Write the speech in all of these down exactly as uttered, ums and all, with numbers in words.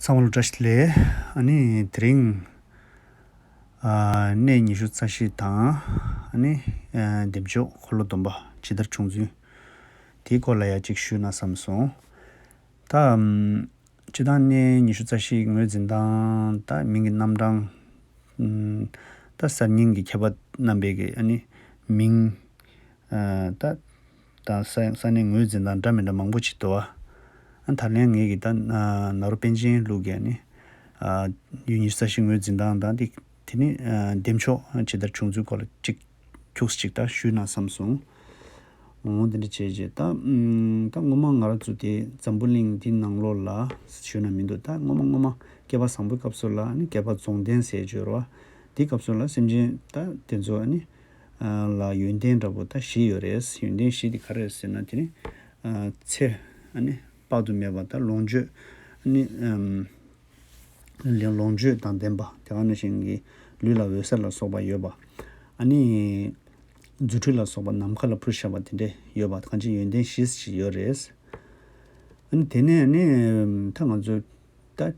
ཚང་མ་ལ་བཀྲ་ཤིས་བདེ་ལེགས། ཨ་ནི་དེ་རིང་ཨ་གནས་ཉི་ཤུ་རྩ་བཞི་དང་ཨ་ནི་ཨ་བདེ་མཆོག་འཁོར་ལོ་སྡོམ་པ་ཇི་ལྟར་བྱུང་ཚུལ་དེའི་སྐོར་ལ་ཡ་གཅིག་ཞུས་ན་བསམ་སོང་། ད་ཨམ་སྤྱིར་བཏང་གནས་ཉི་ཤུ་རྩ་བཞི་ངོས་འཛིན་སྟངས་ད་མིང་གི་རྣམ་གྲངས་ཨམ་ད་གསར་རྙིང་གི་མཁས་པ་རྣམ་པས་ཀྱི་ཨ་ནི་མིང་ཨ་ད་ད་ས་ས་གནས་ངོས་འཛིན་སྟངས་འདྲ་མི་འདྲ་མང་པོ་ཅིག་འདུག་བ། ཨ་ད་ལན་ངེད་ཀྱི་ད་ཨ་ནཱ་རོ་པཎ་ཆེན་ལུགས་ཀྱི་ཨ་ནི་ཨ་ཡུལ་ཉི་ཤུ་རྩ་བཞི་ངོས་འཛིན་སྟངས་དང་དེ་དེ་ནི་ཨ་བདེ་མཆོག་ཇི་ལྟར་བྱུང་ཚུལ་སྐོར་ལ་གཅིག་ཁྱུགས་ཅིག་ད་ཞུས་ན་བསམ་སོང་། འོ་དེ་འདྲ་བྱས་རྗེས་ད་ཨམ་ད་སྔོན་མ་ང་རང་ཚོ་དེ་འཛམ་བུ་གླིང་འདི་ནང་ལོགས་ལ་ཞུས་ན་མི་འདུག་ད་སྔོན་མ་སྔོན་མ་བསྐལ་པ་བཟང་པོའི་སྐབས་སུ་ལ་ཨ་ནི་བསྐལ་པ་རྫོགས་ལྡན་ཟེར་བརྗོད་རོ། དེའི་སྐབས་སུ་ལ་སེམས་ཅན་ད་དེ་ཚོ་ཨ་ནི་ཨ་ལ་ཡོན་ཏན་འདྲ་པོ་ད་བཞི་ཡོད་རེད། ཡོན་ཏན་བཞི་དེ་ག་རེ་རེད་ཟེར་ན་དེ་ནི་ཨ་ཚེ་ཨ་ནི་དཔག་ཏུ་མེད་པ་ད་ལོངས་སྤྱོད་ཨ་ནི་ཨམ་ལོངས་སྤྱོད་དང་ལྡན་པ་དེ་ག་ནང་བཞིན་གྱི་ལུས་ལ་འོད་གསལ་ལ་སོགས་པ་ཡོད་པ། ཨ་ནི་རྫུ་འཕྲུལ་ལ་སོགས་པ་ནམ་མཁའ་ལ་འཕུར་ཤེས་པ་དེ་འདྲས་ཡོད་པ་གང་ཅི་ཡོན་ཏན་བཞི་ཞིག་ཡོད་རེད། ཨ་ནི་དེ་ནས་ཨ་ནི་ད་ང་ཚོ་ད་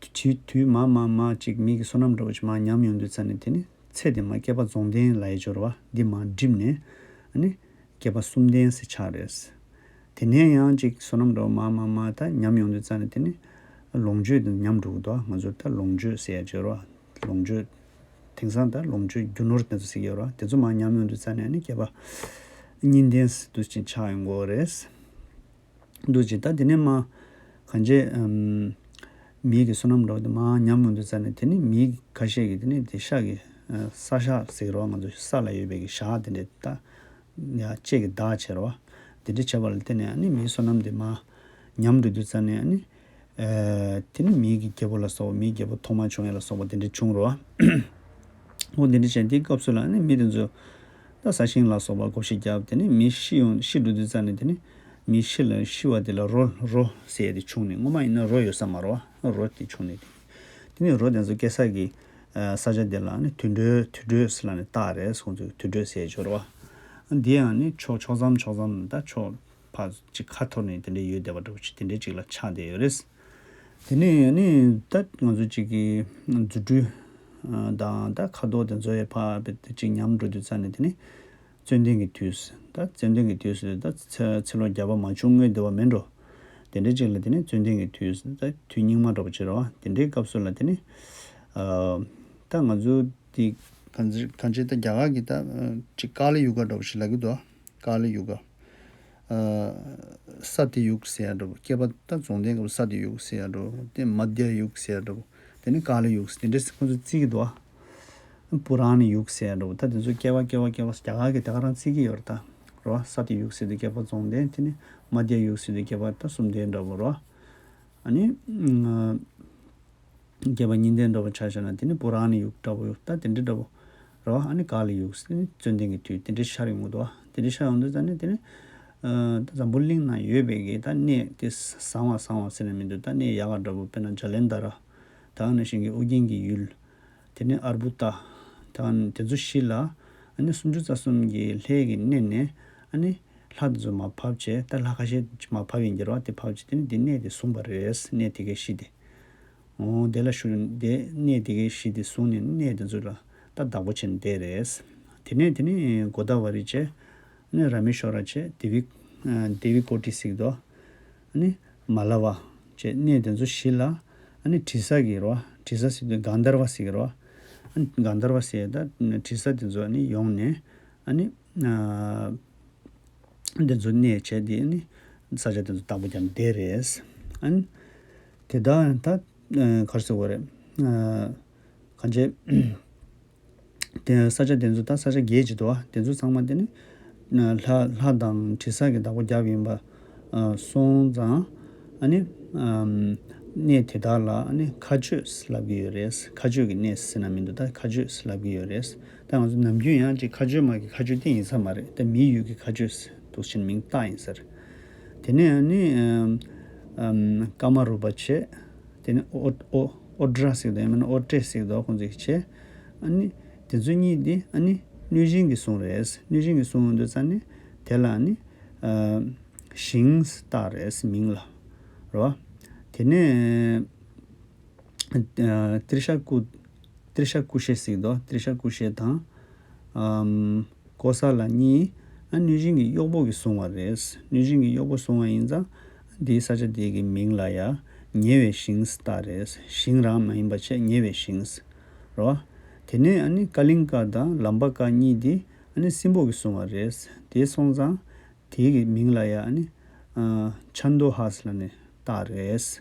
དུས་དུས་མ་མ་མ་ཅིག་མི་གི་བསོད་ནམས་འདྲ་བོ་ཅིག་མ་ཉམས་ཡོང་དུས་ཙ་ནས་དེ་ནི་ཚེ་དེ་མ་བསྐལ་པ་རྫོགས་ལྡན་ལ་ཡི་སྦྱོར་བ་འདི་མ་འགྲིབ་ནས་ཨ་ནི་བསྐལ་པ་གསུམ་ལྡན་ཟེར་ཆགས་རེད། དེ་ནས་ཡང་ཅིག་བསོད་ནམས་འདྲ་བོ་མ་མ་མ་ད་ཉམས་ཡོང་དུས་ཙ་ནས་དེ་ནི་ལོངས་སྤྱོད་དེ་ཉམས་འགྲོ་གི་འདུག་ང་ཚོ་ད་ལོངས་སྤྱོད་ཟེར་ཡ་སྦྱོར་བ་ལོངས་སྤྱོད་དེང་སང་ད་ལོངས་སྤྱོད་རྒྱུ་ནོར་དེ་ཚོ་ཟེར་གྱི་ཡོད་རེད་བ། དེ་ཚོ་མ་ཉམས་ཡོང་དུས་ཙ་ནས་ཨ་ནི་བསྐལ་པ་གཉིས་ལྡན་ཟེར་དུས་ཅིག་ཆགས་ཡོང་གི་ཡོད་རེད། འདུག་ཅིག་ད་དེ་ནས་མ་གང་བྱས་ཨམ་མིའི་གི་བསོད་ནམས་འདྲ་བོ་དེ་མ་ཉམས་ཡོང་དུས་ཙ་ནས་དེ་ནི་མིའི་ཁ་ཤས་ཀྱིས་དེ་ནི་དེ་ཤ་གི་ཨ་ས་ཤ་ཟེར་གྱི་རེད་བ། ང་ཚོ་ས་ལ་ཡོད་པའི་གི་ཞག་དེ་འདྲས་ད་ཡ་ལྕེ་གི་བདག་བྱེད་རེད་བ། དེ་འདྲས་བྱས་པ་ལ་བརྟེན་ནས་ཨ་ནི་མིའི་བསོད་ནམས་དེ་མ་ཉམས་འགྲོ་དུས་ཙ་ནས་ཨ་ནི་ཨ་དེ་ནི་མིའི་གི་རྒྱལ་པོ་ལ་སོགས་པ་མིའི་རྒྱལ་པོ་ཐོག་མ་བྱུང་ཡ་ལ་སོགས་པ་དེ་འདྲས་བྱུང་རེད་བ། འོ་དེ་འདྲ་བྱས་དེའི་སྐབས་སུ་ལ་ནི་མི་དེ་ཚོ་ད་ས་ཞིང་ལ་སོགས་པ་བགོ་བཤའ་བརྒྱབ། དེ་ནས་མི་ཤི་ཡོང་ཤི་འགྲོ་དུས་ཙ་ནས་དེ་ནི་མི་ཤི་ལ་ཤི་བ་དེ་ལ་རོ་རོ་ཟེར་ཡ་དེ་བྱུང་ནས་སྔོན་མ་ཡིན་ན་རོ་ཡོད་ས་མ་རེད་བ། རོ་དེ་བྱུང་ནས་དེ་ནས་རོ་དེ་ཚོ་སྐྱེ་ས་གི་ས་ཆ་དེ་ལ་ནི་དུད་འགྲོའི་དུད་འགྲོས་ལ་ནི་བཏགས་རེད། ཁོང་ཚོས་དུད་འགྲོས་ཟེར་སྦྱོར་བ་འདི་ཡང་ནི་ཕྱོགས་ཕྱོགས་མཚམས་ཕྱོགས་མཚམས་ད་ཕྱོགས་ཕར་ཅིག་ཁ་འཐོར་ནས་དེ་འདྲ་ཡོད་བསྡད་པ་འདྲ་པོ་ཅིག་དེ་འདྲ་ཅིག་ལ་ཆགས་བསྡད་ཡོད་རེད། དེ་ནས་ནི་ད་ང་ཚོ་གཅིག་གི་རྫུ་འཕྲུལ་དང་ད་ཁ་དོག་དེ་ཚོ་ཡི་ཕར་དཔེ་དེ་གཅིག་ཉམས་འགྲོ་དུས་ཙ་ནས་དེ་ནི་ཙན་དན་གྱི་དུས་ད་ཙན་དན་གྱི་དུས་སུ་ད་ཚེ་ཚེ་ལོ་བརྒྱ་པ་མ་བྱུང་སྔོན་དེ་བ་མིན་འགྲོ། དེ་འདྲའི་གཅིག་ལ་དེ་ནི་ཙན་དན་གྱི་དུས་ད་དུས་སྙིགས་མ་འདྲ་པོ་ཅིག་རེད་བ། དེ་འདྲའི་སྐབས་སུ་ལ་དེ་ནི་ད་ང་ཚོ་དེ་གང་ཅི་གང་ཅི་ད་རྒྱ་གར་གྱི་ད་གཅིག་ཀཱ་ལི་ཡུ་ག་འདྲ་པོ་ཞིག་ལབ་ཀྱི་འདུག་ཀཱ་ལི་ཡུ་ག་ས་ཏི་ཡུག་ཟེར་ཡ་འདྲ་པོ། བསྐལ་པ་ད་རྫོགས་ལྡན་གྱི་ས་ཏི་ཡུག་ཟེར་ཡ་འདྲ་པོ། དེ་མ་དྷྱ་ཡུག་ཟེར་ཡ་འདྲ་པོ། དེ་ནི་ཀཱ་ལི་ཡུག་དེ་འདྲས་ཁོང་ཚོས་བརྩི་གི་འདུག་ཨ། པུ་ར་ཎི་ཡུག་ཟེར་ཡ་འདྲ་པོ། ད་དེ་ཚོ་བསྐལ་པ་བསྐལ་པ་བསྐལ་པ་རྒྱ་གར་གྱི་དེ་ག་རང་བརྩི་གི་ཡོད་རེད་ད་རོ། ས་ཏི་ཡུག་ཟེར་དུས་བསྐལ་པ་རྫོགས་ལྡན། དེ་ནི་མ་དྷྱ་ཡུག་ཟེར་དུས་བསྐལ་པ་ད་གསུམ་ལྡན་འདྲ་པོ་རོ། ཨ་ནི། བསྐལ་པ་གཉིས་ལྡན་འདྲ་པོ་ཆ་བཞག་ན་དེ་ནི་པུ་ར་ཎི་ཡུག་འདྲ་པོ་ཡོད་ད་དེ་འདྲ་འདྲ་པོ་རེད་བ། ཨ་ནི་ཀཱ་ལི་ཡུག་ཟེར་ནི་ཙན་དན་གྱི་དུས་དེ་འདྲ་ཤར་ཡོང་གི་འདུག་བ། དེ་འདྲ་ཤར་ཡོང་དུས་ཙ་ནི་དེ་ནི་ད་འཛམ་བུ་གླིང་ན་ཡོད་པའི་གི་ད་གནས་དེ་བཟང་བ་བཟང་བ་ཟེར་ན་མི་འདུག་ད་གནས་ཡག་ག་འདྲ་པོ་དཔེར་ན་ཇ་ལན་དྷ་ར་ད་ག་ནང་བཞིན་གྱི་ཨོ་རྒྱན་གྱི་ཡུལ། དེ་ནི་ཨར་བུ་ཏ། ད་དེ་ཚོ་བཞི་ལ་ཨ་ནི་སུམ་ཅུ་རྩ་གསུམ་གྱི་ལྷའི་གི་གནས་ནས་ཨ་ནི་ལྷ་དེ་ཚོ་མར་ཕབ་བྱས་ད་ལྷ་ཁ་ཤས་མར་ཕབ་ཡིན་གྱི་རེད་བ། དེ་ཕབ་བྱས་དེ་ནི་དེ་གནས་དེ་བཟུང་བ་རེད། གནས་དེ་གའི་གཞི་དེ། འོ་དེ་ལ་ཞུ་དེ་གནས་དེ་གའི་གཞི་དེ་བཟུང་ནས་གནས་དེ་ཚོ་ལ་ད་བདག་པོ་བྱས་ནས་བསྡད་རེད། དེ་ནས་དེ་ནི་གོ་ད་བ་རི་བྱས། ཨ་ནི་ར་མེ་ཤོ་ར་བྱས་དེ་བི་ཨ་དེ་བི་ཀོ་ཏི་ཟེར་གྱི་འདུག་ཨ་ནི་མ་ལ་བ་བྱས་གནས་དེ་ཚོ་བཞི་ལ་ཨ་ནི་དྲི་ཟ་གི་རེད་བ། དྲི་ཟ་ཟེར་དུས་གན་དྷར་བ་ཟེར་གི་རེད་བ། ཨ་ནི་གན་དྷར་བ་ཟེར་ད་དྲི་ཟ་དེ་ཚོ་ཨ་ནི་ཡོང་ནས་ཨ་ནི་ཨ་དེ་ཚོ་གནས་བྱས་དེ་ཨ་ནི་ས་ཆ་དེ་ཚོ་བདག་པོ་རྒྱབ་བསྡད་རེད། ཨ་ནི་དེ་དག་ད་ཨ་ག་རེ་ཟེར་དགོས་རེད། ཨ་གང་བྱས། དེ་ས་ཆ་དེ་ཚོ་ད་ས་ཆ་བརྒྱད་ཅིག་འདུག་བ། དེ་ཚོ་ཚང་མ་དེ་ནི་ལྷ་ལྷ་དང་དྲི་ཟ་གི་བདག་པོ་རྒྱབ་ཡིན་པ་སོང་ཙང་ཨ་ནི་གནས་དེ་དག་ལ་ཨ་ནི་མཁའ་སྤྱོད་ལབ་ཀྱི་ཡོད་རེད། མཁའ་སྤྱོད་ཀྱི་གནས་ཟེར་ན་མི་འདུག་ད་མཁའ་སྤྱོད་ལབ་ཀྱི་ཡོད་རེད། ད་ང་ཚོ་ནམ་རྒྱུན་ཡང་ཅིག་མཁའ་སྤྱོད་མ་གི་མཁའ་སྤྱོད་དེ་ཡིན་ས་མ་རེད། ད་མི་ཡུལ་གྱི་མཁའ་སྤྱོད་འདུག་ཕྱིན་མིང་བཏགས་ཡིན་ས་རེད། དེ་ནས་ཨ་ནི་ཀ་མ་རུ་པ་བྱས། དེ་ནི་ཨོ་ཨོ་ཨོ་ཌྲ་ཟེར་དང་ཡང་མིན་ན་ཨོ་ཏྲེ་ཟེར་དང་ཁོང་ཚོས་བྱས། ཨ་ནི་དེ་ཚོ་གཉིས་དེ་ཨ་ནི་གནོད་སྦྱིན་གྱི་གཟུངས་རེད། གནོད་སྦྱིན་གྱི་གཟུངས་ཡོང་དུས་ཙ་ནི་དེ་ལ་ཨ་ནི་ཨ་ཞིང་བཏགས་རེད་མིང་ལ་རོ། དེ་ནས་ ཨ་ཏྲི་ཤ་ཀུ་ཏྲི་ཤ་ཀུ་ཤེ་ཟེར་གྱི་འདུག་ཏྲི་ཤ་ཀུ་ཤེ་དང་། ཨམ། ཀོ་ས་ལ་གཉིས། ཨ་གནོད་སྦྱིན་གྱི་གཡོག་པོ་གིས་བཟུང་བ་རེད། གནོད་སྦྱིན་གྱི་གཡོག་པོ་བཟུང་བ་ཡིན་ཙང་། འདིའི་ས་ཆ་དེ་གི་མིང་ལ་ཡ་ཉེ་བའི་ཞིང་ཟེར་བཏགས་རེད། ཞིང་རང་མ་ཡིན་པ་བྱས་ཉེ་བའི་ཞིང་ཟེར། རེད་བ། དེ་ནས་ཨ་ནི་ཀ་ལིང་ཀ་དང་ལམ་པ་ཀ་གཉིས་དེ་ཨ་ནི་སྲིན་པོ་གིས་བཟུང་བ་རེད། དེ་སོང་ཙང་། དེ་གི་མིང་ལ་ཡ་ཨ་ནི། ཨ་ཆན་དོ་ཧ་ཟེར་ལབ་ནས་བཏགས་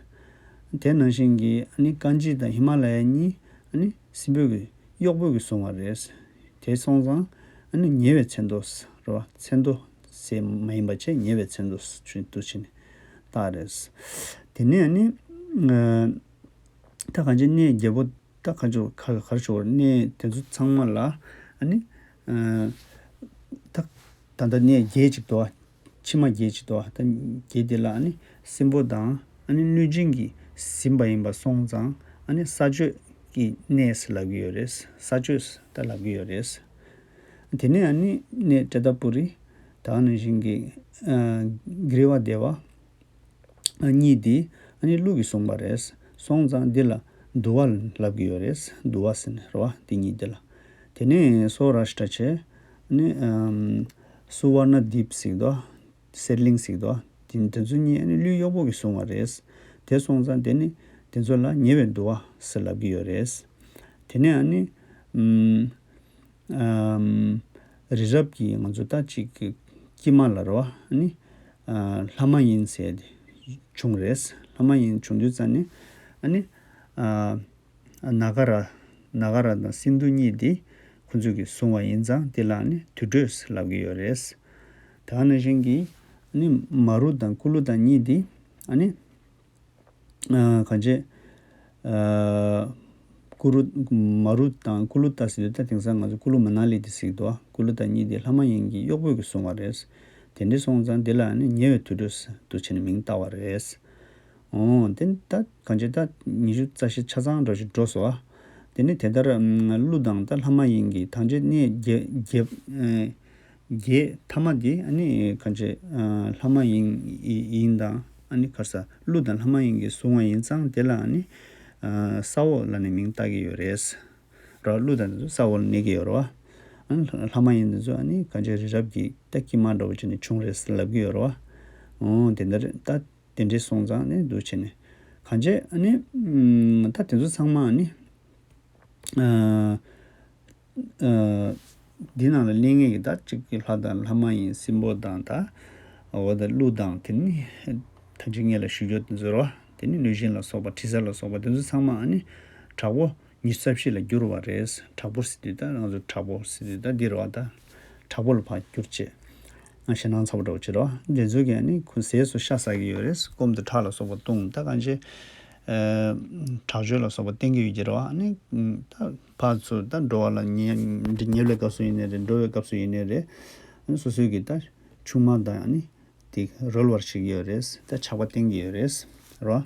རེད། དེ་ནང་བཞིན་གྱི་ཨ་ནི་ཀན་ཇི་དང་ཧི་མ་ལ་ཡ་གཉིས་ཨ་ནི་སྲིན་པོ་གི་གཡོག་པོ་གིས་བཟུང་བ་རེད། དེ་སོང་ཙང་ཨ་ནི་ཉེ་བའི་མཚན་ཐོ་ཟེར་བ། མཚན་ཐོ་ཟེར་མ་ཡིན་པ་བྱས་ཉེ་བའི་མཚན་ཐོ་ཟེར་དུ་ཕྱིན་ནས་བཏགས་རེད། དེ་ནས་ཨ་ནི། ཨ་ད་གང་ཅི་གནས་བརྒྱད་པོ། ད་ག་ཅོ་ག་གར་ཅོ་གནས་དེ་ཚོ་ཚང་མ་ལ་ཨ་ནི། ཨ་ད་ད་ལྟ་གནས་བརྒྱད་ཅིག་འདུག་ཕྱི་མ་བརྒྱད་ཅིག་འདུག་ད་བརྒྱད་དེ་ལ་ཨ་ནི་སྲིན་པོ་དང་ཨ་ནི་གནོད་སྦྱིན་གྱིས་ཟིན་པ་ཡིན་པ་སོང་ཙང་ཨ་ནི་ས་སྤྱོད་ཀྱི་གནས་སུ་ལབ་ཀྱི་ཡོད་རེད། ས་སྤྱོད་ད་ལབ་ཀྱི་ཡོད་རེད། དེ་ནས་ཨ་ནི་གནས་ཏྲེ་ཏ་པུ་རི། ད་ག་ནང་བཞིན་གྱི་ཨ་གྲྀ་ཝ་དེ་བ། གཉིས་འདི་ཨ་ནི་ཀླུ་གིས་བཟུང་བ་རེད། སོང་ཙང་འདི་ལ་དུ་བ་ལབ་ཀྱི་ཡོད་རེད། དུ་བ་ཟེར་ནས་རེད་བ། འདི་གཉིས་འདི་ལ། དེ་ནས་སོ་ར་ཤ་ཏྲ་བྱས། ཨ་ནི་ཨམ་སུ་ཝར་ན་དིབ་ཟེར་གྱི་འདུག་གསེར་གླིང་ཟེར་གྱི་འདུག་དེ་དེ་ཚོ་གཉིས་ཨ་ནི་ཀླུའི་གཡོག་པོ་གིས་བཟུང་བ་རེད། དེ་སོང་ཙང་དེ་ནི་དེ་ཚོ་ལ་ཉེ་བའི་དུ་བ་ཟེར་ལབ་ཀྱི་ཡོད་རེད། དེ་ནས་ཨ་ནི་ཨམ། ཨམ། རི་རབ་ཀྱི་ང་ཚོ་ད་ཅིག་གི་དཀྱིལ་མ་ལ་རེད་བ། ཨ་ནི། ཨ་ལྷ་མ་ཡིན་ཟེར་དེ་བྱུང་རེད། ལྷ་མ་ཡིན་བྱུང་དུས་ཙ་ནས་ཨ་ནི། ཨ་ན་ག་ར། ན་ག་ར་དང་སིན་དྷུ་གཉིས་དེ་ཁོ་ཚོས་ཀྱིས་བཟུང་བ་ཡིན་ཙང་དེ་ལ་ཨ་ནི་དུར་ཁྲོད་ཟེར་ལབ་ཀྱི་ཡོད་རེད། ད་ག་ནང་བཞིན་གྱི་ཨ་ནི་མ་རུ་དང་ཀུ་ལུ་ད་གཉིས་དེ་ཨ་ནི། ཨ་གང་བྱས། ཨ་ཀུ་རུ། མ་རུ་དང་ཀུ་ལུ་ཏ་ཟེར་དུས་ད་དེང་སང་ང་ཚོ་ཀུ་ལུ་མ་ན་ལི་དེ་ཟེར་གྱི་འདུག་ཀུ་ལུ་ཏ་གཉིས་དེ་ལྷ་མ་ཡིན་གྱི་གཡོག་པོས་ཀྱིས་བཟུང་བ་རེད། དེ་འདྲ་སོང་ཙང་དེ་ལ་ནི་ཉེ་བའི་དུར་ཁྲོད་དུ་བྱས་ནས་མིང་བཏགས་པ་རེད། འོ་དེ་ད་གང་བྱས་ད་ཉི་ཤུ་རྩ་བཞི་ཆ་ཚང་འདྲ་ཞིག་འགྲོ་སོང་། དེ་ནི་དེ་ལྟར་ཀླུ་དང་ད་ལྷ་མ་ཡིན་གྱི་ཐང་ཆེན་གནས་བརྒྱད་བརྒྱད། བརྒྱད་ཐ་མ་དེ་ཨ་ནི་གང་བྱས། ལྷ་མ་ཡིན་ཡིན་དང་ཨ་ནི་ག་རེ་ཟ་ཀླུ་དང་ལྷ་མ་ཡིན་གྱིས་བཟུང་བ་ཡིན་ཙང་དེ་ལ་ཨ་ནི་ས་འོག་ལབ་ནས་མིང་བཏགས་ཀྱི་ཡོད་རེད། ར་ཀླུ་དང་དེ་ཚོ་ས་འོག་ལ་གནས་ཀྱི་ཡོད་རེད་བ། ཨ་ནི་ལྷ་མ་ཡིན་དེ་ཚོ་ཨ་ནི་གང་བྱས་རི་རབ་ཀྱི་ད་དཀྱིལ་མ་འདྲ་བོ་བྱས་ནས་བྱུང་རེད་ཟེར་ལབ་ཀྱི་ཡོད་རེད་བ། འོ་དེ་འདྲ་རེད་ད། དེ་འདྲའི་སོང་ཙང་ནི་འདུག་བྱས་ནས་གང་བྱས་ཨ་ནི། ད་དེ་ཚོ་ཚང་མ་ཨ་ནི། ཨ་ཨ་འདི་ནང་ལ་གླེང་ངེས་ཀྱི་ད་གཅིག་གི་ལྷ་དང་ལྷ་མ་ཡིན་སྲིན་པོ་དང་ད་འོ་ད་ཀླུ་དང་དེ་ནི་ད་ཅིག་ངེད་ལ་ཞུ་རྒྱུ་དེ་ཚོ་རེད་བ། དེ་ནི་གནོད་སྦྱིན་ལ་སོགས་པ་དྲི་ཟ་ལ་སོགས་པ་དེ་ཚོ་ཚང་མ་ཨ་ནི་དྲག་པོ་ཉི་ཤུ་རྩ་བཞི་ལ་བསྒྱུར་བ་རེད། དྲག་པོ་ཟེར་དུས་ད་ང་ཚོ་དྲག་པོ་ཟེར་དུས་ད་འདི་རེད་བ་ད། དྲག་པོ་ལ་ཕར་བསྒྱུར་བྱས། ཞེད་སྣང་ཚ་པོ་འདྲ་བོ་བྱེད་རོགས། དེ་ཚོ་གིས་ཨ་ནི་ཁོ་ཟས་སུ་ཤ་ཟ་གི་ཡོད་རེད། སྐོམ་དུ་ཁྲག་ལ་སོགས་པ་བཏུང་། ད་གང་བྱས། ཨ་དྲག་སྤྱོད་ལ་སོགས་པ་བསྟན་གྱི་ཡོད་ཀྱི་རེད་བ། ཨ་ནི་ད་ཕར་ཚུར་ད་འགྲོ་བ་ལ་ཉལ་འདི་ཉལ་བའི་སྐབས་སུ་ཡིན་ནའི་རེད། འགྲོ་བའི་སྐབས་སུ་ཡིན་ནའི་རེད། ཨ་ནི་སོ་སོའི་གི་ད་ཆུང་མ་དང་ཨ་ནི་དེ་རོལ་བར་བྱེད་ཀྱི་ཡོད་རེད། ད་ཆགས་པ་བསྟན་གྱི་ཡོད་རེད། རེད་བ།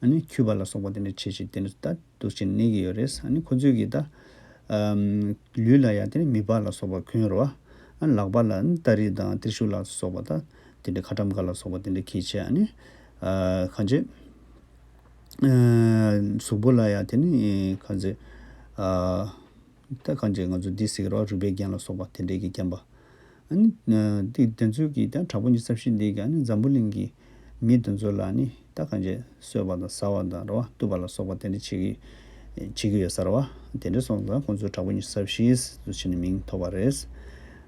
ཨ་ནི་འཁྱུད་པ་ལ་སོགས་པ་དེ་འདྲ་བྱེད་ཅིག་དེ་འདྲ་ད་འདུག་ཅིག་གནས་ཀྱི་ཡོད་རེད། ཨ་ནི་ཁོ་ཚོས་ཀྱིས་ད་ཨམ་ལུས་ལ་ཡང་དེ་ནི་མིད་པ་ལ་སོགས་པ་གོན་རོ། ཨ་ནི་ལག་པ་ལ་ནི་སྟ་རེ་དང་ཏྲི་ཤུལ་ལ་སོགས་པ་ད་དེ་འདྲ་ཁ་ཊྭཱཾ་ཀ་ལ་སོགས་པ་དེ་འདྲ་གྱིས་བྱས། ཨ་ནི་ཨ་གང་བྱས། ཨ་གཟུགས་པོ་ལ་ཡང་དེ་ནི་གང་བྱས། ཨ་ད་གང་བྱས་ང་ཚོ་འདི་ཟེར་གི་རོ། རུས་པའི་རྒྱན་ལ་སོགས་པ་དེ་འདྲས་ཀྱིས་བརྒྱན་པ། ཨ་ནི་ཨ་དེ་དེ་ཚོའི་གི་ད་དྲག་པོ་ཉི་ཤུ་རྩ་བཞི་འདི་གི་ཨ་ནི་འཛམ་བུ་གླིང་གི་མི་དེ་ཚོ་ལ་ནི་ད་གང་བྱས་གསོད་པ་དང་ཟ་བ་དང་རེད་བ། གཏུབ་པ་ལ་སོགས་པ་དེ་འདྲ་བྱེད་ཀྱི་བྱེད་ཀྱི་ཡོད་ས་རེད་བ། དེ་འདྲ་སོང་ཙང་ཁོང་ཚོ་དྲག་པོ་ཉི་ཤུ་རྩ་བཞི་ཟེར་བྱས་ནས་མིང་ཐོགས་པ་རེད།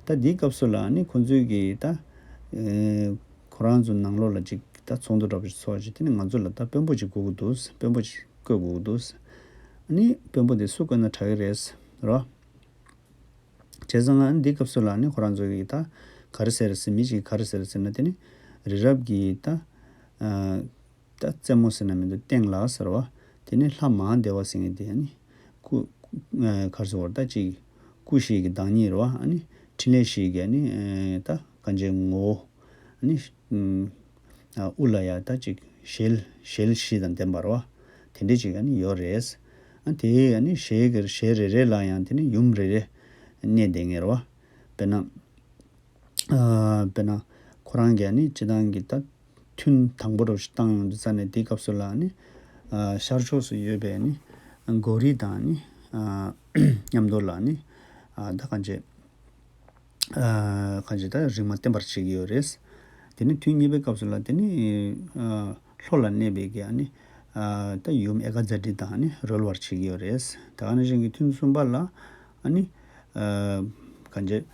ད་འདིའི་སྐབས་སུ་ལ་ནི་ཁོང་ཚོའི་གི་ད་ཨེ་ཁོ་རང་ཚོ་ནང་ལོགས་ལ་ཅིག་ད་ཚོགས་འདུ་འདྲ་པོ་ཞིག་ཚོགས་བྱས། དེ་ནི་ང་ཚོ་ལ་ད་དཔོན་པོ་ཅིག་དགོས་ཀྱི་འདུག་དཔོན་པོ་ཅིག་བསྐོ་དགོས་ཀྱི་འདུག་ཨ་ནི་དཔོན་པོ་དེ་སུ་བསྐོས་ན་དྲག་གི་རེད་རེད་བ། བྱས་ཙང་ཨ་ནི་འདི་སྐབས་སུ་ལ་ནི་ཁོ་རང་ཚོ་གིས་ད་ག་རེ་ཟེར་ཟེར། མི་ཞིག་གིས་ག་རེ་ཟེར་ཟེར་ན། དེ་ནི་རི་རབ་ཀྱི་ད་ཨ་ད་རྩེ་མོ་ཟེར་ན་མི་འདུག་སྟེང་ལ་ཟེར་བ། དེ་ནི་ལྷ་མ་ཧཱ་དེ་བ་ཟེར་མཁན་དེ་ཨ་ནི་སྐུ་ཨ་ག་རེ་ཟེར་བ། ད་ཅིག་སྐུ་བཞི་གི་བདག་ཉིད་རེད་བ། ཨ་ནི་འཕྲིན་ལས་བཞི་གི་ཨ་ནི་ཨ་ད་གང་བྱས་ངོ་བོ། ཨ་ནི་ཨ་དབུ་ལ་ཡ་ད་ཅིག་ཞལ་ཞལ་བཞི་དང་ལྡན་པ་རེད་བ། དེ་འདྲ་ཅིག་ཨ་ནི་ཡོད་རེད། ཨ་དེ་ཨ་ནི་ཞལ་གྱི་ཞལ་རེ་རེ་ལ་ཡང་དེ་ནི་ཡུམ་རེ་རེ་གནས་བསྡད་མཁན་རེད་བ། དཔེར་ན་ཨ་དཔེར་ན་ཁོ་རང་གིས་ཨ་ནི་སྤྱིར་བཏང་གི་ད་ཐུན་དང་པོ་འདྲ་བོ་ཞིག་བཏང་ཡོང་དུས་ཙ་ནས་དེའི་སྐབས་སུ་ལ་ཨ་ནི་ ཨ་ཤར་ཕྱོགས་སུ་ཡོད་པའི་ནི་གོ་རི་དང་ནི་ཨ་མཉམ་དུ་ལ་ནི་ཨ་ད་གང་བྱེད། ཨ་གང་བྱེད་ད་རིག་མ་བསྟན་པར་བྱེད་ཀྱི་ཡོད་རེད། དེ་ནི་ཐུན་གཉིས་པའི་སྐབས་སུ་ལ་དེ་ནི་ཨ་ལྷོ་ལ་གནས་པའི་གི་ཨ་ནི་ཨ་ད་ཡུམ་ཨེ་ཀ་ཛ་ཏི་དང་ནི་རོལ་བར་བྱེད་ཀྱི་ཡོད་རེད། ད་ག་ནང་བཞིན་གྱི་ཐུན་གསུམ་པ་ལ་ཨ་ནི་ཨ་གང་བྱེད།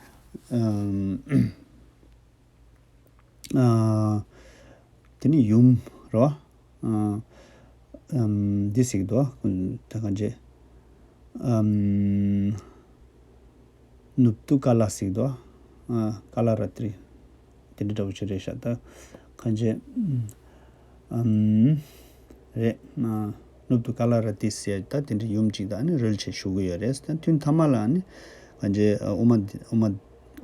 ཨ་དེ་ནི་ཡུམ་རེད་བ། ཨ་ཨམ་འདི་ཟེར་གྱི་འདུག་ད་གང་བྱེད། ཨམ་ནུབ་ཏུ་ཀ་ལ་ཟེར་གྱི་འདུག་ཨ་ཀ་ལ་ར་ཏྲི། དེ་འདྲ་འདྲ་པོ་ཅིག་རེད་ཤག་ད་གང་བྱེད། ཨམ་རེད། ཨ་ནུབ་ཏུ་ཀ་ལ་ར་ཏི་ཟེར་ད་དེ་འདྲ་ཡུམ་གཅིག་དང་ནི་རོལ་ཆས་ཞུ་གི་ཡོད་རེད། ད་ཐུན་ཐ་མ་ལ་ནི་གང་བྱེད། ཨ་ཨུ་མ་ཨུ་མ་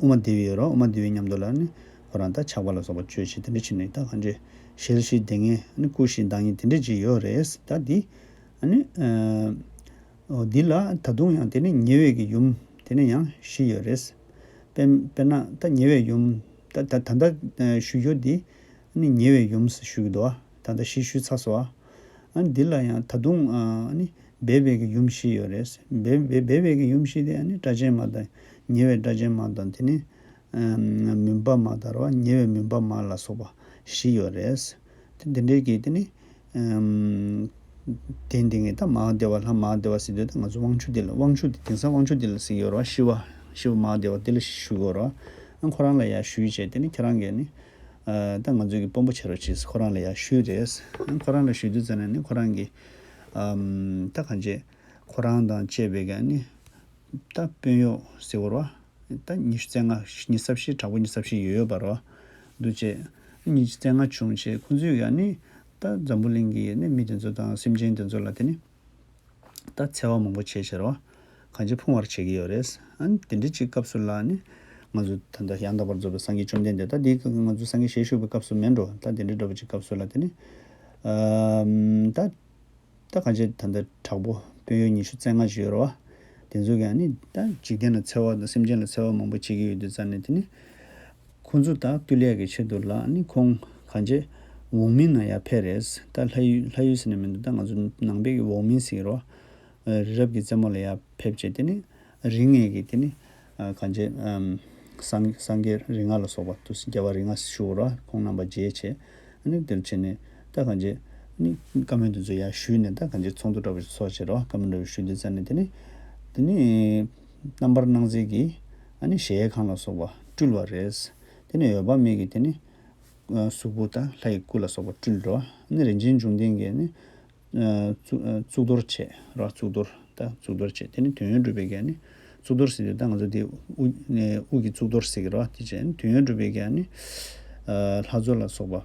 ཨུ་མ་དེ་བི་ཡོད་རེད། ཨུ་མ་དེ་བི་མཉམ་དུ་ལ་ནི་ཁོ་རང་ད་ཆགས་པ་ལ་སོགས་པ་གཅོད་བྱེད་དེ་འདྲ་བྱེད་ནས་ད་གང་བྱེད། ཞལ་བཞི་བསྡད་མཁན་ནི་སྐུ་བཞི་ལྡང་མཁན་དེ་འདྲ་ཅིག་ཡོད་རེད། ད་འདི་ཨ་ནི་ཨ་འོ་འདི་ལ་ད་དུང་ཡང་དེ་ནི་ཉེ་བའི་གི་ཡུམ་དེ་ནི་ཡང་བཞི་ཡོད་རེད། དཔེར་དཔེར་ན་ད་ཉེ་བའི་ཡུམ་ད་ད་ད་ལྟ་ཞུ་རྒྱུ་འདི་ཨ་ནི་ཉེ་བའི་ཡུམ་ཞུ་གི་འདུག་ད་ལྟ་བཞི་ཞུས་ཚར་སོང་། ཨ་ནི་འདི་ལ་ཡང་ད་དུང་ཨ་ནི་སྦས་པའི་གི་ཡུམ་བཞི་ཡོད་རེད། སྦས་སྦས་སྦས་པའི་གི་ཡུམ་བཞི་དེ་ཨ་ནི་སྒྲ་གཅན་མ་དང་ཉེ་བའི་སྒྲ་གཅན་མ་དང་དེ་ནི་ཨམ་མུན་པ་མ་དང་རེད་བ། ཉེ་བའི་མུན་པ་མ་ལ་སོགས་པ་བཞི་ཡོད་རེད། དེ་འདི་འདྲའི་གི་དེ་ནི་ཨམ་དེ་འདི་ངས་ད་མ་ཧཱ་དེ་བ་ལྷ་མ་ཧཱ་དེ་བ་ཟེར་དུས་ད་ང་ཚོ་དབང་ཕྱུག་འདི་ལ་དབང་ཕྱུག་འདི་དེང་སང་དབང་ཕྱུག་འདི་ལ་ཟེར་གྱི་ཡོད་རེད་བ། ཤི་བ་ཤི་བ་མ་ཧཱ་དེ་བ་འདི་ལ་ཞུ་གི་ཡོད་རེད་བ། ཨ་ཁོ་རང་ལ་ཡ་ཞུས་བྱས་དེ་ནི་ཁྱེད་རང་གིས་ནི་ཨ་ད་ང་ཚོའི་གི་དཔོན་པོ་བྱེད་རོགས་བྱེད་ཁོ་རང་ལ་ཡ་ཞུས་རེད། ཨ་ཁོ་རང་ལ་ཞུས་དུས་ཙམ་ནས་ནི་ཁོ་རང་གི་ཨམ་ད་གང་བྱེད། ཁོ་རང་དང་བཅས་པའི་གི་ཨ་ནི་ད་དཔོན་གཡོག་ཟེར་བ་རེད་བ། ད་ཉི་ཤུ་རྩ་ལྔ་ཉི་ཤུ་རྩ་བཞི་དྲག་པོ་ཉི་ཤུ་རྩ་བཞི་ཡོད་ཡོད་པ་རེད་བ། འདུག་བྱས། ཉི་ཤུ་རྩ་ལྔ་བྱུང་བྱས་ཁོང་ཚོས་ཀྱང་ནི་ད་འཛམ་བུ་གླིང་གི་ནི་མི་དེ་ཚོ་དང་སེམས་ཅན་དེ་ཚོ་ལ་དེ་ནི་ད་འཚེ་བ་མང་པོ་བྱས་བྱས་རེད་བ། གང་ཅི་ཕུང་བར་བྱེད་ཀྱི་ཡོད་རེད། ཨ་ནི་དེ་འདྲ་ཅིག་སྐབས་སུ་ལ་ནི་ང་ཚོ་ད་ལྟ་ཡང་དག་པར་རྫོགས་པའི་སངས་རྒྱས་བཅོམ་ལྡན་འདས་ད་འདི་ང་ཚོ་སངས་རྒྱས་ཞལ་བཞུགས་པའི་སྐབས་སུ་མིན་འགྲོ། ད་དེ་འདྲ་འདྲ་པོ་ཅིག་སྐབས་སུ་ལ་དེ་ནི་ཨ་ད། ད་གང་བྱེད་ད་ལྟ་དྲག་པོ་དཔོན་གཡོག་ཉི་ཤུ་རྩ་ལྔ་ཅིག་ཡོད་རེད་བ། དེ་ཚོ་གིས་ནི་ད་འཇིག་རྟེན་ལ་འཚེ་བ་དང་སེམས་ཅན་ལ་འཚེ་བ་མང་པོ་བྱེད་ཀྱི་ཡོད་དུས་ཙང་ནས་དེ་ནི་ཁོང་ཚོ་ད་བཏུལ་ཡག་གི་ཆེད་དུ་ལ་ནི་ཁོང་གང་བྱེད་འོག་མིན་ན་ཡར་ཕེབས་རེད། ད་ལྷ་ཡུལ་ལྷ་ཡུལ་ཟེར་ནས་མི་འདུག་ད་ང་ཚོ་ནང་པའི་གི་འོག་མིན་ཟེར་གྱི་རེད་བ། རི་རབ་ཀྱི་རྩེ་མོ་ལ་ཡར་ཕེབས་བྱས་དེ་ནི། རིགས་ལྔའི་གི་དེ་ནི་ཨ་གང་བྱེད་ཨམ་སངས་སངས་རྒྱས་རིགས་ལྔ་ལ་སོགས་པ་དུ་རྒྱལ་བ་རིགས་ལྔ་ཞུ་ར་ཁོང་རྣམ་པ་མཇལ་བྱས། ཨ་ནི་དེར་བྱས་ནས་ད་གང་བྱེད་ནི་བཀའ་མོལ་དེ་ཚོ་ཡར་ཞུས་ནས་ད་གང་བྱེད་ཚོགས་འདུ་འདྲ་པོ་ཞིག་ཚོགས་བྱས་ར་བཀའ་མོལ་འདྲ་པོ་ཞུ་དུས་ཙང་ནས་དེ་ནི་དེ་ནི་རྣམ་པར་སྣང་མཛད་ཀྱི་ཨ་ནི་གཞལ་ཡས་ཁང་ལ་སོགས་པ་སྤྲུལ་བ་རེད། དེ་ནི་འོད་དཔག་མེད་ཀྱི་དེ་ནི་གཟུགས་པོ་དང་ལྷ་ཡི་སྐུ་ལ་སོགས་པ་སྤྲུལ་ར་ཨ་ནི་རིན་ཆེན་འབྱུང་ལྡན་གྱི་ནི། ཨ་གཙུག་ཨ་གཙུག་ཏོར་བྱས་ར་གཙུག་ཏོར་ད་གཙུག་ཏོར་བྱས་དེ་ནི་དོན་ཡོད་གྲུབ་པའི་གི་ནི་གཙུག་ཏོར་ཟེར་དུས་ད་ང་ཚོ་དེ་དབུ་ནས་དབུ་གི་གཙུག་ཏོར་ཟེར་གི་ར་དེ་བྱས་ནི་དོན་ཡོད་གྲུབ་པའི་གི་ནི་ཨ་ལྷ་མཛོད་ལ་སོགས་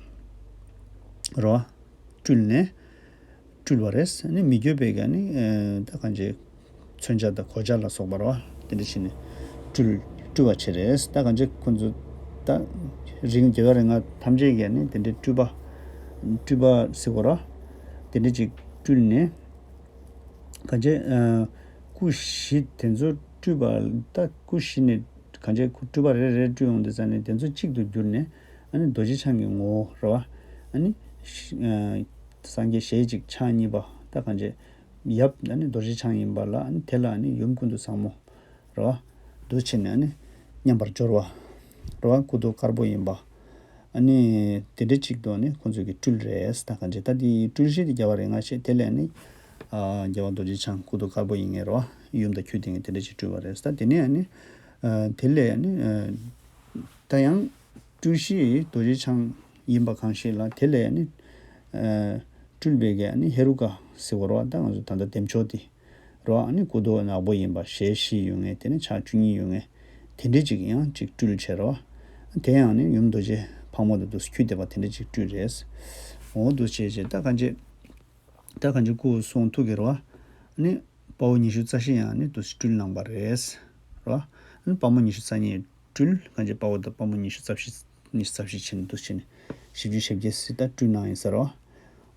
པ་ར་སྤྲུལ་ནས་སྤྲུལ་བ་རེད། ནི་མི་བསྐྱོད་པའི་གི་ནི་ཨ་ད་གང་བྱེད། མཚོན་ཆ་དང་གོ་ཆ་ལ་སོགས་པ་རེད་བ། དེ་འདྲ་བྱས་ནས་སྤྲུལ་སྤྲུལ་བ་བྱེད་རེད། ད་གང་ཅི་ཁོ་ཚོ་ད་རིགས་རྒྱལ་བ་རིགས་ལྔ་ཐམས་ཅད་ཀྱིས་ནི་དེ་འདྲའི་སྤྲུལ་པ་སྤྲུལ་པ་ཟེར་དགོས་རེད་བ། དེ་འདྲ་ཅིག་སྤྲུལ་ནས་གང་ཅི་ཨ་སྐུ་བཞི་དེ་ཚོ་སྤྲུལ་པ་ད་སྐུ་བཞི་ནས་གང་ཅི་སྤྲུལ་པ་རེ་རེ་སྤྲུལ་ཡོང་དུས་ཙང་ནས་དེ་ཚོ་གཅིག་ཏུ་གྱུར་ནས་ཨ་ནི་རྡོ་རྗེ་འཆང་གི་ངོ་བོ་རེད་བ། ཨ་ནི་ཨ་སངས་རྒྱས་ཞལ་གཅིག་ཕྱག་གཉིས་པ་ད་གང་ཅི། ཡབ་ཨ་ནི་རྡོ་རྗེ་འཆང་ཡིན་པ་ལ་ཨ་ནི་དེ་ལ་ཨ་ནི་ཡུམ་ཀུན་ཏུ་བཟང་མོ་རེད་བ། འདུ་བྱེད་ནི་ཨ་ནི་མཉམ་པར་སྦྱོར་བ་རེད་བ། སྐུ་མདོག་དཀར་པོ་ཡིན་པ། ཨ་ནི་དེ་འདྲ་གཅིག་ཏུ་ཨ་ནི་ཁོང་ཚོ་གི་སྤྲུལ་རེད་ད་གང་བྱེད་ད་དེ་སྤྲུལ་གཞི་དེ་རྒྱལ་བ་རིགས་ལྔ་བྱས་དེ་ལས་ཨ་ནི་ཨ་རྒྱལ་བ་རྡོ་རྗེ་འཆང་སྐུ་མདོག་དཀར་པོ་ཡིན་ངེས་རེད་བ། ཡུམ་དང་ཁྱོད་དེ་ངས་དེ་འདྲ་གཅིག་སྤྲུལ་བ་རེད་ད་དེ་ནས་ཨ་ནི་ཨ་དེ་ལས་ཨ་ནི་ཨ་ད་ཡང་སྤྲུལ་གཞི་རྡོ་རྗེ་འཆང་ཡིན་པ་གང་ཞིག་ལ་དེ་ལས་ཨ་ནི་ཨ་སྤྲུལ་པའི་གི་ཨ་ནི་ཧེ་རུ་ཀ་ཟེར་བ་རེད་བ་ད་ང་ཚོ་ད་ལྟ་བདེ་མཆོག་དེ། རོ། ཨ་ནི་སྐུ་མདོག་ནག་པོ་ཡིན་པ་ཞལ་བཞི་ཡོད་མཁན་དེ་ནི་ཕྱག་བཅུ་གཉིས་ཡོད་མཁན་དེ་འདྲ་ཅིག་ཡང་ཅིག་སྤྲུལ་བྱས་རོ། དེ་ཡང་ནི་ཡུམ་རྡོ་རྗེ་ཕག་མོ་དང་དུ་ཁྱུད་དེ་པ་དེ་འདྲ་ཅིག་སྤྲུལ་རེད། འོ་འདུག་བྱས་བྱས་ད་གང་བྱེད། ད་གང་བྱེད་སྐུ་གསུང་ཐུགས་ཀྱི་རོ། ཨ་ནི་དཔའ་བོ་ཉི་ཤུ་རྩ་བཞི་ཡང་ནི་དུ་སྤྲུལ་གནང་བ་རེད། རོ། ཨ་ནི་དཔའ་མོ་ཉི་ཤུ་རྩ་གཉིས་སྤྲུལ་གང་བྱེད་དཔའ་བོ་དང་དཔའ་མོ་ཉི་ཤུ་རྩ་བཞི་ཉི་ཤུ་རྩ་བཞི་ཕྱིན་དུ་ཕྱིན་བཞི་བཅུ་ཞེ་བརྒྱད་སྲིད་ད་སྤྲུལ་གནང་ཡིན་ཟེར་རོ།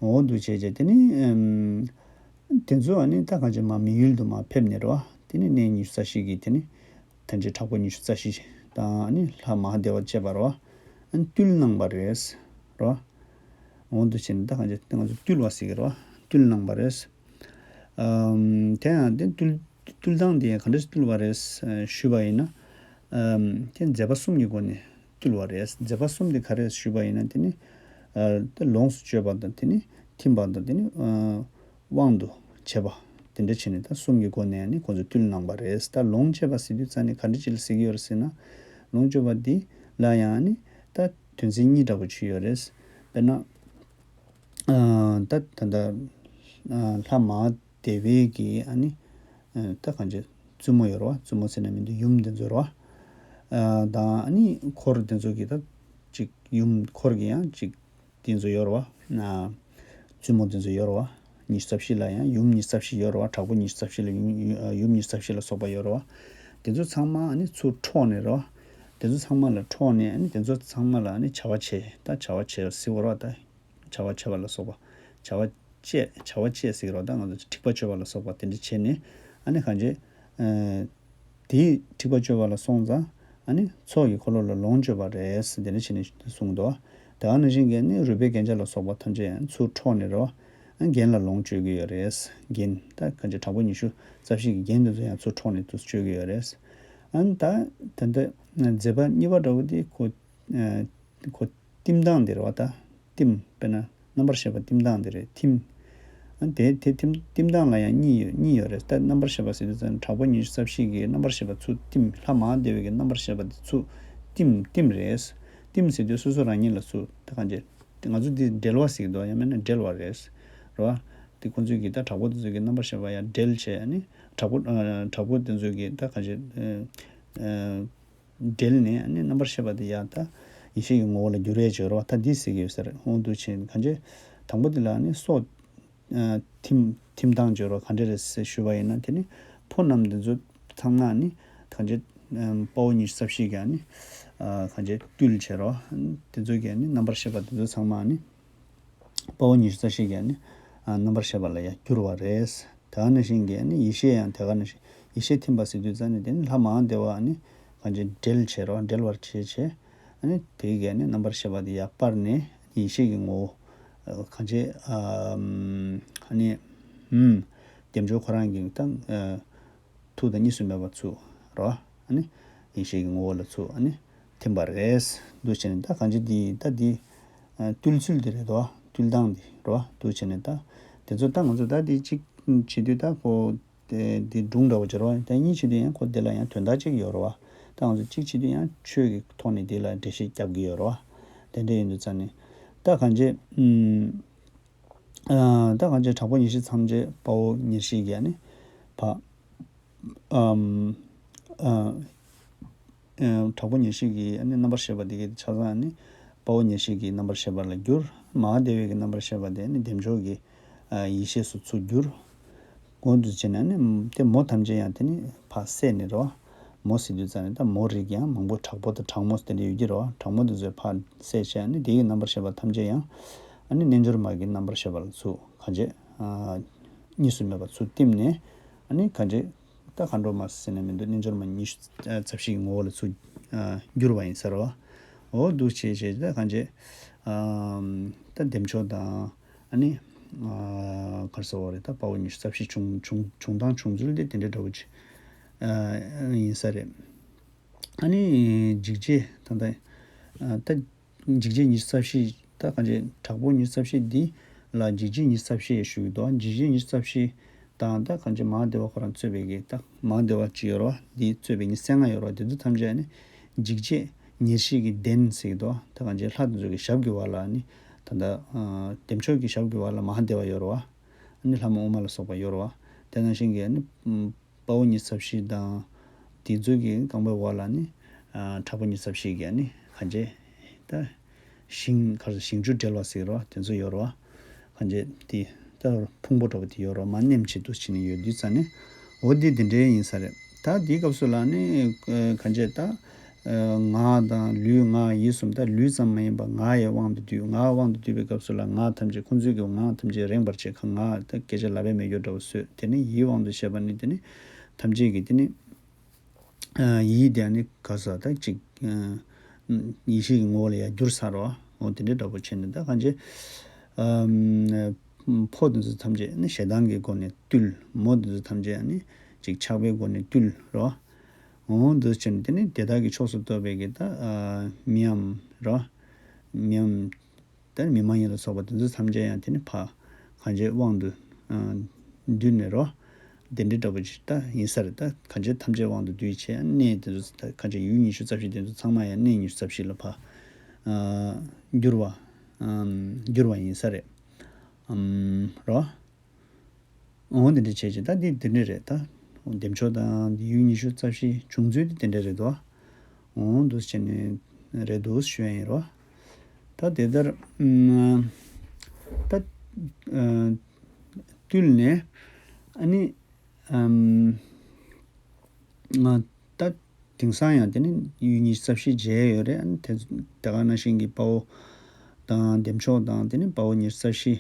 འོ་འདུག་བྱས་བྱས་དེ་ནི། དེ་ཚོ་ཨ་ནི་ད་གང་ཅི་མ་མི་ཡུལ་དུ་མ་ཕེབས་ནས་རོ། དེ་ནི་གནས་ཉི་ཤུ་རྩ་བཞི་གི་དེ་ནི་ཐན་ཅི་དྲག་པོ་ཉི་ཤུ་རྩ་བཞི་དང་ཨ་ནི་ལྷ་མ་ཧཱ་དེ་བ་བཅས་པ་རོ། ཨ་ནི་བཏུལ་གནང་བ་རེད་རོ། འོ་འདུག་བྱས་ནས་ད་གང་ཅི་ང་ཚོ་བཏུལ་བ་ཟེར་གི་རོ། བཏུལ་གནང་བ་རེད། ཨམ། དེ་ཡང་དེ་བཏུལ་བཏུལ་སྟངས་དེ་ཡང་ག་འདྲ་བཏུལ་བ་རེད་ཞུས་པ་ཡིན་ན། ཨམ། དེ་མཛད་པ་གསུམ་གྱི་སྒོ་ནས་བཏུལ་བ་རེད། མཛད་པ་གསུམ་དེ་ག་རེ་ཞུས་པ་ཡིན་ན། དེ་ནི་ཨ་དེ་ལོངས་སུ་སྤྱོད་པ་དང་། དེ་ནི་ཐིམ་པ་དང་། དེ་ནི་ཨ་དབང་དུ་བྱེད་པ། དེ་འདྲ་བྱས་ནས་ད་གསུམ་གྱི་སྒོ་ནས་ནི་ཁོང་ཚོས་བཏུལ་གནང་བ་རེད། ད་ལོངས་སྤྱོད་པ་ཟེར་དུས་ཙང་ནི་ག་འདྲ་ཅིག་ལ་ཟེར་གྱི་ཡོད་རེད་ཟེར་ན། ལོངས་སྤྱོད་པ་འདི་ལ་ཡང་ནི་ད་དོན་ཚན་གཉིས་འདྲ་པོ་ཅིག་ཡོད་རེད། དཔེར་ན། ཨ་ད་ད་ལྟ་ཨ་ལྷ་མ་བདེ་བའི་གི་ཨ་ནི་ཨ་ད་གང་ཅི་བཙུན་མོ་ཡོད་རེད་བ། བཙུན་མོ་ཟེར་ན་མི་འདུག་ཡུམ་དེ་ཚོ་རེད་བ། ཨ་དང་ཨ་ནི་འཁོར་དེ་ཚོ་གི་ད་ཅིག་ཡུམ་འཁོར་གི་ཡང་ཅིག་དེ་ཚོ་ཡོད་རེད་བ། ཨ་བཙུན་མོ་དེ་ཚོ་ཡོད་རེད་བ། ཉི་ཤུ་རྩ་བཞི་ལ་ཡང་ཡུམ་ཉི་ཤུ་རྩ་བཞི་ཡོད་རེད་བ། དྲག་པོ་ཉི་ཤུ་རྩ་བཞི་ལ་ཡུམ་ཡུམ་ཉི་ཤུ་རྩ་བཞི་ལ་སོགས་པ་ཡོད་རེད་བ། དེ་ཚོ་ཚང་མ་ཨ་ནི་ཚུར་འཕྲོག་ནས་རེད་བ། དེ་ཚོ་ཚང་མ་ལ་འཕྲོག་ནས་ཨ་ནི་དེ་ཚོ་ཚང་མ་ལ་ཨ་ནི་བྱ་བ་བྱེད། ད་བྱ་བ་བྱེད་ཟེར་བ་རེད་བ། ད། བྱ་བ་བྱེད་པ་ལ་སོགས་པ། བྱ་བ་བཅས། བྱ་བ་བཅས་ཟེར་གྱི་རེད་བ། ད་ང་ཚོ་འཁྲིག་པ་སྤྱོད་པ་ལ་སོགས་པ་དེ་འདྲ་བྱས་ནས། ཨ་ནི་གང་བྱེད། ཨ་དེའི་འཁྲིག་པ་སྤྱོད་པ་ལ་སོང་ཙང་། ཨ་ནི་ཚོགས་ཀྱི་འཁོར་ལོ་ལ་ལོངས་སྤྱོད་པ་རེད་ཟེར། དེ་འདྲ་བྱས་ནས་གསུངས་འདུག་དེ་ག་ནང་བཞིན་གྱི་ནི་རུས་པའི་རྒྱན་ཆ་ལ་སོགས་པ་ཐམས་ཅད་ཡང་ཚུར་འཕྲོག་ནས་རེད་བ། ཨ་རྒྱན་ལ་ལོངས་སྤྱོད་ཀྱི་ཡོད་རེད། རྒྱན་ད་གང་བྱེད། དྲག་པོ་ཉི་ཤུ་རྩ་བཞི་གི་རྒྱན་དེ་ཚོ་ཡང་ཚུར་འཕྲོག་ནས་དེ་ཚོ་སྤྱོད་ཀྱི་ཡོད་རེད། ཨ་ནི་ད་ད་ལྟ་མཛད་པ་གཉིས་པ་འདྲ་བོ་དེ་ཁོ། ཨ་ཁོ་བསྟིམ་སྟངས་དེ་རེད་བ། ད་བསྟིམ། དཔེར་ན་རྣམ་པར་ཤེས་པ་བསྟིམ་སྟངས་དེ་རེད། ཐིམ། ཨ་དེ་དེ་ཐིམ། བསྟིམ་སྟངས་ལ་ཡང་གཉིས་ཡོད། གཉིས་ཡོད་རེད། ད་རྣམ་པར་ཤེས་པ་ཟེར་དུས་ཙམ་དྲག་པོ་ཉི་ཤུ་རྩ་བཞི་གི་རྣམ་པར་ཤེས་པ་ཚུར་བསྟིམ། ལྷ་མ་བདེ་བའི་གི་རྣམ་པར་ཤེས་པ་དེ་ཚུར་བསྟིམ། བསྟིམ་རེད། བསྟིམ་ཟེར་དུས་སོ་སོ་རང་ཉིད་ལ་ཚུར། ད་གང་བྱེད། ང་ཚོ་འདི་འབྲེལ་བ་ཟེར་གྱི་འདུག་ཡང་མིན་ན་འབྲེལ་བ་རེད། རེད་བ། དེ་ཁོང་ཚོས་གི་ད་དྲག་པོ་དེ་ཚོས་གི་རྣམ་པར་ཤེས་པ་ཡང་འབྲེལ་བྱས། ཨ་ནི་དྲག་པོ། ཨ་དྲག་པོ་དེ་ཚོས་གི་ད་གང་བྱེད། ཨ་ཨ། འབྲེལ་ནས་ཨ་ནི་རྣམ་པར་ཤེས་པ་དེ་ཡང་ད་ཡེ་ཤེས་ཀྱི་ངོ་བོ་ལ་འགྱུར་ཡས་བྱེད་རོགས། ད་འདི་ཟེར་གྱི་ཡོད་ས་རེད། འོ་འདུག་བྱས་གང་བྱེད། དང་པོ་དེ་ལ་ཨ་ནི་སོ། ཨ་ཐིམ། ཐིམ་སྟངས་བྱེད་རོགས། ག་འདྲ་རེད་ཟེར་ཞུས་པ་ཡིན་ན། དེ་ནི་ཕོ་རྣམས་དེ་ཚོ་ཚང་མ་ཨ་ནི་གང་བྱེད། ཨམ་དཔའ་བོ་ཉི་ཤུ་རྩ་བཞི་གིས་ཨ་ནི་ཨ་གང་བྱེད། བཏུལ་བྱེད་རོགས། དེ་ཚོ་གིས་ཨ་ནི་རྣམ་པར་ཤེས་པ་དེ་ཚོ་ཚང་མ་ཨ་ནི། དཔའ་བོ་ཉི་ཤུ་རྩ་བཞི་གིས་ནི་ཨ་རྣམ་པར་ཤེས་པ་ལ་ཡང་བསྒྱུར་བ་རེད། དེ་ག་ནང་བཞིན་གྱི་ནི་ཡེ་ཤེས་ཡང་དེ་ག་ནང་བཞིན། ཡེ་ཤེས་ཐིམ་པ་ཟེར་དུས་ཙམ་ནས། དེ་ནི་ལྷ་མ་བདེ་བ་ནི་གང་བྱེད། འབྲེལ་བྱེད་རོགས། འབྲེལ་བར་བྱེད་བྱེད། ཨ་ནི་དེ་གས་ནི་རྣམ་པར་ཤེས་པ་དེ་ཡར་སྤར་ནས་ཡེ་ཤེས་ཀྱི་ངོ་བོ། ཨ་གང་བྱེད། ཨ་ནི་ཨུམ་བདེ་མཆོག་ཁོ་རང་གི་ད་ཨ་ཐུགས་དང་གཉིས་སུ་མེད་པ་ཚུར་རོ། ཨ་ནི་ཡེ་ཤེས་ཀྱི་ངོ་བོ་ལ་ཚུར་ཨ་ནི་ཐིམ་པ་རེད། འདུག་བྱས་ནས་ད་གང་ཅི་འདི་ད་འདི་ཨ་བཏུལ་ཚུལ་འདི་རེད་དོ། བཏུལ་སྟངས་འདི་རོ། འདུག་བྱས་ནས་ད་དེ་ཚོ་ད་ང་ཚོ་ད་འདི་གཅིག་བྱེད་དུས་ད་ཁོ་དེ་འདི་སྒྲུང་འདྲ་བོ་བྱེད་རོ། ད་གཉིས་བྱེད་དུས་ཡང་ཁོ་དེ་ལ་ཡང་དོན་དག་གཅིག་ཡོད་རོ་བ། ད་ང་ཚོ་གཅིག་བྱེད་དུས་ཡང་ཆོས་ཀྱི་ཐོག་ནས་འདི་ལ་འགྲེལ་བཤད་རྒྱབ་ཀྱི་ཡོད་རོ་བ། དེ་འདྲ་ཡིན་དུས་ཙང་ནས་ད་གང་ཅི་ཨུམ། ཨ་ད་གང་ཅི་དྲག་པོ་ཉེར་བཞི་ཐམས་ཅད་དཔའ་བོ་ཉེར་བཞི་གིས་ནི་ཕ། ཨམ། ཨ། ཨ་དྲག་པོ་ཉེར་བཞི་གི་ཨ་ནི་རྣམ་པར་ཤེས་པ་དེ་གའི་ཆ་ཚང་ནི་དཔའ་བོ་ཉེར་བཞི་གི་རྣམ་པར་ཤེས་པ་ལ་བསྒྱུར། མ་ཧཱ་དེ་ཝའི་གི་རྣམ་པར་ཤེས་པ་དེ་ནི་བདེ་མཆོག་གི་ཨ་ཡེ་ཤེས་སུ་ཚུར་བསྒྱུར། འོ་འདུག་བྱས་ནས་ནི་དེ་མོ་ཐམས་ཅད་ཡང་དེ་ནི་ཕར་བསད་ནས་རེད་བ། མོ་ཟེར་དུས་ཙང་ནས་ད་མོ་རིགས་ཡང་མང་པོ་དྲག་པོ་དང་དྲག་མོ་དེ་འདྲ་ཡོད་ཀྱི་རེད་བ། དྲག་མོ་དེ་ཚོ་ཕར་བསད་བྱས་ནས་དེ་ཡི་རྣམ་པར་ཤེས་པ་ཐམས་ཅད་ཡང་ཨ་ནི་རྣལ་འབྱོར་མ་གི་རྣམ་པར་ཤེས་པ་ལ་ཚུར་གང་བྱེད། ཨ་གཉིས་སུ་མེད་པ་ཚུར་བསྟིམ་ནས་ཨ་ནི་གང་བྱེད། ད་མཁའ་འགྲོ་མ་ཟེར་ནས་མི་འདུག་རྣལ་འབྱོར་མ་ཉི་ཤུ་རྩ་བཞི་གི་ངོ་བོ་ལ་ཚུར་ཨ་བསྒྱུར་བ་ཡིན་ས་རེད་བ། འོ་འདུག་བྱས་བྱས་ད་གང་བྱེད། ཨམ་ད་བདེ་མཆོག་དང་ཨ་ནི་ཨ་ག་རེ་ཟེར་བ་རེད། ད་དཔའ་བོ་ཉི་ཤུ་རྩ་བཞི་བྱུང་བྱུང་བྱུང་སྟངས་བྱུང་ཚུལ་དེ་དེ་འདྲའི་འདྲ་བོ་ཅིག་ཨ་ཡིན་ས་རེད། ཨ་ནི་འཇིགས་བྱེད་ད་ལྟ་ཨ་ད། འཇིགས་བྱེད་ཉི་ཤུ་རྩ་བཞི། ད་གང་བྱེད། དྲག་པོ་ཉི་ཤུ་རྩ་བཞི་འདི་ལ་འཇིགས་བྱེད་ཉི་ཤུ་རྩ་བཞི་ཞུ་གི་འདུག་འཇིགས་བྱེད་ཉི་ཤུ་རྩ་བཞི་དང་ད་གང་བྱེད། མ་ཧཱ་དེ་ཝ་ཁོ་རང་གཙོས་པའི་གི་ད་མ་ཧཱ་དེ་ཝ་གཅིག་ཡོད་རེད་བ། འདི་གཙོས་པའི་ཉི་ཤུ་རྩ་ལྔ་ཡོད་རེད་བ། དེ་ཚོ་ཐམས་ཅད་ནི་འཇིགས་བྱེད་ཉེར་བཞི་གི་གདན་ཟེར་གི་འདུག་ད་གང་བྱེད། ལྷ་དེ་ཚོ་གི་ཞབས་ཀྱི་བར་ལ་ནི་ད་ལྟ་ཨ་བདེ་མཆོག་གི་ཞབས་ཀྱི་བར་ལ་མ་ཧཱ་དེ་ཝ་ཡོད་རེད་བ། ནི་ལྷ་མོ་ཨུ་མ་ལ་སོགས་པ་ཡོད་རེད་བ། དེ་ནང་བཞིན་གྱི་ནི་དཔའ་བོ་ཉི་ཤུ་རྩ་བཞི་དང་། དེ་ཚོ་གི་རྐང་པའི་འོག་ལ་ནི་ཨ་དྲག་པོ་ཉི་ཤུ་རྩ་བཞི་གི་ནི་གང་བྱེད། ད་ཞིང་ཁར་ཞིང་བཅུ་འབྲེལ་བ་ཟེར་རོ། དེ་ཚོ་ཡོད་རོ། གང་བྱེད། དེ་ད་ཕུང་པོ་འདྲ་པོ་དེ་ཡོད་རོ། མར་མནན་བྱེད་དུ་བྱེད་ནི་ཡོད་དུས་ཙང་ནས། འོ་དེ་དེ་འདྲའི་ཡིན་ས་རེད། ད་དེའི་སྐབས་སུ་ལ་ནི་ཨ་གང་བྱེད། ད་ཨ་ངག་དང་ལུས་ངག་ཡིད་གསུམ། ད་ལུས་ཙམ་མ་ཡིན་པར་ངག་ཡི་དབང་དུ་བསྡུས། ངག་དབང་དུ་བསྡུས་པའི་སྐབས་སུ་ལ་ངག་ཐམས་ཅད་ཁོང་ཚོའི་གི་ངག་ཐམས་ཅད་རེངས་པར་བྱེད། ཁ་ངག་ད་སྐད་ཆ་ལབ་པའི་མེད་རྒྱུ་འདྲ་བོ་བཟོས། དེ་ནི་ཡིད་དབང་དུ་བྱས་པ་ནི་དེ་ནི་ཐམས་ཅད་ཀྱི་དེ་ནི་ཨ་ཡིད་དེ་ནི་ག་ས་ད་ཅིག་ཨ་ཡེ་ཤེས་ཀྱི་ངོ་བོ་ལ་ཡར་འགྱུར་ཚར་རོ། འོ་དེ་འདྲའི་འདྲ་པོ་བྱས་ནས་ད་གང་བྱེད། ཨམ་ ཕོ་དེ་ཚོ་ཐམས་ཅད་ནི་ཞེ་སྡང་གི་སྒོ་ནས་བཏུལ། མོ་དེ་ཚོ་ཐམས་ཅད་ནི་ཅིག་ཆགས་པའི་སྒོ་ནས་བཏུལ་རོ། འོ་འདུག་བྱས་ནས་དེ་ནི་དེ་དག་གི་ཕྱོགས་སུ་གཏོགས་པའི་གི་ད་མི་འམ་རོ། མི་འམ། ད་མི་མ་ཡིན་ལ་སོགས་པ་དེ་ཚོ་ཐམས་ཅད་ཡང་དེ་ནི་ཕ་གང་བྱེད་དབང་དུ་འདུས་ནས་རོ། དེ་འདྲའི་འདྲ་པོ་ཅིག་ད་ཡིན་ས་རེད། ད་གང་བྱེད་ཐམས་ཅད་དབང་དུ་འདུས་བྱས་གནས་དེ་ཚོ་ད་གང་བྱེད་ཡུལ་ཉི་ཤུ་རྩ་བཞི་དེ་ཚོ་ཚང་མ་ཡང་གནས་ཉི་ཤུ་རྩ་བཞི་ལ་ཕ་འགྱུར་བ་འགྱུར་བ་ཡིན་ས་རེད། རོ། འོ་དེ་འདྲ་བྱས་ཀྱི་ད་འདི་དེ་འདྲ་རེད་ད། འདེམས་ཤོག་དང་འདི་ཡུལ་ཉི་ཤུ་རྩ་བཞི་བྱུང་ཚུལ་དེ་དེ་འདྲ་རེད་དོ། འོ་འདུག་བྱས་ནས་རེད་འདུག་ཞུ་ཡ་ཡིན་རོ། ད་དེ་ལྟར་ད་བཏུལ་ནས་ཨ་ནི་ད་དེང་སང་ཡང་དེ་ནི་ཡུལ་ཉི་ཤུ་རྩ་བཞི་མཇལ་ཡོད་རེད། ཨ་ནི་དེ་དེ་ག་ནང་བཞིན་གྱི་དཔའ་བོ་དང་འདེམས་ཤོག་དང་དེ་ནི་དཔའ་བོ་ཉི་ཤུ་རྩ་བཞི་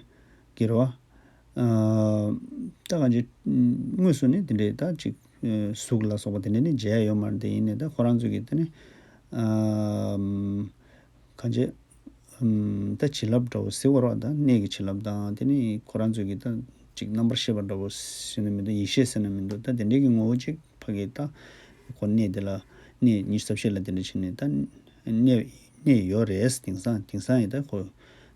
གི་རོ། ད་གང་ཅི་དངོས་སུ་ནི་དེ་འདྲའི་ད་ཅིག་གཟུགས་ལ་སོགས་པ་དེ་འདྲ་ནི་མཇལ་ཡོད་མ་རེད། དེ་ཡིན་ནའི་ད་ཁོ་རང་ཚོ་གི་དེ་ནི་གང་ཅི་ད་བྱིན་རླབས་འདྲ་བོ་ཟེར་བ་རོགས། ད་གནས་ཀྱི་བྱིན་རླབས་དང་དེ་ནི་ཁོ་རང་ཚོ་གི་ད་ཅིག་རྣམ་པར་ཤེས་པ་འདྲ་བོ་ཟེར་ན་མི་འདུག་ཡེ་ཤེས་ཟེར་ན་མི་འདུག་ད་དེ་འདྲའི་གི་ངོ་བོ་ཅིག་ཕ་གི་ད་ཁོ་གནས་དེ་ལ་གནས་ཉི་ཤུ་རྩ་བཞི་ལ་དེ་འདྲ་བྱས་ནས་ད་གནས་གནས་ཡོད་རེད། དེང་སང་དེང་སང་ཡིན་ད་ཁོ་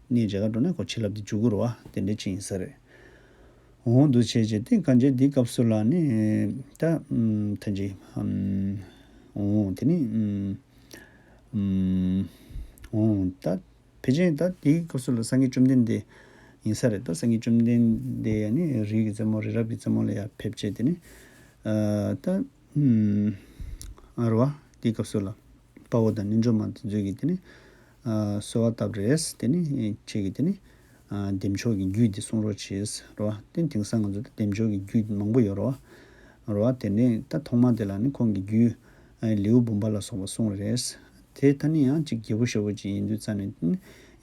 གནས་མཇལ་ག་འགྲོ་ན་ཁོ་བྱིན་རླབས་དེ་འཇུག་གི་རེད་བ། དེ་འདྲ་ཅིག་ཡིན་ས་རེད། འོ་འདུག་བྱས་བྱས་དེ་གང་བྱས་འདི་སྐབས་སུ་ལ་ནི་ད་ཐ་ཇི་འོ་དེ་ནི་འོ་ད་ཕལ་ཆེར་ད་དེའི་སྐབས་སུ་ལ་སངས་རྒྱས་བཅོམ་ལྡན་འདས་ཡིན་ས་རེད། ད་སངས་རྒྱས་བཅོམ་ལྡན་འདས་ཡ་ནི་རི་གི་རྩེ་མོ་རི་རབ་ཀྱི་རྩེ་མོ་ལ་ཡར་ཕེབས་བྱས་དེ་ནི་ད་ཨ་རུ་བ་དེའི་སྐབས་སུ་ལ་དཔའ་བོ་དང་རྣལ་འབྱོར་མ་དེ་ཚོས་ཀྱིས་དེ་ནི་གསོལ་བ་བཏབ་རེད། དེ་ནི་ཁྱེད་ཀྱིས་དེ་ནི་བདེ་མཆོག་གི་རྒྱུད་འདི་གསུང་རོགས་བྱེད་རོ། དེ་དེང་སང་ང་ཚོ་ད་བདེ་མཆོག་གི་རྒྱུད་མང་པོ་ཡོད་རོ། རོ་དེ་ནི་ད་ཐོག་མ་དེ་ལ་ནི་ཁོང་གི་རྒྱུད་ལེའུ་འབུམ་པ་ལ་སོགས་པ་གསུངས་རེད། དེ་ད་ནི་ཡང་ཅིག་རྒྱས་པོ་ཞེ་པོ་ཅིག་ཡིན་དུས་ཙ་ནི་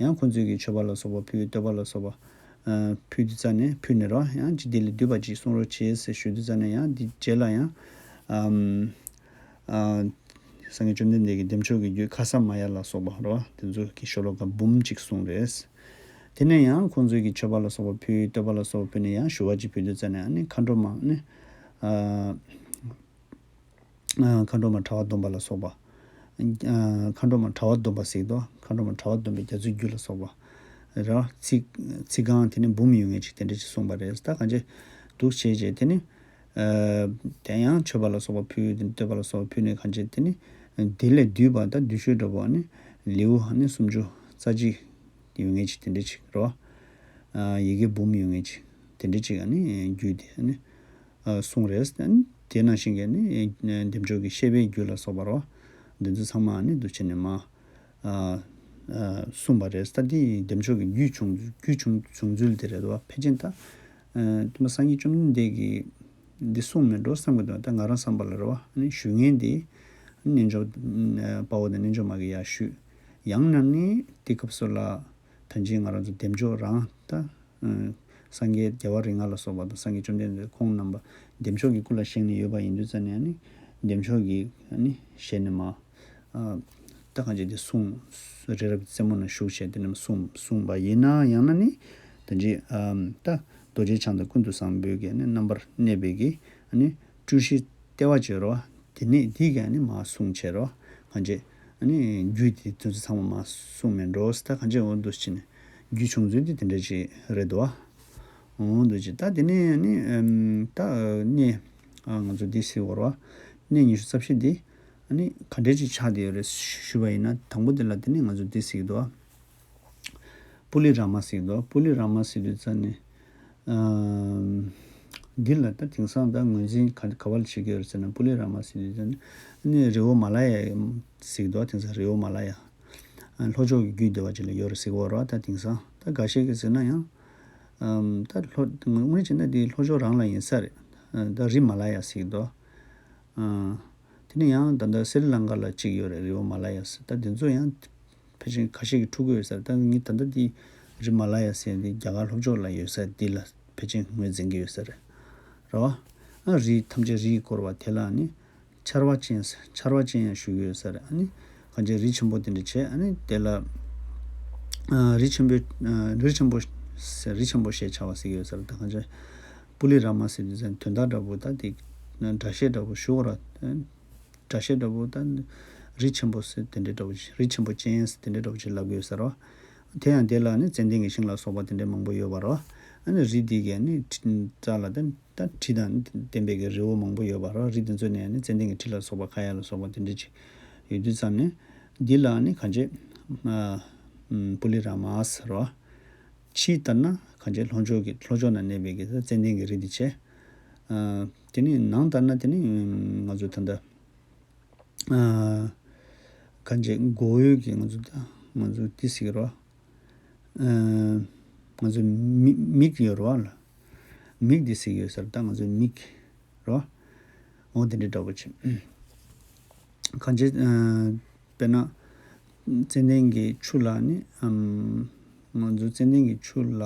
ཡང་ཁོང་ཚོས་ཀྱི་མཆོད་པ་ལ་སོགས་པ་ཕུལ། བསྟོད་པ་ལ་སོགས་པ་ཕུལ་དུས་ཙ་ནི་ཕུལ་ནས་རོ། ཡང་ཅིག་དེ་ལས་བསྡུས་པ་ཅིག་གསུང་རོགས་བྱེད་ཟེར་ཞུ་དུས་ཙ་ནི་ཡང་འདི་རྗེས་ལ་ཡང་ཨམ། ཨ། སངས་རྒྱས་བཅོམ་ལྡན་འདས་ཀྱིས་བདེ་མཆོག་གི་རྒྱུད་ཁ་ས་མ་ཡ་ལ་སོགས་པ་རོ། དེ་ཚོ་གི་ཤོ་ལོ་ཀ་འབུམ་གཅིག་གསུངས་རེད། དེ་ནས་ཡང་ཁོང་ཚོས་ཀྱི་མཆོད་པ་ལ་སོགས་པ་ཕུལ། བསྟོད་པ་ལ་སོགས་པ་ཕུལ་ནས་ཡང་ཞུ་བ་གཅིག་ཕུལ་དུས་ཙ་ནས་ཨ་ནི་མཁའ་འགྲོ་མ་ནི། ཨ། མཁའ་འགྲོ་མ་གྲྭ་པ་སྡོམ་པ་ལ་སོགས་པ། ཨ། མཁའ་འགྲོ་མ་གྲྭ་པ་སྡོམ་པ་ཟེར་གྱི་འདུག་མཁའ་འགྲོ་མ་གྲྭ་པ་སྡོམ་པའི་རྒྱ་མཚོའི་རྒྱུད་ལ་སོགས་པ། ར། ཚིག་ཚིག་རྐང་དེ་ནི་འབུམ་ཡོད་ངེས་ཅིག་དེ་འདྲ་ཅིག་གསུངས་པ་རེད། ད་གང་ཅི་འདུག་བྱས་རྗེས་དེ་ནི། ཨ། དེ་ཡང་མཆོད་པ་ལ་སོགས་པ་ཕུལ། དེ་ནི་བསྟོད་པ་ལ་སོགས་པ་ཕུལ་ནས་གང་ཅི་དེ་ནི། དེ་ལས་བསྡུས་པ་ད་བསྡུས་ཤོས་འདྲ་པོ་ནི་ལེའུ་ནི་སུམ་ཅུ་རྩ་གཅིག་ཡོད་ངེས་ཅིག་དེ་འདྲ་ཅིག་རོ། ཨ། ཡི་གེ་འབུམ་ཡོད་ངེས་ཅིག་དེ་འདྲ་ཅིག་ཨ་ནི་རྒྱུད་དེ་ཨ་ནི། ཨ། གསུངས་རེད། ཨ་ནི་དེ་ནང་བཞིན་གྱི་ནི་བདེ་མཆོག་གི་བཤེས་པའི་རྒྱུད་ལ་སོགས་པ་རོ། འདི་ཚོ་ཚང་མ་ཨ་ནི་འདུ་བྱེད་ནས་མ། ཨ། ཨ། གསུངས་པ་རེད། ད་འདི་བདེ་མཆོག་གི་རྒྱུད་བྱུང་རྒྱུད་བྱུང་བྱུང་ཚུལ་དེ་རེད་དོ། ཕལ་ཆེར་ད། ཨ། སྟོན་པ་སངས་རྒྱས་བཅོམ་ལྡན་འདས་ཀྱིས་འདི་གསུངས་མེད་འགྲོ་བསམ་གྱི་འདུག་ད་ང་རང་བསམ་པ་ལ་རེད་བ། ཨ་ནི་ཞུ་མཁན་འདི་རྣལ་འབྱོར་དཔའ་བོ་དང་རྣལ་འབྱོར་མ་གི་ཡར་ཞུས། ཡང་ན་ནི་དེ་སྐབས་སུ་ལ་ད་ཅི་ང་རང་ཚོ་བདེ་མཆོག་རང་ད། སངས་རྒྱས་རྒྱལ་བ་རིགས་ལྔ་ལ་སོགས་པ་དང་སངས་རྒྱས་བཅོམ་ལྡན་འདས་ཁོང་རྣམ་པ་བདེ་མཆོག་གི་སྐུ་ལ་བཞེངས་ནས་ཡོད་པ་ཡིན་དུས་ཙ་ནས་ནི་བདེ་མཆོག་གི་ནི་ཞལ་ནས་མ། ད་གང་ཅི་དེ་གསུངས། རི་རབ་རྩེ་མོ་ན་བཞུགས་བྱས་དེ་རྣམས་གསུངས་གསུངས་པ་ཡིན་ན། ཡང་ན་ནི་ད་ཅི་ད་རྡོ་རྗེ་འཆང་དང་ཀུན་ཏུ་བཟང་པོའི་གི་ནི་རྣམ་པར་གནས་པའི་གི་ནི་སྤྲུལ་གཞི་ལྟེ་བ་བྱས་རོ། དེ་ནས་དེ་ག་ནི་མ་གསུངས་བྱས་རོ། གང་ཅི་ཨ་ནི་རྒྱུད་དེ་དུས་ཚོད་ཚང་མ་མ་གསུངས་མེད་འགྲོ། ད་གང་ཅི་འོ་འདུག་ཕྱིན་ནས་རྒྱུད་བྱུང་ཚུལ་དེ་དེ་འདྲ་ཅིག་རེད་དོ། འོ་འདུག་ཅིག་ད་དེ་ནས་ཨ་ནི་ད་གནས་ང་ཚོ་འདི་ཟེར་བ་རོ། གནས་ཉི་ཤུ་རྩ་བཞི་འདི་ཨ་ནི་ག་འདྲ་ཅིག་ཆགས་བསྡད་ཡོད་རེད་ཞུས་པ་ཡིན་ན། དང་པོ་དེ་ལ་དེ་ནས་ང་ཚོ་འདི་ཟེར་གྱི་འདུག་པུ་ལི་ར་མ་ཟེར་གྱི་འདུག་པུ་ལི་ར་མ་ཟེར་དུས་ཙ་ནས། ཨམ། འདི་ལ་ད་དེང་སང་ད་ངོས་འཛིན་ག་ག་བ་ལ་བྱེད་ཀྱི་ཡོད་རེད་ཟེར་ན། པུ་ལི་ར་མ་ཟེར་དུས་ཙ་ནས་ཨ་ནི་རི་བོ་མ་ལ་ཡ་ཟེར་གྱི་འདུག་དེང་སང་རི་བོ་མ་ལ་ཡ། ཨ། ལྷོ་ཕྱོགས་ཀྱི་རྒྱུད་སྡེ་བ་ཅིག་ལ་ཡོད་རེད་ཟེར་གྱི་ཡོད་རེད་བ། ད་དེང་སང་ད་འགའ་ཤས་ཀྱིས་ཟེར་ན་ཡང་། ཨམ། ད་ལྷོ་དངོས་གནས་བྱས་ན་འདི་ལྷོ་ཕྱོགས་རང་ལ་ཡིན་ས་རེད། ཨ། ད་རི་མ་ལ་ཡ་ཟེར་གྱི་འདུག་ཨ། དེ་ནས་ཡང་ད་ལྟ་སི་རི་ལང་ཀ་ལ་གཅིག་ཡོད་རེད། རི་བོ་མ་ལ་ཡ་ཟེར། ད་དེ་ཚོ་ཡང་ཕལ་ཆེར་ཁ་ཤས་ཀྱིས་འཁྲུག་གི་ཡོད་ས་རེད། ད་ངས་ད་ལྟ་འདི་རི་མ་ལ་ཡ་ཟེར་འདི་རྒྱ་གར་ལྷོ་ཕྱོགས་ལ་ཡོད་ས་འདི་ལ་ཕལ་ཆེར་ངོས་འཛིན་གྱི་ཡོད་ས་རེད། རེད་བ། ཨ། རི་ཐམས་ཅད་རིས་བསྐོར་བ་དེ་ལ་ནི་ཆར་པ་ཅན་ཟེར། ཆར་པ་ཅན་ཡང་ཞུ་གི་ཡོད་ས་རེད། ཨ་ནི་གང་ཅི་རི་ཆེན་པོ་དེ་འདྲ་བྱས། ཨ་ནི་དེ་ལ། ཨ། རི་ཆེན་པོའི། ཨ། རི་ཆེན་པོ་ ཟེར་རི་ཆེན་པོ་ཞེས་བྱ་བ་ཟེར་གྱི་ཡོད་ས་རེད། ད་གང་ཅི་པུ་ལི་ར་མ་ཟེར་དུས་ཙང་དོན་དག་འདྲ་པོ་ད་དེ་སྒྲ་བཤད་འདྲ་པོ་ཞུ་བ་ར། སྒྲ་བཤད་འདྲ་པོ་ད་རི་ཆེན་པོ་ཟེར་དེ་འདྲའི་འདྲ་པོ་ཅིག་རི་ཆེན་པོ་ཅན་ཟེར་དེ་འདྲའི་འདྲ་པོ་ཅིག་ལབ་ཀྱི་ཡོད་ས་རེད། དེ་ཡང་དེ་ལ་ནི་ཙན་དན་གྱི་ཤིང་ལ་སོགས་པ་དེ་འདྲའི་མང་པོ་ཡོད་པ་རེད། ཨ་ནི་རི་འདི་གའི་ནི་རྩ་ལ་ད་ད་དྲི་དང་ལྡན་པའི་གི་རི་བོ་མང་པོ་ཡོད་པ་རེད། རི་དེ་ཚོ་ནས་ནི་ཙན་དན་གྱི་དྲི་ལ་སོགས་པ་ཁ་ཡ་ལ་སོགས་པ་དེ་འདྲ་ཅིག་ཡོད་དུས་ཙམ་ནས་འདི་ལ་ནི་གང་ཅི་ཨ་ཨམ་པུ་ལི་ར་མ་ཟེར་བ། ཕྱི་ལྟར་ན་གང་ཅི་ལྷོ་ཕྱོགས་ཀྱི་ལྷོ་ཕྱོགས་ན་གནས་པའི་གི་ཙན་དན་གྱི་རི་འདི་བྱས། ཨ་དེ་ནི་ནང་ལྟར་ན་དེ་ནི་ང་ཚོ་ད་ལྟ་ཨ་གང་ཅི་མགོ་བོའི་གི་ང་ཚོ་ད་ང་ཚོ་ཏི་སི་གི་རོ། ཨ་ང་ཚོ་མིག་མིག་ཡོད་རེད་བ་ལ། མིག་འདི་ཟེར་གྱི་ཡོད་ས་རེད། ད་ང་ཚོ་མིག་རེད་བ། འོ་དེ་འདྲའི་འདྲ་པོ་ཅིག་གང་ཅི་ཨ་དཔེར་ན་ཙན་དན་གྱི་ཆུ་ལ་ནི་ཨམ་ང་ཚོ་ཙན་དན་གྱི་ཆུ་ལ་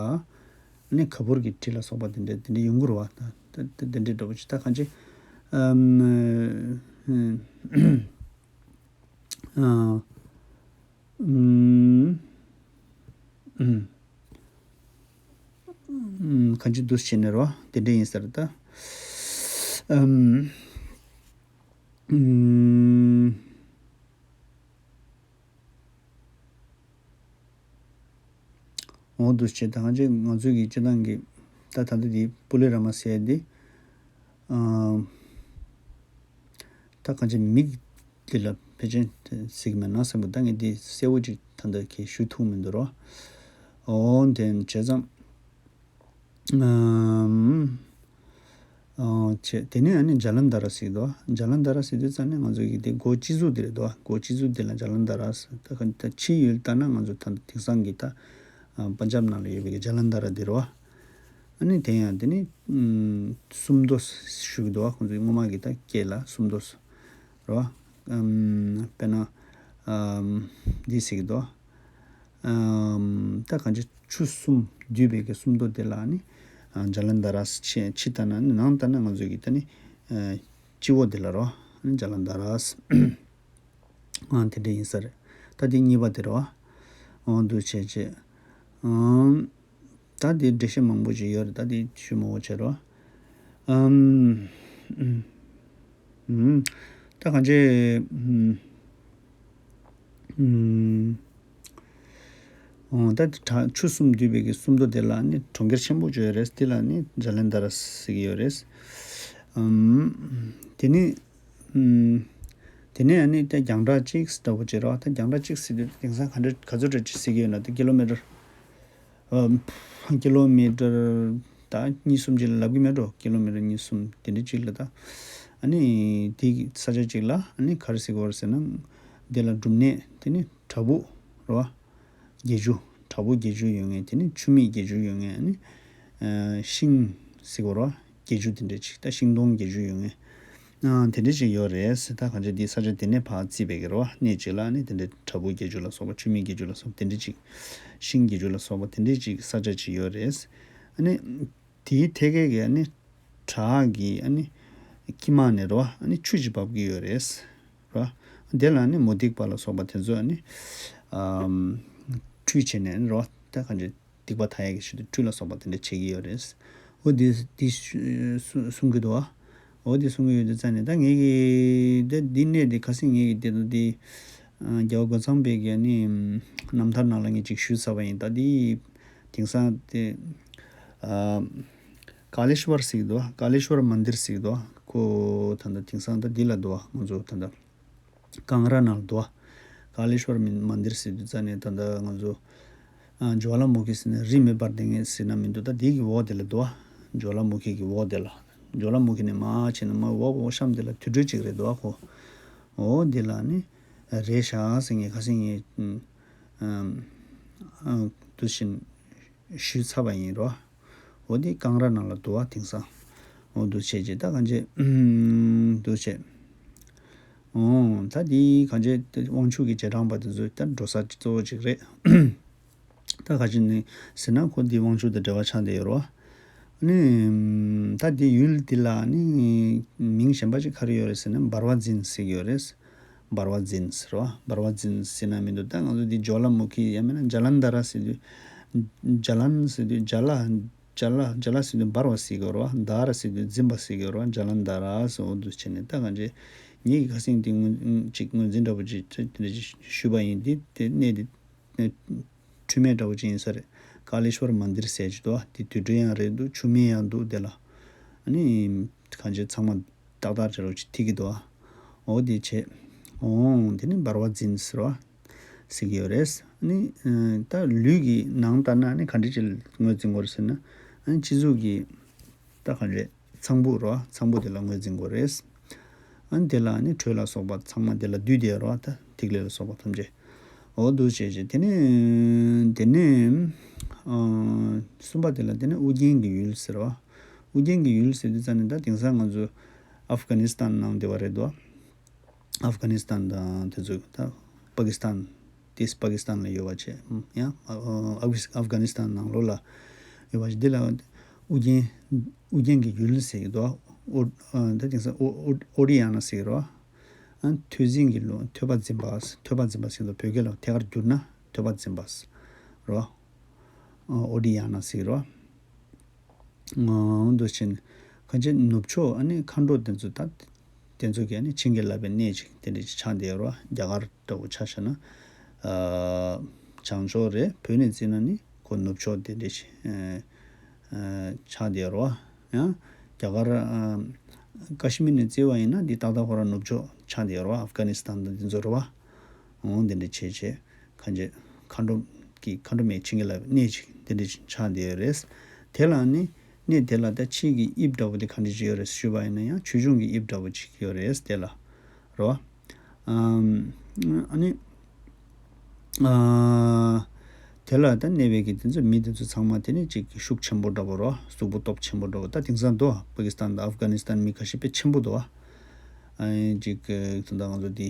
ནི་ག་བུར་གྱི་དྲི་ལ་སོགས་པ་དེ་འདྲ་དེ་འདྲ་ཡོང་གི་རེད་བ། ད་ད་དེ་འདྲའི་འདྲ་པོ་ཅིག་ད་གང་ཅི་ཨམ་ཨ། ཨུམ། ཨུམ། ཨུམ། གང་ཅི་འདུག་བྱས་ནས་རོ། དེ་འདྲ་ཡིན་ས་རེད་ད། ཨུམ། ཨུམ། འོ་འདུག་བྱས་ད་གང་ཅི་ང་ཚོའི་གི་སྤྱི་བཏང་གི་ད་ད་ལྟ་འདི་པུ་ལི་ར་མ་ཟེར་ཡ་འདི། ཨ། ད་གང་ཅི་མིག་འདི་ལ་ཕལ་ཆེར་གཟིགས་མེད་ན་བསམ་གི། ད་ངས་འདི་གསལ་བོ་ཅིག་ད་ལྟ་གི་ཞུ་ཐུབ་མི་འདུག་རོ། འོ་དེ་བྱས་ཙང་། ཨམ། ཨ་བྱས་དེ་ནས་ཨ་ནི་ཇ་ལན་དྷ་ར་ཟེར་གི་འདུག་ཇ་ལན་དྷ་ར་ཟེར་དུས་ཙང་ནས་ང་ཚོ་གི་དེ་སྒོ་སྤྱི་གཟུགས་དེ་རེད་འདུག་སྒོ་སྤྱི་གཟུགས་དེ་ལ་ཇ་ལན་དྷ་ར་ཟེར། ད་ག་ད་ཕྱི་ཡུལ་ལྟ་ན་ང་ཚོ་ད་དེང་སང་གི་ད་ཨ་པན་ཇབ་ནང་ལ་ཡོད་པའི་གི་ཇ་ལན་དྷ་ར་དེ་རེད་བ། ཨ་ནི་དེ་ཡང་དེ་ནི་ཨམ་སུམ་མདོ་ཞུ་གི་འདུག་ཁོང་ཚོའི་སྔོན་མ་གི་ད་སྐད་ལ་སུམ་མདོ་རེད་བ། ཨམ་དཔེར་ན་ཨམ་འདི་ཟེར་གི་འདུག་ཨམ་ད་གང་ཅི་ཆུ་གསུམ་འདུས་པའི་གི་སུམ་མདོ་དེ་ལ་ནི་ཨ་ཇ་ལན་དྷ་ར་ཟེར། ཕྱི་ལྟ་ན་ནི་ནང་ལྟ་ན་ང་ཚོའི་གི་ད་ནི་ཨ་སྤྱི་བོ་དེ་ལ་རེད་བ། ཨ་ནི་ཇ་ལན་དྷ་ར་ཟེར། ཨང་དེ་འདྲ་ཡིན་ས་རེད། ད་དེ་གཉིས་པ་དེ་རེད་བ། འོ་འདུག་བྱས་བྱས། ཨང་ད་དེ་འགྲེལ་བཤད་མང་པོ་ཅིག་ཡོད་རེད། ད་དེ་ཞུ་མང་པོ་བྱས་རེད་བ། ཨམ། ཨམ། ད་གང་ཅི། ཨམ། ཨམ། འོ་ད་དེ་བྲག་ཆུ་གསུམ་འདུས་པའི་གི་སུམ་མདོ་དེ་ལ་ནི་གྲོང་ཁྱེར་ཆེན་པོ་ཅིག་ཡོད་རེད། དེ་ལ་ནི་ཇ་ལན་དྷ་ར་ཟེར་གི་ཡོད་རེད། ཨམ། དེ་ནི། ཨམ། དེ་ནས་ཨ་ནི་ད་རྒྱང་གྲགས་གཅིག་འདྲ་པོ་བྱེད་རོགས། ད་རྒྱང་གྲགས་གཅིག་ཟེར་དུས་དེང་སང་ག་འདྲ་ག་ཚོད་འདྲ་ཅིག་ཟེར་གྱི་ཡོད་ན། ད་ཀི་ལོ་མི་ཊར། ཨམ། ཀི་ལོ་མི་ཊར་ད་གཉིས་གསུམ་ཅིག་ལ་ལབ་ཀྱི་མེད་འགྲོ། ཀི་ལོ་མི་ཊར་གཉིས་གསུམ་དེ་འདྲ་ཅིག་ལ་ད། ཨ་ནི་དེ་གི་ས་ཆ་ཅིག་ལ་ཨ་ནི་ག་རེ་ཟེར་གྱི་ཡོད་རེད་ཟེར་ན། དེ་ལ་འབྲུམ་ནད་དེ་ནི་བྲག་ཕུག་རེད་བ། བརྒྱད་ཅུ། བྲག་ཕུག་བརྒྱད་ཅུ་ཡོད་མཁན། དེ་ནི་ཆུ་མིག་བརྒྱད་ཅུ་ཡོད་མཁན། ཨ་ནི་ཨ་ཤིང་ཟེར་གྱི་ཡོད་རེད་བ། བརྒྱད་ཅུ་དེ་འདྲ་ཅིག་ད་ཤིང་སྡོང་བརྒྱད་ཅུ་ཡོད་མཁན། ཨ་དེ་འདྲ་ཅིག་ཡོད་རེད་ཟེར། ད་གང་ཅི་འདི་ས་ཆ་དེ་ནས་ཕར་བརྩིས་པའི་གི་རེད་བ། གནས་གཅིག་ལ་ཨ་ནི་དེ་འདྲ་བྲག་ཕུག་བརྒྱད་ཅུ་ལ་སོགས་པ། ཆུ་མིག་བརྒྱད་ཅུ་ལ་སོགས་པ་དེ་འདྲ་ཅིག་ཤིང་བརྒྱད་ཅུ་ལ་སོགས་པ་དེ་འདྲ་ཅིག་ས་ཆ་ཅིག་ཡོད་རེད། ཨ་ནི་དེའི་ཐད་ཀའི་གི་ཨ་ནི་བྲག་གི་ཨ་ནི་དཀྱིལ་མ་ནས་རེད་བ། ཨ་ནི་ཆུ་ཅིག་འབབ་ཀྱི་ཡོད་རེད། རེད་བ། དེ་ལ་ནི་མུ་སྟེགས་པ་ལ་སོགས་པ་དེ་ཚོ་ཨ་ནི་ཨམ་ཁྲུས་བྱས་ནས་རེད་བ། ད་གང་ཅི་སྡིག་པ་དག་ཡས་ཀྱི་ཆེད་དུ་ཁྲུས་ལ་སོགས་པ་དེ་འདྲ་བྱེད་ཀྱི་ཡོད་རེད། འོ་དེ་དེ་གསུ་གསུང་གི་འདུག་བ། འོ་དེ་གསུང་གི་ཡོད་དུས་ཙང་ནས་ད་ངེད་ཀྱི་དེ་འདི་གནས་དེ་ཁ་སང་ངེད་ཀྱི་དེ་དང་དེ་ཨ་རྒྱལ་བ་རྒོད་ཚང་པའི་གི་ཨ་ནི་རྣམ་ཐར་ནང་ལ་ངས་ཅིག་ཞུས་ཚར་བ་ཡིན། ད་དེ་དེང་སང་དེ་ཨ་ཀ་ལེ་ཤྭར་ཟེར་གི་འདུག་ཀ་ལེ་ཤྭར་མན་དིར་ཟེར་གི་འདུག་ཁོ་ད་ལྟ་དེང་སང་ད་འདི་ལ་འདུག་ང་ཚོ་ད་ལྟ་ཀང་ར་ནང་ལ་འདུག་ཀ་ལེ་ཤྭར་མན་དིར་ཟེར་དུས་ཙང་ནས་ད་ལྟ་ང་ཚོ་ཨ་ཇོ་ལ་མུ་ཁི་ཟེར་ནས་རི་མེ་འབར་བསྡད་མཁན་ཟེར་ན་མི་འདུག་ད་དེ་གི་འོག་དེ་ལ་འདུག་ཇོ་ལ་མུ་ཁི་གི་འོག་དེ་ལ། ཇོ་ལ་མུ་ཁི་ནས་མར་ཕྱིན་ནས་མར་འོག་འོག་གཤམ་དེ་ལ་དུར་ཁྲོད་ཅིག་རེད་འདུག་ཁོ། འོ་འདི་ལ་ནི་རེད་ཤག་ཟེར། ངས་ཁ་སང་ངས་ཨམ་ཨམ་དུ་ཕྱིན། ཞུས་ཚར་བ་ཡིན་རོ། འོ་དེ་ཀང་ར་ནང་ལ་འདུག་བ་དེང་སང་། འོ་འདུག་བྱས་རྗེས་ད་གང་བྱས། འདུག་བྱས། འོ་ད་དེ་གང་བྱས་དབང་ཕྱུག་གི་རྗེས་འབྲང་པ་དེ་ཚོ་ད་འགྲོ་ས་གཙོ་བོ་གཅིག་རེད། ད་ག་ཅི་ནི་ཟེར་ན་ཁོ་འདི་དབང་ཕྱུག་དང་འབྲེལ་བ་ཆགས་བསྡད་ཡོད་རོ། ནི་ད་དེ་ཡུལ་འདི་ལ་ནི་མིང་གཞན་པ་ཅིག་ག་རེ་ཡོད་རེད་ཟེར་ན་འབར་བ་འཛིན་ཟེར་གྱི་ཡོད་རེད། འབར་བ་འཛིན་ཟེར་བ། འབར་བ་འཛིན་ཟེར་ན་མི་འདུག་ད་ང་ཚོ་འདི་ཇོ་ལ་མུ་ཁི་ཡང་མིན་ན་ཇ་ལན་དྷ་ར་ཟེར་དུས་ ཇ་ལན་ཟེར་དུས་ཇ་ལ་ཇ་ལ་ཇ་ལ་ཟེར་དུས་འབར་བ་ཟེར་གི་ཡོད་རེད་བ། དྷ་ར་ཟེར་དུས་འཛིན་པ་ཟེར་གི་ཡོད་རེད་བ། ཇ་ལན་དྷ་ར་ཟེར། འོ་འདུག་བྱས་ནས་ད་གང་བྱས་ངེད་ཀྱི་ཁ་སང་དེ་ངོས་ཅིག་ངོས་འཛིན་འདྲ་པོ་ཅིག་དེ་འདྲ་ཞུས་པ་ཡིན། དེ་དེ་གནས་དེ་འཁྲུལ་མེད་འདྲ་པོ་ཅིག་ཡིན་ས་རེད། ཀ་ལེ་ཤྭར་མན་དིར་ཟེར་གྱི་འདུག་བ། དེ་དུས་འགྲོ་ཡང་རེད་འདུག་ཆུ་སྨད་ཡང་འདུག་དེ་ལ་ཨ་ནི་གང་བྱས་ཚང་མ་ཏག་ཏག་འདྲ་པོ་ཅིག་ཐིག་གི་འདུག་བ། འོ་དེ་བྱས། འོང་དེ་ནི་འབར་བ་འཛིན་ཟེར་བ་ཟེར་གྱི་ཡོད་རེད། ཨ་ནི་ད་ལུས་ཀྱི་ནང་ལྟར་ན་ཨ་ནི་ག་འདྲ་ཅིག་ངོས་འཛིན་དགོས་རེད་ཟེར་ན། ཨ་ནི་སྤྱི་གཙུག་གི་ད་ག་འདྲ་ཚངས་བུག་རོ། ཚངས་བུག་དེ་ལ་ངོས་འཛིན་དགོས་རེད། ཨ་ནི་དེ་ལ་ཨ་ནི་དྲོད་ལ་སོགས་པ་ཚང་མ་དེ་ལ་འདུས་བསྡད་རོ། ད་ཐིག་ལེ་ལ་སོགས་པ་ཐམས་ཅད། འོ་འདུག་བྱས་བྱས་དེ་ནས་དེ་ནས་ཨ་གསུམ་པ་དེ་ལ་དེ་ནས་ཨུ་རྒྱན་གྱི་ཡུལ་ཟེར་བ། ཨུ་རྒྱན་གྱི་ཡུལ་ཟེར་དུས་ཙམ་ནས་ད་དེང་སང་ང་ཚོ་ཨབ་གྷ་ནི་སི་ཐན་ནང་བསྡད་པ་རེད་དོ། ཨབ་གྷ་ནི་སི་ཐན་དང་དེ་ཚོ་ད་པ་ཀི་སི་ཐན། དེ་པ་ཀི་སི་ཐན་ལ་ཡོད་པ་བྱས་ཡང་ཨབ་གྷ་ནི་སི་ཐན་ནང་ལོགས་ལ་ཡོད་པ་བྱས། འདི་ལ་ཨུ་རྒྱན་ཨུ་རྒྱན་གྱི་ཡུལ་ཟེར་གྱི་འདུག་ཨོ་ད་དེང་སང་ཨོ་ཨོ་ཨོ་ཌི་ཡ་ན་ཟེར་གྱི་རེད་བ། ཨ་ཐོས་འཛིན་གྱི་ལུང་ཐོས་པ་འཛིན་པ། ཐོས་པ་འཛིན་པ་ཟེར་གྱི་འདུག་བོད་སྐད་ལ་ཐད་ཀར་བསྒྱུར་ན་ཐོས་པ་འཛིན་པ་རེད་བ། ཨོ་ཨོ་ཌི་ཡ་ན་ཟེར་གྱི་རེད་བ། འོ་འདུག་བྱས་ནས་གང་བྱས་ནུབ་ཕྱོགས་ཨ་ནི་མཁའ་འགྲོ་དེ་ཚོ་ད་དེ་ཚོ་གི་ཨ་ནི་བྱིན་གྱིས་བརླབས་པའི་གནས་ཅིག་དེ་འདྲ་ཅིག་ཆགས་བསྡད་ཡོད་རེད་བ། རྒྱ་གར་འདྲ་བོ་ཆ་བཞག་ན་ཨ་བྱང་ཕྱོགས་རེད། བོད་ནས་བརྩིས་ན་ནི་ཁོ་ནུབ་ཕྱོགས་དེ་འདྲ་ཅིག་ཨ་ཨ་ཆགས་བསྡད་ཡོད་རེད་བ། ཡང་རྒྱ་གར་ཨ་ཀ་ཤི་མིར་ནས་བརྩིས་པ་ཡིན་ན་འདི་ཏག་ཏག་ཁོ་རང་ནུབ་ཕྱོགས་ཆགས་བསྡད་ཡོད་རེད་བ། ཨབ་གྷ་ནི་སི་ཐན་དང་དེ་ཚོ་རེད་བ། འོང་དེ་འདྲ་བྱས་བྱས་གང་བྱས་མཁའ་འགྲོ་གི་མཁའ་འགྲོ་མའི་བྱིན་གྱིས་བརླབས་པའི་གནས་ཅིག་དེ་འདྲ་ཅིག་ཆགས་བསྡད་ཡོད་རེད། དེ་ལ་ནི་གནས་དེ་ལ་ད་ཕྱིའི་གི་དབྱིབས་འདྲ་བོ་དེ་ག་འདྲ་ཅིག་ཡོད་རེད་ཞུས་པ་ཡིན་ན་ཡང་ཆོས་འབྱུང་གི་དབྱིབས་འདྲ་བོ་ཅིག་ཡོད་རེད་དེ་ལ་རོ། ཨམ་ཨ་ནི་ཨ་དེ་ལ་ད་གནས་པའི་གི་དེ་ཚོ་མི་དེ་ཚོ་ཚང་མ་དེ་ནི་ཅིག་ཤུགས་ཆེན་པོ་འདྲ་བོ་རོ། གཟུགས་པོ་སྟོབས་ཆེན་པོ་འདྲ་བོ། ད་དེང་སང་འདུག་པ་ཀི་སི་ཐན་དང་ཨབ་གྷ་ནི་སི་ཐན་མི་ཁ་ཤས་དཔེ་ཆེན་པོ་འདུག་པ། ཨ་ནི་ཅིག་ད་ང་ཚོ་དེ་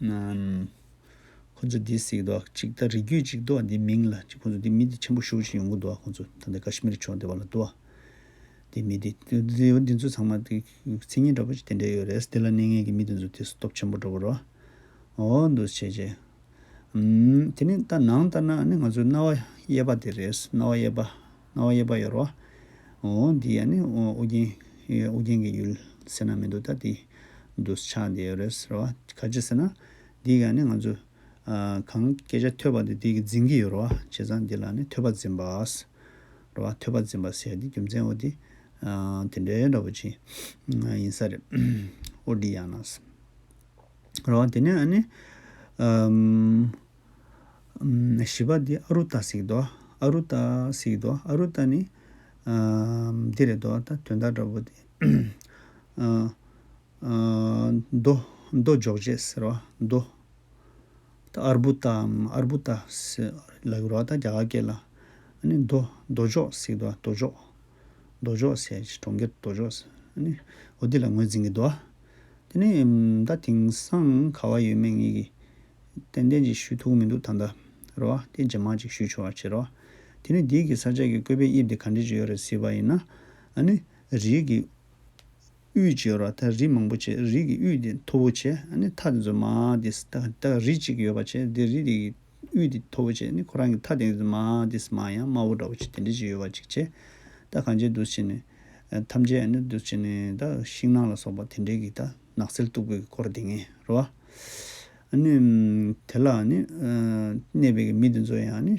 ཨམ། ཁོ་ཚོ་འདི་ཟེར་གྱི་འདུག་ཅིག་ད་རིགས་རྒྱུད་ཅིག་འདུག་འདི་མིང་ལ་ཅིག་ཁོ་ཚོ་འདི་མི་འདི་ཆེན་པོ་ཞེ་པོ་ཅིག་ཡོང་གི་འདུག་ཁོ་ཚོ་ད་ལྟ་ཀ་ཤི་མིར་ཕྱོགས་འདི་བ་ལ་འདུག་འདི་མི་འདི་འདི་འདི་ཚོ་ཚང་མ་འདི་མཚན་ཉིད་འདྲ་པོ་ཅིག་དེ་འདྲ་ཡོད་རེད། དེ་ལ་གནས་མཁན་གྱི་མི་འདི་ཚོ་དེ་སྟོབས་ཆེན་པོ་འདྲ་པོ་རེད། འོ་འདུག་བྱས་བྱས། ཨུམ། དེ་ནི་ད་ནང་ལྟར་ན་ནི་ང་ཚོའི་རྣ་བ་གཡས་པ་དེ་རེད། རྣ་བ་གཡས་པ། རྣ་བ་གཡས་པ་ཡོད་རེད་བ། འོ་འདི་ཡ་ནི་ཨོ་ཨོ་རྒྱན། ཨོ་རྒྱན་གྱི་ཡུལ་ཟེར་ན་མི་འདུག་ད་འདི་འདུག་ཆགས་བསྡད་ཡོད་རེད་ཟེར་བ། ག་ཅི་ཟེར་ན་འདི་ཡ་ནི་ང་ཚོ་ཨ་གང་སྐད་ཆ་ཐོས་པ་འདི་འདི་གི་འཛིན་གྱི་ཡོད་རེད་བ། བྱས་ཙང་འདི་ལ་ནི་ཐོས་པ་འཛིན་པ་ཟེར་བ། ཐོས་པ་འཛིན་པ་ཟེར་འདི་རྒྱུ་མཚན་འོ་འདི་ཨ་དེ་འདྲའི་འདྲ་པོ་ཅིག་ཡིན་ས་རེད། ཨོ་འདི་ཡ་ན་ཟེར། རོ། དེ་ནས་ཨ་ནི་ཨམ། ཨམ། བཞི་པ་འདི་ཨ་རུ་ཏ་ཟེར་གྱི་འདུག་ཨ་རུ་ཏ་ཟེར་གྱི་འདུག་ཨ་རུ་ཏ་ནི་ཨམ། འདི་རེད་འདུག་ད་དོན་དག་འདྲ་པོ་དེ་ཨ་ཨ་རྡོ་རྡོ་འཇོག་བྱེད་ཟེར་བ། རྡོ། ད་ཨར་བུ་ཏའམ་ཨར་བུ་ཏ་ཟེར་ལབ་ཀྱི་རེད་བ། ད་རྒྱ་གར་སྐད་ལ། ཨ་ནི་རྡོ་རྡོ་འཇོག་ཟེར་གྱི་འདུག་རྡོ་འཇོག་རྡོ་འཇོག་ཟེར། གྲོང་ཁྱེར་རྡོ་འཇོག་ཟེར། ཨ་ནི་འོ་འདི་ལ་ངོས་འཛིན་གྱི་འདུག་དེ་ནས་ད་དེང་སང་ག་བ་ཡོད་མེད་ངེད་ཀྱིས་ཏན་ཏན་ཅིག་ཞུ་ཐུབ་ཀྱི་མི་འདུག་ད་ལྟ་རེད་བ། དེ་རྗེས་མ་ཅིག་ཞུ་ཆོག་པ་བྱེད་རོགས། དེ་ནས་འདི་གི་ས་ཆ་གི་བཀོད་པའི་དབྱིབས་དེ་ག་འདྲ་ཅིག་ཡོད་རེད་ཟེར་བ་ཡིན་ན། ཨ་ནི་རིགས་ཀྱི་དབུས་ཅིག་ཡོད་རེད་བ། ད་རི་མང་པོ་བྱས། རི་གི་དབུས་དེ་མཐོ་པོ་བྱས། ཨ་ནི་མཐའ་དེ་ཚོ་མར་དེ་ད་ད་རི་གཅིག་ཡོད་པ་བྱས། དེ་རི་དེ་གི་དབུས་དེ་མཐོ་པོ་བྱས། ཨ་ནི་ཁོ་རང་གི་མཐའ་དེ་ཚོ་མར་དེ་མར་ཡང་དམའ་པོ་འདྲ་པོ་ཅིག་དེ་འདྲ་ཅིག་ཡོད་པ་ཅིག་བྱས། ད་གང་བྱས་འདུག་བྱས་ནས་ཐམས་ཅད་ཨ་ནི་འདུག་བྱས་ནས་ད་ཤིང་ནགས་ལ་སོགས་པ་དེ་འདྲའི་གི་ད་ནགས་ཚལ་སྟུག་པོའི་སྐོར་དེ་ངེས་རེད་བ། ཨ་ནི་དེ་ལ་ཨ་ནི་གནས་པའི་གི་མི་དེ་ཚོ་ཡང་ཨ་ནི་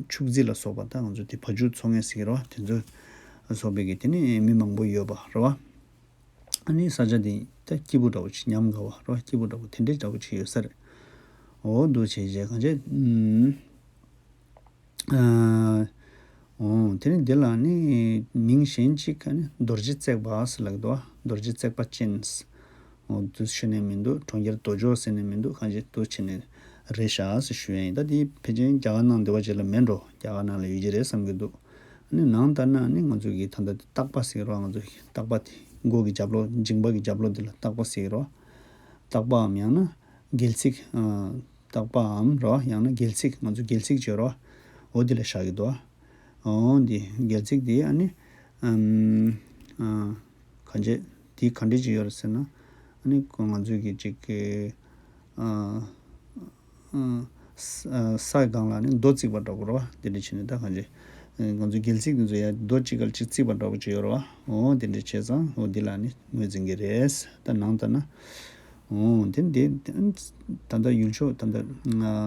ཕྱུགས་རྫི་ལ་སོགས་པ་ད་ང་ཚོ་དེ་བ་ཕྱུགས་འཚོ་མཁན་ཟེར་གི་རེད་བ། དེ་ཚོ་སོགས་པའི་གི་དེ་ནི་མི་མང་པོ་ཡོད་པ་རེད་བ། ཨ་ནི་ས་ཆ་དེ་ད་སྐྱིད་པོ་འདྲ་བོ་ཅིག་ཉམས་དགའ་བ་རེད་བ། སྐྱིད་པོ་འདྲ་བོ་དེ་འདྲའི་འདྲ་བོ་ཅིག་ཡོད་ས་རེད། འོ་འདུག་བྱས་བྱས་གང་བྱས། ཨ་འོ་དེ་ནི་འདི་ལ་ནི་མིང་གཞན་གཅིག་ག་ནི་རྡོ་རྗེ་བརྩེགས་པ་ཟེར་ལབ་འདུག་རྡོ་རྗེ་བརྩེགས་པ་ཅན། འོ་འདུག་ཞུ་ནས་མི་འདུག་གྲོང་ཁྱེར་རྡོ་འཇོག་ཟེར་ནས་མི་འདུག་གང་བྱས་འདུག་བྱས་ནས་རེད་ཤག་ཟེར་ཞུ་ཡ་ཡིན། ད་འདི་ཕལ་ཆེར་རྒྱ་གར་ནང་འདི་བ་ཅིག་ལ་མེད་འགྲོ། རྒྱ་གར་ནང་ལ་ཡོད་ཀྱི་རེད་བསམ་གྱི་འདུག་ཨ་ནི་ནང་ལྟར་ན་ནི་ང་ཚོ་གི་ད་ལྟ་སྟག་པ་ཟེར་གི་རེད་བ། ང་ཚོ་གི་སྟག་པ་དེ་མགོ་གི་རྒྱབ་ལོགས་མཇིང་པ་གི་རྒྱབ་ལོགས་འདི་ལ་སྟག་པ་ཟེར་གི་རེད་བ། སྟག་པའམ་ཡང་ན་སྒལ་ཚིགས། ཨ་སྟག་པའམ་རེད་བ། ཡང་ན་སྒལ་ཚིགས། ང་ཚོ་སྒལ་ཚིགས་བརྗོད་རེད་བ། འོ་འདི་ལ་བཞག་གི་འདུག་འོ་འདི་སྒལ་ཚིགས་འདི་ཨ་ནི་ཨམ་ཨ་གང་བྱས་འདི་ག་འདྲས་ཅིག་ཡོད་རེད་ཟེར་ན། ཨ་ནི་ང་ཚོ་གི་ཅིག་གི་ཨ་ཨ་ ས་ས་སྒང་ལ་ནི་རྡོ་བརྩིགས་པ་འདྲ་པོ་རེད་བ། དེ་འདྲ་བྱས་ནས་ད་གང་ཅི། ང་ཚོའི་སྒལ་ཚིགས་དེ་ཚོ་ཡ་རྡོ་གཅིག་ག་ལ་གཅིག་བརྩིགས་པ་འདྲ་པོ་ཅིག་ཡོད་རེད་བ། འོ་དེ་འདྲ་བྱས་ཙང་འོ་འདི་ལ་ནི་ངོས་འཛིན་གྱི་རེད། ད་ནང་ལྟར་ན། འོ་དེ་འདི་ད་ལྟ་ཡུལ་ཕྱོགས་ད་ལྟ་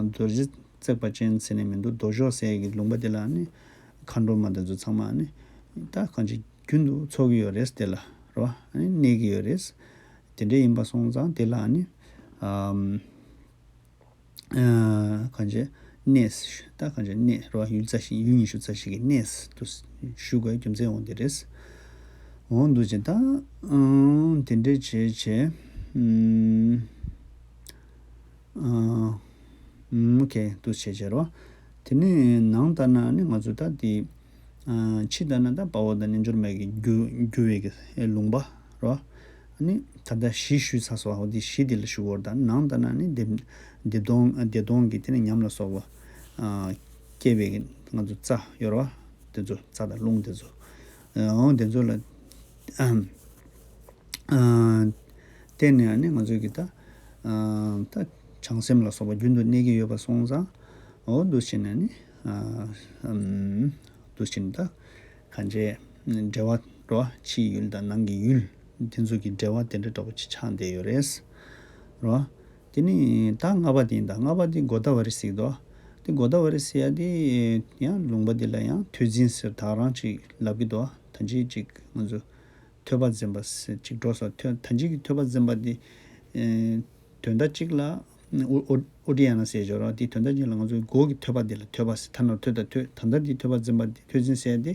རྡོ་རྗེ་བརྩེགས་པ་ཅན་ཟེར་ནས་མི་འདུག་རྡོ་ཕྱོགས་ཟེར་གྱི་ལུང་པ་དེ་ལ་ནི་མཁའ་འགྲོ་མ་དེ་ཚོ་ཚང་མ་ནི་ད་གང་ཅི་རྒྱུན་དུ་འཚོགས་ཀྱི་ཡོད་རེད། དེ་ལ་རེད་བ། ཨ་ནི་གནས་ཀྱི་ཡོད་རེད། དེ་འདྲ་ཡིན་པ་སོང་ཙང་དེ་ལ་ནི། ཨམ། ཨ། གང་ཅི་གནས། ད་གང་ཅི་གནས་རོ། ཡུལ་རྩ་ཤེ་ཡུལ་ཉི་ཤུ་རྩ་ཤེ་གི་གནས་དུ་ཞུ་དགོས་རྒྱུ་མཚན་འོང་དེ་རེད། འོང་འདུག་ཅེ་ད། ཨང་། དེ་འདྲས་བྱས་བྱས། ཨམ། ཨ། ཨམ། ཨོ་ཁེ་འདུག་བྱས་བྱས་རོ། དེ་ནས་ནང་ལྟར་ན་ནི་ང་ཚོ་ད་དེ། ཨ། ཕྱི་ལྟར་ན་ད་དཔའ་བོ་དང་རྣལ་འབྱོར་མ་གི་རྒྱུ་རྒྱུ་བའི་གི་ལུང་པ་རོ། ནི་ད་ལྟ་གཞི་ཞུས་ཚར་སོང་། འོ་འདི་གཞི་འདི་ལ་ཞུ་བར་དང་ནང་ལྟར་ན་ནི་བདེ་བདེ་སྟོང་བདེ་སྟོང་གི་དེ་ནི་ཉམས་ལ་སོགས་པ། ཨ། སྐྱེ་བའི་ང་ཚོ་རྩ་ཡོད་རེད་བ། དེ་ཚོ་རྩ་དང་རླུང་དེ་ཚོ། འོ་དེ་ཚོ་ལ། ཨ། བརྟེན་ནས་ནི་ང་ཚོ་གི་ད། ཨ། ད་བྱང་སེམས་ལ་སོགས་པ་རྒྱུན་དུ་གནས་ཀྱི་ཡོད་པ་སོང་ཙང་། འོ་འདུག་བྱས་ནས་ནི། ཨ། འདུག་བྱས་ནས་ད། གང་ཅི། འབྲེལ་བ་རོ། ཕྱིའི་ཡུལ་དང་ནང་གི་ཡུལ། དེ་ཚོ་གི་འབྲེལ་བ་དེ་འདྲ་འདྲ་པོ་ཅིག་ཆགས་བསྡད་ཡོད་རེད། རོ། དེ་ནི་ད་ལྔ་པ་དེ་ཡིན། ད་ལྔ་པ་དེ་གོ་ད་བ་རི་ཟེར་གྱི་འདུག་དེ་གོ་ད་བ་རི་ཟེར་ཡ་དེ་ཡང་ལུང་པ་དེ་ལ་ཡང་ཐོས་འཛིན་ཟེར་ད་རང་ཅིག་ལབ་ཀྱི་འདུག་ད་ཅི་ཅིག་ང་ཚོ་ཐོས་པ་འཛིན་པ་ཟེར་ཅིག་འགྲོ་སོང་། ཐོས་ད་ཅི་གི་ཐོས་པ་འཛིན་པ་དེ། དོན་དག་གཅིག་ལ། ཨུ་ཨུ་ཨུ་ཏྲི་ཡ་ན་ཟེར་ཞོར་ར་དེ་དོན་དག་གཅིག་ལ་ང་ཚོའི་མགོ་གི་ཐོད་པ་འདི་ལ་ཐོས་པ་ཟེར། ཐ་ན་ཐོས་དང་ཐོས་ད་ལྟ་འདི་ཐོས་པ་འཛིན་པ་འདི་ཐོས་འཛིན་ཟེར་ཏེ་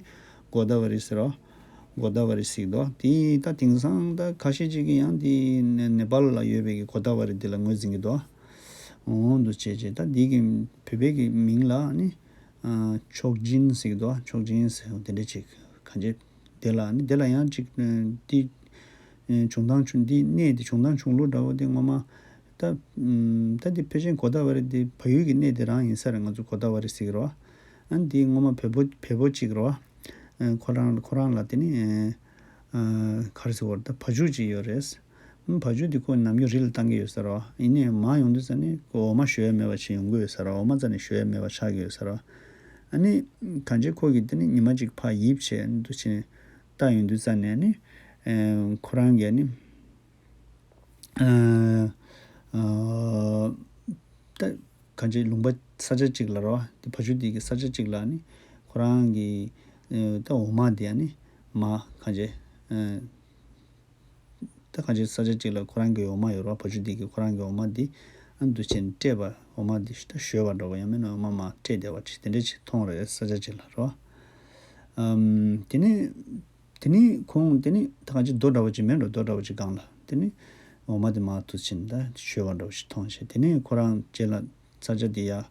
གོ་ད་བ་རི་ཟེར་རོ། གོ་ད་བ་རི་ཟེར་གྱི་འདུག་དེ་ད་དེང་སང་ད་ཁ་ཤས་ཅིག་གིས་ཡང་དེ་ནེ་ནེ་པཱལ་ལ་ཡོད་པའི་གི་གོ་ད་བ་རི་འདི་ལ་ངོས་འཛིན་གྱི་འདུག་འོ་འདུག་བྱས་བྱས་ད་འདི་གི་བོད་པའི་གི་མིང་ལ་ནི་ཨ་མཆོག་སྦྱིན་ཟེར་གྱི་འདུག་མཆོག་སྦྱིན་ཟེར་དེ་འདྲ་ཅིག་གང་ཅི། དེ་ལ་ནི་དེ་ལ་ཡང་ཅིག་ཨ་འདི་ཨ་བྱུང་སྟངས་བྱུང་འདི་གནས་འདི་བྱུང་སྟངས་བྱུང་ལུགས་འདྲ་བོ་དེ་ངོ་མ་ད་ཨ་ད་འདི་ཕལ་ཆེར་གོ་ད་བ་རི་འདི་བལ་ཡུལ་གྱི་གནས་དེ་རང་ཡིན་ས་རེད། ང་ཚོ་གོ་ད་བ་རི་ཟེར་གྱི་རེད་བ། ཨ་འདི་ངོ་མ་བལ་པོ་བལ་པོ་ཅིག་རེད་བ། ཨ་ཁོ་རང་ཁོ་རང་ལ་དེ་ནི་ཨ་ག་རེ་ཟེར་བ་རེད། ད་བ་ཕྱུགས་ཅིག་ཡོད་རེད། ཨ་བ་ཕྱུགས་འདི་ཁོ་ནམ་རྒྱུན་རི་ལ་བཏང་གི་ཡོད་ས་རེད་བ། ཡིན་ནའི་མར་ཡོང་དུས་ཙ་ནི་ཁོ་འོ་མ་ཞོ་ཡ་མེད་པ་ཅིག་ཡོང་གི་ཡོད་ས་རེད་བ། འོ་མ་རྩ་ནས་ཞོ་ཡ་མེད་པ་ཆགས་ཀྱི་ཡོད་ས་རེད་བ། ཨ་ནི་གང་ཅི་ཁོ་གིས་དེ་ནི་ཉི་མ་གཅིག་ཕར་ཡིབ་བྱས་འདུག་བྱས་ནས་ལྟ་ཡོང་དུས་ཙ་ནས་ནི། ཨེ་ཁོ་རང་གིས་ནི། ཨ་ཨ་ད་གང་ཅི་ལུང་པ་ས་ཆ་གཅིག་ལ་རོ། དེ་བ་ཕྱུགས་དེ་གི་ས་ཆ་གཅིག་ལ་ནི་ཁོ་རང་གིས་ཨེ་ད་འོ་མ་དེ་ནི་མར་གང་ཅི་ཨེ། ད་གང་ཅི་ས་ཆ་གཅིག་ལ་ཁོ་རང་གི་འོ་མ་ཡོད་རེད་བ། བ་ཕྱུགས་འདི་གིས་ཁོ་རང་གི་འོ་མ་འདི་ཨ་འདུག་བྱས་ནས་སྤྲད་པ། འོ་མ་འདི་ད་བཞོས་པ་འདྲ་བོ་ཡང་མིན་ན་འོ་མ་མར་སྤྲད་བསྡད་པ་ཅིག་དེ་འདྲ་ཅིག་མཐོང་རེད་ས་ཆ་གཅིག་ལ་རེད་བ། ཨམ། དེ་ནས་དེ་ནས་ཁོང་དེ་ནས་ད་གང་ཅི་རྡོ་འདྲ་བོ་ཅིག་མེད་འགྲོ། རྡོ་འདྲ་བོ་ཅིག་སྒང་ལ་དེ་ནས་འོ་མ་དེ་མར་འདུག་བྱས་ནས་ད་བཞོས་པ་འདྲ་བོ་ཅིག་མཐོང་བྱས། དེ་ནས་ཁོ་རང་རྗེས་ལ་ས་ཆ་དེ་ཡ།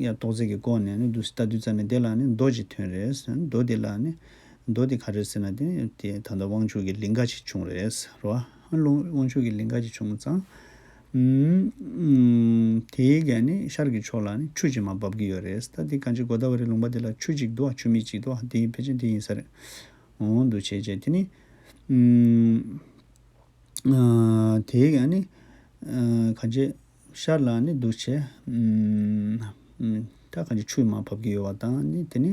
ཡ་ཏོག་ཙེ་གི་སྒོ་ནས་ནི་འདུག་ལྟ་དུས་ཙ་ནས་དེ་ལ་ནི་རྡོ་ཅིག་ཐོན་རེད། རྡོ་དེ་ལ་ནི་རྡོ་དེ་ག་རེ་ཟེར་ན་དེ་དེ་ད་ལྟ་དབང་ཕྱུག་གི་ལིང་ག་ཅིག་བྱུང་རེད་རོ། ཨ་ལུང་དབང་ཕྱུག་གི་ལིང་ག་ཅིག་བྱུང་ཙང་། ཨུམ། དེའི་ག་ནི་ཤར་གྱི་ཕྱོགས་ལ་ནི་ཆུ་ཅིག་མར་འབབ་ཀྱི་ཡོད་རེད། ད་དེ་གང་ཅི་གོ་ད་བ་རི་ལུང་པ་དེ་ལ་ཆུ་ཅིག་འདུག་ཆུ་མིག་ཅིག་འདུག་དེ་ཕལ་ཆེར་དེ་ཡིན་ས་རེད། འོང་འདུག་བྱས་བྱས་དེ་ནི། ཨུམ། ཨ་དེའི་ཡང་ནི་ཨ་གང་ཅི་ཤར་ལ་ནི་འདུག་བྱས། ཨུམ། ཨུམ། ད་གང་ཅི་ཆུ་མར་བབས་ཀྱི་ཡོད་པ་དང་ནི་དེ་ནི་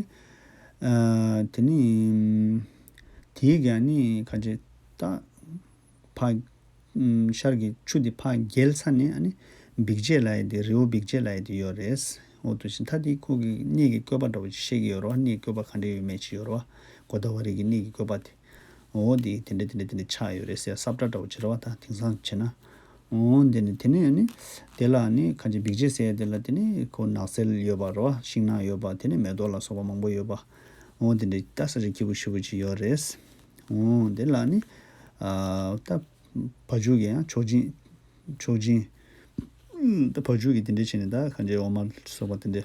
ཨ་དེ་ནི་ཨུམ། དེའི་ཡང་ནི་གང་ཅི་ད་ཕ་ཨུམ། ཤར་གྱི་ཆུ་དེ་ཕར་བརྒལ་ཚར་ནས་ཨ་ནི་འབིགས་བྱེད་ལབ་ཡ་དེ་རི་བོ་འབིགས་བྱེད་ལབ་ཡ་དེ་ཡོད་རེད། འོ་འདུག་བྱས་ད་དེ་ཁོ་གི་གནས་ཀྱི་བཀོད་པ་འདྲ་བོ་ཅིག་བཤད་ཀྱི་ཡོད་རེད་བ། གནས་བཀོད་པ་ག་འདྲ་ཡོད་མེད་ཅིག་ཡོད་རེད་བ། གོ་ད་བ་རི་གི་གནས་ཀྱི་བཀོད་པ་དེ། འོ་དེ་དེ་འདྲ་དེ་འདྲ་དེ་འདྲ་ཆགས་ཡོད་རེད་ཟེར་ས་བཀྲ་འདྲ་བོ་ཅིག་རེད་བ། ད་དེང་སང་བྱས་ན། འོ་དེ་ནི་དེ་ནས་ནི་དེ་ལ་ནི་གང་ཅི་འབིགས་བྱེད་ཟེར་ཡ་དེ་ལ་དེ་ནི་ཁོ་ནགས་ཚལ་ཡོད་པ་རེད་བ། ཤིང་ནགས་ཡོད་པ། དེ་ནི་མེ་ཏོག་ལ་སོགས་པ་མང་པོ་ཡོད་པ། འོ་དེ་འདྲ་ད་ས་ཆ་སྐྱིད་པོ་ཞེ་པོ་ཅིག་ཡོད་རེད། འོ་དེ་ལ་ནི་ཨ་ད་བ་ཕྱུགས་ཀྱི་ཡང་མཆོག་སྦྱིན། མཆོག་སྦྱིན། ད་བ་ཕྱུགས་ཀྱི་དེ་འདྲ་བྱས་ནས་ད་གང་ཅི་འོ་མ་སོགས་པ་དེ་འདྲ།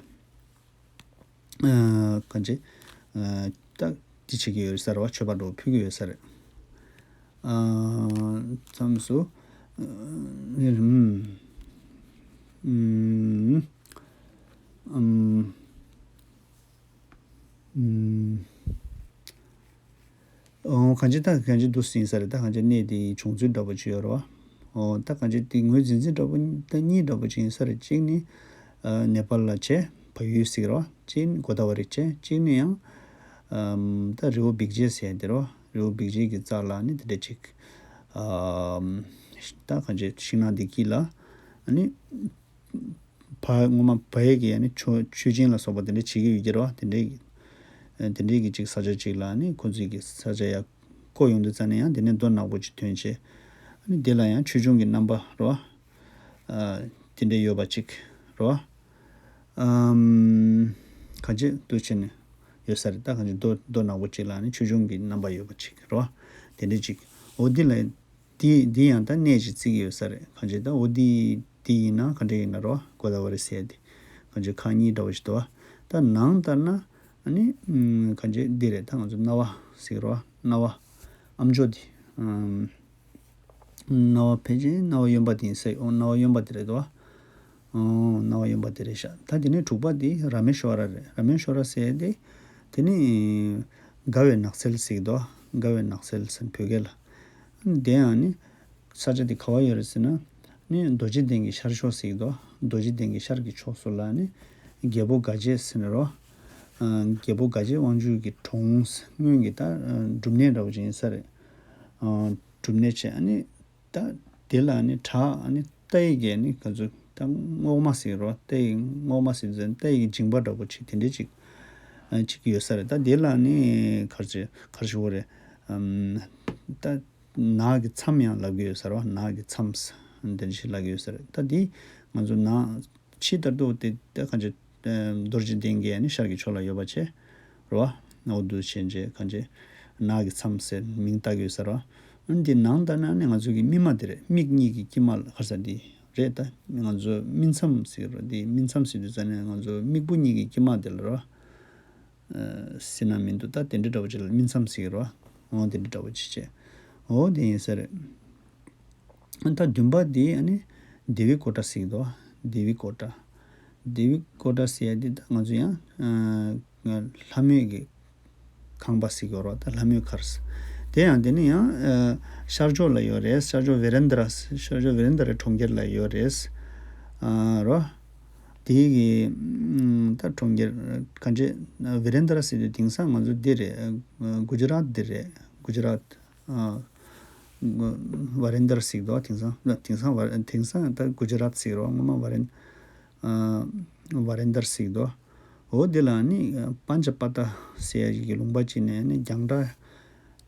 ཨ་གང་ཅི། ཨ་ད་དེ་བྱེད་ཀྱི་ཡོད་ས་རེད་བ། མཆོད་པ་འདྲ་བོ་ཕུལ་གྱི་ཡོད་ས་རེད། ཨ་མཚམས་སུ། ཨ་ཨུམ། ཨུམ། ཨུམ། ཨོ་གང་ཅི་ད་གང་ཅི་འདུག་ཟིན་ས་རེད། ད་གང་ཅི་གནས་དེའི་བྱུང་ཚུལ་འདྲ་པོ་ཅིག་ཡོད་རེད་བ། ཨོ་ད་གང་ཅི་དེ་ངོས་འཛིན་འཛིན་འདྲ་པོ་ད་གཉིས་འདྲ་པོ་ཅིག་ཡིན་ས་རེད། གཅིག་ནི་ ཨ་ནེ་པཱལ་ལ་བྱས་བལ་ཡུལ་ཟེར་རོ། གཅིག་ནི་གོ་ད་ཝ་རི་བྱས། གཅིག་ནི་ཡང་ཨམ་ད་རི་བོ་བིག་ཇེ་ཟེར་དེ་རོ། རི་བོ་བིག་ཇེ་གི་རྩ་ལ་ནི་དེ་འདྲ་ཅིག་ཨམ་ད་གང་བྱས་ཤིང་ནགས་འདི་དཀྱིལ་ལ་ནི་བ་ངོ་མ་བལ་ཡུལ་གྱི་ཡང་ནི་མཆོད་མཆོད་སྦྱིན་ལ་སོགས་པ་དེ་འདྲ་བྱེད་ཀྱི་ཡོད་ཀྱི་རོ། དེ་འདྲའི་དེ་འདྲའི་གི་ཅིག་ས་ཆ་ཅིག་ལ་ནི་ཁོ་ཚོའི་གི་ས་ཆ་ཡ་བསྐོར་ཡོང་དུས་ཙ་ནས་ཡང་དེ་ནས་རྡོ་ནག་པོ་ཅིག་ཐོན་བྱས། ཨ་ནི་དེ་ལ་ཡང་ཆོས་འབྱུང་གི་རྣམ་པ་རོ། ཨ་དེ་འདྲ་ཡོད་པ་ཅིག་རོ། ཨམ་གང་ཅི་འདུག་བྱས་ནས་ཡོད་ས་རེད། ད་གང་ཅི་རྡོ་རྡོ་ནག་པོ་ཅིག་ལ་ནི་ཆོས་འབྱུང་གི་རྣམ་པ་ཡོད་པ་ཅིག་རོ། དེ་འདྲ་ཅིག་འོ་འདི་ལ་འདི་འདི་ཡང་ད་གནས་ཅིག་བརྩི་གི་ཡོད་ས་རེད། གང་ཅི་ད་འོ་འདི་འདི་ཡིན་ན་ག་འདྲ་ཡིན་ན་རོ། གོ་ད་ཝ་རི་ཟེར་དེ་གང་ཅི་ཁག་གཉིས་འདྲ་བོ་ཞིག་འདུག་ད་ནང་ལྟར་ན་ཨ་ནི་ཨམ་གང་ཅི་འདི་རེད། ད་ང་ཚོ་སྣང་བ་ཟེར་གི་རོ། སྣང་བ་ཨ་མཆོག་འདི་ཨམ། སྣང་བ་ཕལ་ཆེར་སྣང་བ་གཡོན་པ་དེ་ཡིན་ས་ཡོད། སྣང་བ་གཡོན་པ་དེ་རེད་དོ། ཨོ་སྣང་བ་གཡོན་པ་དེ་རེད་ཤག་ད་དེ་ནས་དྲུག་པ་དེ་ར་མེ་ཤྭ་ར་རེད། ར་མེ་ཤྭ་ར་ཟེར་དེ་དེ་ནི་དགའ་བའི་ནགས་ཚལ་ཟེར་གི་འདུག་དགའ་བའི་ནགས་ཚལ་ཟེར་བོད་སྐད་ལ། དེ་ཡང་ནི་ས་ཆ་དེ་ག་བ་ཡོད་རེད་ཟེར་ན་ནི་རྡོ་རྗེ་གདན་གྱི་ཤར་ཕྱོགས་ཟེར་གི་འདུག་རྡོ་རྗེ་གདན་གྱི་ཤར་གྱི་ཕྱོགས་སུ་ལ་ནི་རྒྱལ་པོ་དགའ་རྗེ་ཟེར་ནི་རོ། ཨ་རྒྱལ་པོ་དགའ་རྗེ་དབང་ཕྱུག་གི་གྲོང་སྔོན་གྱི་ད་སྒྲུབ་གནས་འདྲ་བོ་ཅིག་ཡིན་ས་རེད། ཨ་སྒྲུབ་གནས་བྱས། ཨ་ནི་ད་དེ་ལ་ནི་བྲག་ཨ་ནི་རྟ་ཡི་གི་ནི་ག་ཚོད་ད་རྔོག་མ་ཟེར་རོ། རྟ་ཡི་རྔོག་མ་ཟེར་ཚེ་རྟ་ཡི་གི་མཇིང་པ་འདྲ་པོ་ཅིག་དེ་འདྲས་ཅིག་ཨ་ཅིག་ཡོད་ས་རེད། ད་དེ་ལ་ནི་གར་ཅི་གར་ཞུ་བ་རེད། ཨམ་ད་ནགས་ཀྱི་མཚམས་ཡང་ལབ་ཀྱི་ཡོད་ས་རེད་བ། ནགས་ཀྱི་མཚམས་དེ་འདྲ་ཞིག་ལབ་ཀྱི་ཡོད་ས་རེད། ད་དེ་ང་ཚོ་ནགས་ཕྱི་ལྟར་དུ་དེ་ད་གང་ཅི་རྡོ་རྗེ་གདན་གྱི་ནི་ཤར་གྱི་ཕྱོགས་ལ་ཡོད་པ་བྱས། རེད་བ། འོ་འདུག་བྱས་རྗེས་གང་བྱས་ནགས་ཀྱི་མཚམས་ཟེར་མིང་བཏགས་ཡོད་ས་རེད་བ། འདི་ནང་ལྟར་ན་ནི་ང་ཚོ་གི་སྨིན་མ་དེ་རེད། མིག་གཉིས་ཀྱི་དཀྱིལ་མ་ལ་ག་ས་འདི་རེད། ད་ང་ཚོ་སྨིན་མཚམས་ཟེར་རོ། འདི་སྨིན་མཚམས་ཟེར་དུས་ཙ་ནས་ང་ཚོ་མིག་སྤུ་གཉིས་ཀྱི་དཀྱིལ་མ་དེ་ལ་རེད་བ། ཟེར་ན་མི་འདུག་ད་དེ་འདྲ་འདྲ་བོ་ཅིག་ལ་སྨིན་མཚམས་ཟེར་གི་རེད་བ། འོ་དེ་འདྲ་འདྲ་བོ་ཅིག་བྱས། འོ་དེ་ཡིན་ས་རེད། ཨ་ད་བདུན་པ་དེ་ཨ་ནི་དེ་བི་ཀོ་ཊ་ཟེར་གི་འདུག་དེ་བི་ཀོ་ཊ། དེ་བི་ཀོ་ཊ་ཟེར་ཡ་དེ་ད་ང་ཚོ་ཡང་ཨ་ལྷ་མོའི་གི་ཁང་པ་ཟེར་གི་རེད་བ། ད་ལྷ་མོའི་མཁར་ཟེར། དེ་ཡང་དེ་ནི་ཡང་ཨ་ཤར་ཕྱོགས་ལ་ཡོད་རེད། ཤར་ཕྱོགས་ཝེ་རེན་དྲ། ཤར་ཕྱོགས་ཝེ་རེན་དྲའི་གྲོང་ཁྱེར་ལ་ཡོད་རེད། ཨ་རོ། དེའི་གི་ཨམ་ད་གྲོང་ཁྱེར་གང་ཅི་ཝེ་རེན་དྲ་ཟེར་དུས་དེང་སང་ང་ཚོ་འདི་རེད། ཨ་གུ་ཇི་རཱཏ་འདི་རེད། གུ་ཇི་རཱཏ། ཨ་ཝ་རེན་དྲ་ཟེར་གི་འདུག་དེང་སང་དེང་སང་ཝ་དེང་སང་ད་གུ་ཇི་རཱཏ་ཟེར་གི་རེད། སྔོན་མ་ཝ་རེན་ཨ་ཝ་རེན་དྲ་ཟེར་གི་འདུག་འོ་དེ་ལ་ནི་པན་ཅ་པ་ཏ་ཟེར་ཡ་ཞིག་གི་ལུང་པ་ཅིག་ནས་ནི་རྒྱང་གྲགས།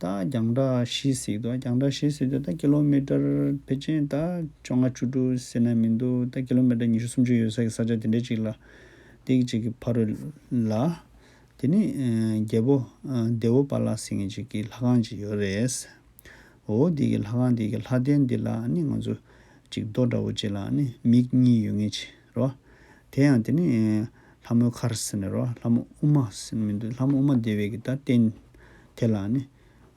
ད་རྒྱང་གྲགས་བཞི་ཟེར་གི་འདུག་རྒྱང་གྲགས་བཞི་ཟེར་དུས་ད་ཀི་ལོ་མི་ཊར་ཕལ་ཆེར་ད་བཅོ་ལྔ་བཅུ་དྲུག་ཟེར་ན་མི་འདུག་ད་ཀི་ལོ་མི་ཊར་ཉི་ཤུ་སུམ་ཅུ་ཡོད་ས་གི་ས་ཆ་དེ་འདྲའི་ཅིག་ལ། དེ་གི་ཅིག་གི་ཕ་རོལ་ལ། དེ་ནི་ཨ་རྒྱལ་པོ་ཨ་དེ་བོ་པཱ་ལ་ཟེར་མཁན་ཅིག་གི་ལྷ་ཁང་ཅིག་ཡོད་རེད། འོ་དེ་གི་ལྷ་ཁང་དེ་གི་ལྷ་རྟེན་དེ་ལ་ནི་ང་ཚོ་ཅིག་རྡོ་འདྲ་བོ་ཅིག་ལ་ནི་མིག་གཉིས་ཡོད་མཁན་ཅིག་རོ། དེ་ཡང་དེ་ནི་ལྷ་མོའི་མཁར་ཟེར་ནི་རོ། ལྷ་མོ་ཨུ་མ་ཟེར་ནི་མི་འདུག་ལྷ་མོ་ཨུ་མ་དེ་བའི་གི་ད་རྟེན་དེ་ལ་ནི་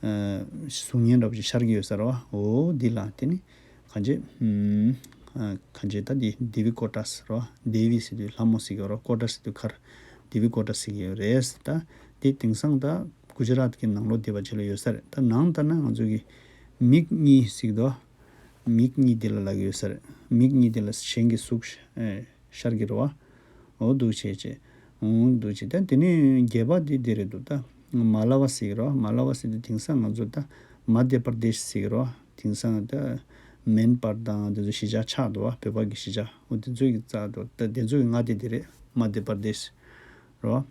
ཨ་གཟུགས་བརྙན་འདྲ་བོ་ཅིག་ཤར་གྱི་ཡོད་ས་རོ། འོ་འདི་ལ་དེ་ནི་གང་ཅི་ཨམ་ཨ་གང་ཅི་ད་འདི་དེ་བི་ཀོ་ཊ་ཟེར་རོ། དེ་བི་ཟེར་དུས་ལྷ་མོ་ཟེར་གྱི་ཡོད་རོ། ཀོ་ཊ་ཟེར་དུས་མཁར། དེ་བི་ཀོ་ཊ་ཟེར་གྱི་ཡོད་རེད། ད་དེ་དེང་སང་ད་གུ་ཇི་རཱཏ་གི་ནང་ལོགས་སྡེ་བ་ཅིག་ལ་ཡོད་ས་རེད། ད་ནང་ལྟར་ན་ང་ཚོ་གི་མིག་གཉིས་ཟེར་གྱི་འདུག་མིག་གཉིས་དེ་ལ་ལབ་ཀྱི་ཡོད་ས་རེད། མིག་གཉིས་དེ་ལ་གཞན་གྱི་གཟུགས་ཨེ་ཤར་གྱི་རེད་བ། འོ་འདུག་བྱས་བྱས། འོ་འདུག་བྱས། ད་དེ་ནས་བརྒྱད་པ་དེ་དེ་རེད་འདུག་ད་མ་ལ་བ་ཟེར་གྱི་རེད་བ། མ་ལ་བ་ཟེར་དུས་དེང་སང་ང་ཚོ་ད་མ་དྷྱ་པར་དེཤ་ཟེར་གྱི་རེད་བ། དེང་སང་ད་མེན་པར་དང་དེ་ཚོ་གཞིས་ཆགས་ཆགས་འདུག་བ། བོད་པ་གི་གཞིས་ཆགས་འོ་དེ་ཚོ་གི་རྩ་འདུག་ད་དེ་ཚོ་གི་མངའ་སྡེ་དེ་རེད། མ་དྷྱ་པར་དེཤ་རེད་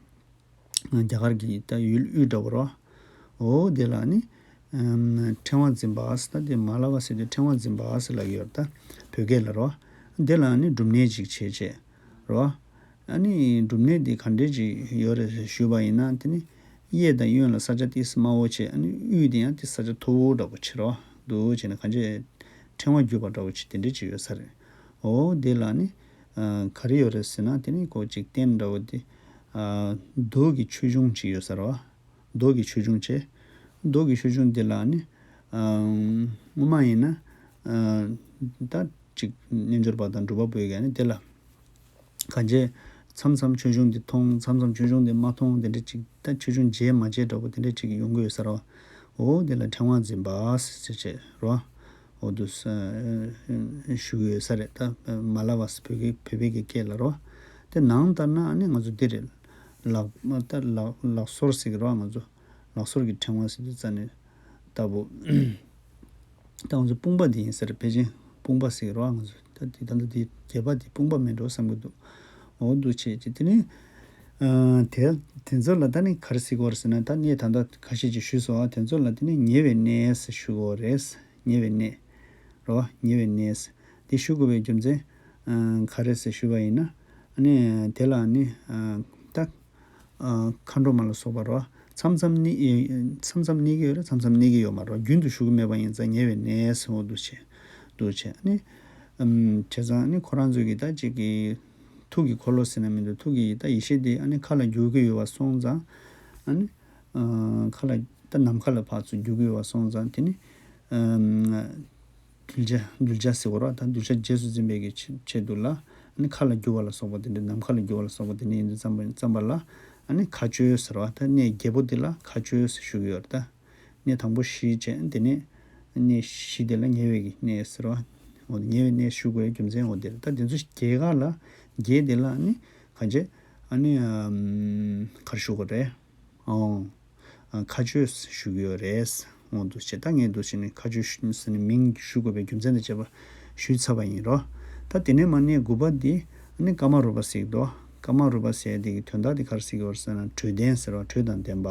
བ། རྒྱ་གར་གྱི་ད་ཡུལ་དབུས་འདྲ་བོ་རོ། འོ་དེ་ལ་ནི་ཨམ་ཕྲེང་བ་འཛིན་པ་ཟེར། ད་དེ་མ་ལ་བ་ཟེར་དུས་ཕྲེང་བ་འཛིན་པ་ཟེར་ལབ་ཀྱི་ཡོད་རེད། ད་བོད་སྐད་ལ་རོ། དེ་ལ་ནི་སྒྲུབ་གནས་ཅིག་བྱས་བྱས་རོ། ཨ་ནི་སྒྲུབ་གནས་དེ་ག་འདྲས་ཅིག་ཡོད་རེད་ཞུས་པ་ཡིན་ན། དེ་ནི་གཡས་དང་གཡོན་ལ་ས་ཆ་ཏིས་དམའ་བོ་བྱས། ཨ་ནི་དབུས་དེ་ཡང་ཏིས་ས་ཆ་མཐོ་བོ་འདྲ་བོ་བྱས་རོ། འདུག་བྱས་ནས་གང་ཅི་ཕྲེང་བ་བརྒྱུས་པ་འདྲ་བོ་བྱས་དེ་འདྲས་ཅིག་ཡོད་ས་རེད། འོ་དེ་ལ་ནི་ཨ་ག་རེ་ཡོད་རེད་ཟེར་ན། དེ་ནི་ཁོ་ཅིག་རྟེན་འདྲ་བོ་དེ་ཨ་རྡོ་གི་ཆོས་འབྱུང་ཅིག་ཡོད་ས་རེད་བ། རྡོ་གི་ཆོས་འབྱུང་བྱས། རྡོ་གི་ཆོས་འབྱུང་དེ་ལ་ནི་ཨ་སྔོན་མ་ཡིན་ན་ཨ་ད་ཅིག་རྣལ་འབྱོར་པ་དང་སྒྲུབ་པ་པོ་ཡི་ག་ནི་དེ་ལ་གང་བྱས་མཚམས་མཚམས་ཆོས་འབྱུང་འདི་མཐོང་། མཚམས་མཚམས་ཆོས་འབྱུང་འདི་མ་མཐོང་། དེ་འདྲ་ཅིག་ད་ཆོས་འབྱུང་མཇལ་མ་མཇལ་འདྲ་པོ་དེ་འདྲ་ཅིག་ཡོང་གི་ཡོད་ས་རེད་བ། འོ་དེ་ལ་ཕྲེང་བ་འཛིན་པ་ཟེར་བྱས་རོ། འོ་འདུག་ཞུ་གི་ཡོད་ས་རེད། ད་མ་ལ་བ་ཟེར་བོད་སྐད་བོད་པའི་གི་སྐད་ལ་རོ། དེ་ནང་ལྟར་ན་ཨ་ནི་ང་ཚོ་འདི་རེད། ལག་ད་ལག་ལག་སོར་ཟེར་གི་རེད་བ། ང་ཚོ་ལག་སོར་གྱི་ཕྲེང་བ་ཟེར་དུས་ཙ་ནས་ལྟ་བུ། ད་ང་ཚོ་དཔུང་པ་འདི་ཡིན་ཟེར། ཕལ་ཆེར་དཔུང་པ་ཟེར་གི་རེད་བ། ང་ཚོ་ད་འདི་ད་ལྟ་འདི་རྒྱས་པ་འདི་དཔུང་པ་མིན་འགྲོ་བསམ་གི་འདུག་འོ་འདུག་བྱས་ཀྱི་དེ་ནི། ཨ་དེ་དེ་ཚོ་ལ་ད་ནི་ག་རེ་ཟེར་གི་ཡོད་རེད་ཟེར་ན། ད་ངས་ད་ལྟ་ཁ་ཤས་ཅིག་ཞུས་སོང་བ། དེ་ཚོ་ལ་དེ་ནི་ཉེ་བའི་གནས་ཟེར་ཞུ་གི་ཡོད་རེད། ཉེ་བའི་གནས་རེད་བ། ཉེ་བའི་གནས་དེ་ཞུ་དགོས་པའི་རྒྱུ་མཚན་ཨ་ག་རེ་ཟེར་ཞུས་པ་ཡིན་ན། ཨ་ནི་དེ་ལ་ནི་ཨ་ད་ཨ་མཁའ་འགྲོ་མ་ལ་སོགས་པ་རེད་བ། མཚམས་མཚམས་གནས་མཚམས་མཚམས་གནས་ཀྱི་ཡོད་རེད། མཚམས་མཚམས་གནས་ཀྱི་ཡོད་མ་རེད་བ། རྒྱུན་དུ་ཞུ་གི་མེད་པ་ཡིན་ཙང་ཉེ་བའི་གནས་ཟེར། འོ་འདུག་བྱས་འདུག་བྱས་ནི། ཨམ་བྱས་ཙང་ནི་ཁོ་རང་ཚོས་ཀྱི་ད་ཅིག་གི་ཐུགས་ཀྱི་འཁོར་ལོ་ཟེར་ན་མི་འདུག་ཐུགས་ཀྱི་ད་ཡེ་ཤེས་དེ་ཨ་ནི་མཁའ་ལ་རྒྱུག་གི་ཡོད་པ་སོང་ཙང་། ཨ་ནི་ཨ་མཁའ་ལ་ད་ནམ་མཁའ་ལ་ཕར་ཚུར་རྒྱུག་གི་ཡོད་པ་སོང་ཙང་། དེ་ནི་ཨམ་གདུལ་བྱ་གདུལ་བྱ་ཟེར་བ་རེད་བ། ད་གདུལ་བྱ་རྗེས་སུ་འཛིན་པའི་གི་ཆེད་ཆེད་དུ་ལ་ཨ་ནི་མཁའ་ལ་རྒྱུག་པ་ལ་སོགས་པ་དེ་འདྲ། ནམ་མཁའ་ལ་རྒྱུག་པ་ལ་སོགས་པ་དེ་འདྲ་ཡིན་དུས་ཙམ་པ་ཙམ་པ་ལ་ཨ་ནི་མཁའ་སྤྱོད་ཟེར་བ། ད་གནས་བརྒྱད་པོ་འདི་ལ་མཁའ་སྤྱོད་ཟེར་ཞུ་གི་ཡོད་རེད་ད། གནས་དང་པོ་བཞི་བྱས། དེ་ནས་གནས་བཞི་དེ་ལ་ཉེ་བའི་གི་གནས་ཟེར་བ། འོ་ཉེ་བའི་གནས་ཞུ་དགོས་རྒྱུ་མཚན་འོ་དེ་རེད། ད་དེ་ཚོ་བརྒྱད་ཀ་ལ་བརྒྱད་དེ་ལ་ཨ་ནི་གང་བྱས་ཨ་ནི་ཨམ་ག་རེ་ཞུ་དགོས་རེད། ཨོ། ཨ་མཁའ་སྤྱོད་ཞུ་གི་ཡོད་རེད། འོ་འདུག་བྱས། ད་ངས་འདུག་བྱས་ནས་མཁའ་སྤྱོད་ཞུ་ཟེར་ནས་མིང་ཞུ་དགོས་པའི་རྒྱུ་མཚན་དང་བཅས་པ་ཞུས་ཚར་བ་ཡིན་རོ། ད་དེ་ནས་མར་གནས་དགུ་པ་འདི་ཨ་ནི་ཀ་མ་རུ་པ་ཟེར་གི་འདུག་ཀ་མ་རུ་པ་ཟེར་དེ་གི་དོན་དག་དེ་ག་རེ་ཟེར་གི་ཡོད་རེད་ཟེར་ན། འཕྲོད་ལྡན་ཟེར་བ། འཕྲོད་དང་ལྡན་པ།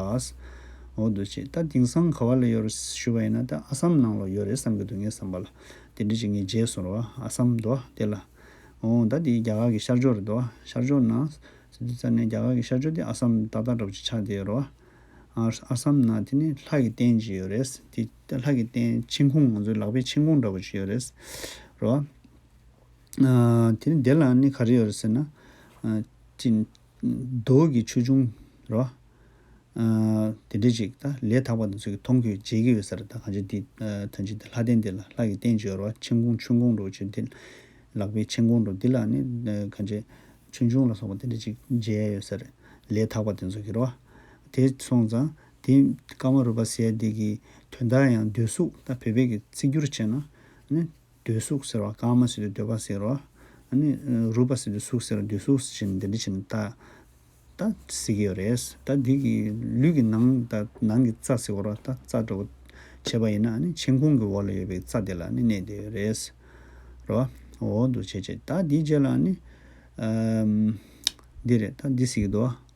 འོ་འདུག་བྱས། ད་དེང་སང་ག་བ་ལ་ཡོད་རེད་ཞུ་བ་ཡིན་ན། ད་ཨ་སམ་ནང་ལ་ཡོད་རེད་བསམ་གི་འདུག་ངའི་བསམ་པ་ལ། དེ་འདྲ་ཅིག་ངས་མཇལ་སོང་རོ། ཨ་སམ་འདུག་དེ་ལ། འོ་ད་དེ་རྒྱ་གར་གི་ཤར་ཕྱོགས་རེད་འདུག་ཤར་ཕྱོགས་ནང་ཟེར་དུས་ཙ་ནས་རྒྱ་གར་གྱི་ཤར་ཕྱོགས་དེ་ཨ་སམ་ཏག་ཏག་འདྲ་པོ་ཅིག་ཆགས་བསྡད་ཡོད་རེད་བ། ཨ་ཨ་སམ་ནང་དེ་ནི་ལྷ་གི་རྟེན་ཅིག་ཡོད་རེད། དེ་ལྷ་གི་རྟེན་མཆན་ཁུང་། ང་ཚོའི་ལག་པའི་མཆན་ཁུང་འདྲ་པོ་ཅིག་ཡོད་རེད། རེད་བ། ཨ་དེ་ནི་དེ་ལ་ནི་ག་རེ་ཡོད་རེད་ཟེར་ན། ཨ་ཅིག་རྡོ་གི་ཆོས་འབྱུང་རེད་བ། ཨ་དེ་འདྲ་ཅིག་ད་ལས་དག་པ་དེ་ཚོ་གིས་མཐོང་གི་ཡོད། མཇལ་གྱི་ཡོད་ས་རེད། ད་གང་ཅི་འདི་ཨ་ཐམས་ཅད་དེ་ལྷ་རྟེན་དེ་ལ་ལྷ་གི་རྟེན་ཅིག་ཡོད་རེད་བ། མཆན་ཁུང་ཆོས་ཁུང་འདྲ་བོ་ཅིག་དེ། ལག་པའི་མཆན་ཁུང་འདྲ་བོ་འདི་ལ་ནི་ཨ་གང་ཅི་ཆོས་འབྱུང་ལ་སོགས་པ་དེ་འདྲ་ཅིག་མཇལ་ཡ་ཡོད་ས་རེད། ལས་དག་པ་དེ་ཚོ་གིས་རེད་བ། དེ་སོང་ཙང་དེ་ཀ་མ་རུ་པ་ཟེར་ཡ་དེ་གི་དོན་དག་ཡང་འདོད་གཟུགས། ད་བོད་པའི་གི་ཚིག་སྒྱུར་བྱས་ན་ནི། འདོད་གཟུགས་ཟེར་བ། ཀ་མ་ཟེར་དུས་འདོད་པ་ཟེར་བ། ཨ་ནི་རུ་པ་ཟེར་དུས་གཟུགས་ཟེར་བ། འདོད་གཟུགས་ཟེར་ནས་འདི་འདྲ་བྱས་ནས་ད་ད་ཟེར་གྱི་ཡོད་རེད། ད་འདི་གི་ལུས་ཀྱི་ནང་ད་ནང་གི་རྩ་ཟེར་བ་ར། ད་རྩ་འདྲ་བོ་བྱས་པ་ཡིན་ན་ཨ་ནི་མཆན་ཁུང་གི་འོག་ལ་ཡོད་པའི་རྩ་དེ་ལ་ནི་གནས་བསྡད་ཡོད་རེད། རེད་བ། འོ་འདུག་བྱས་བྱས། ད་འདིའི་རྗེས་ལ་ནི་ཨམ་འདི་རེད། ད་འདི་ཟེར་གྱི་འདུག་བ།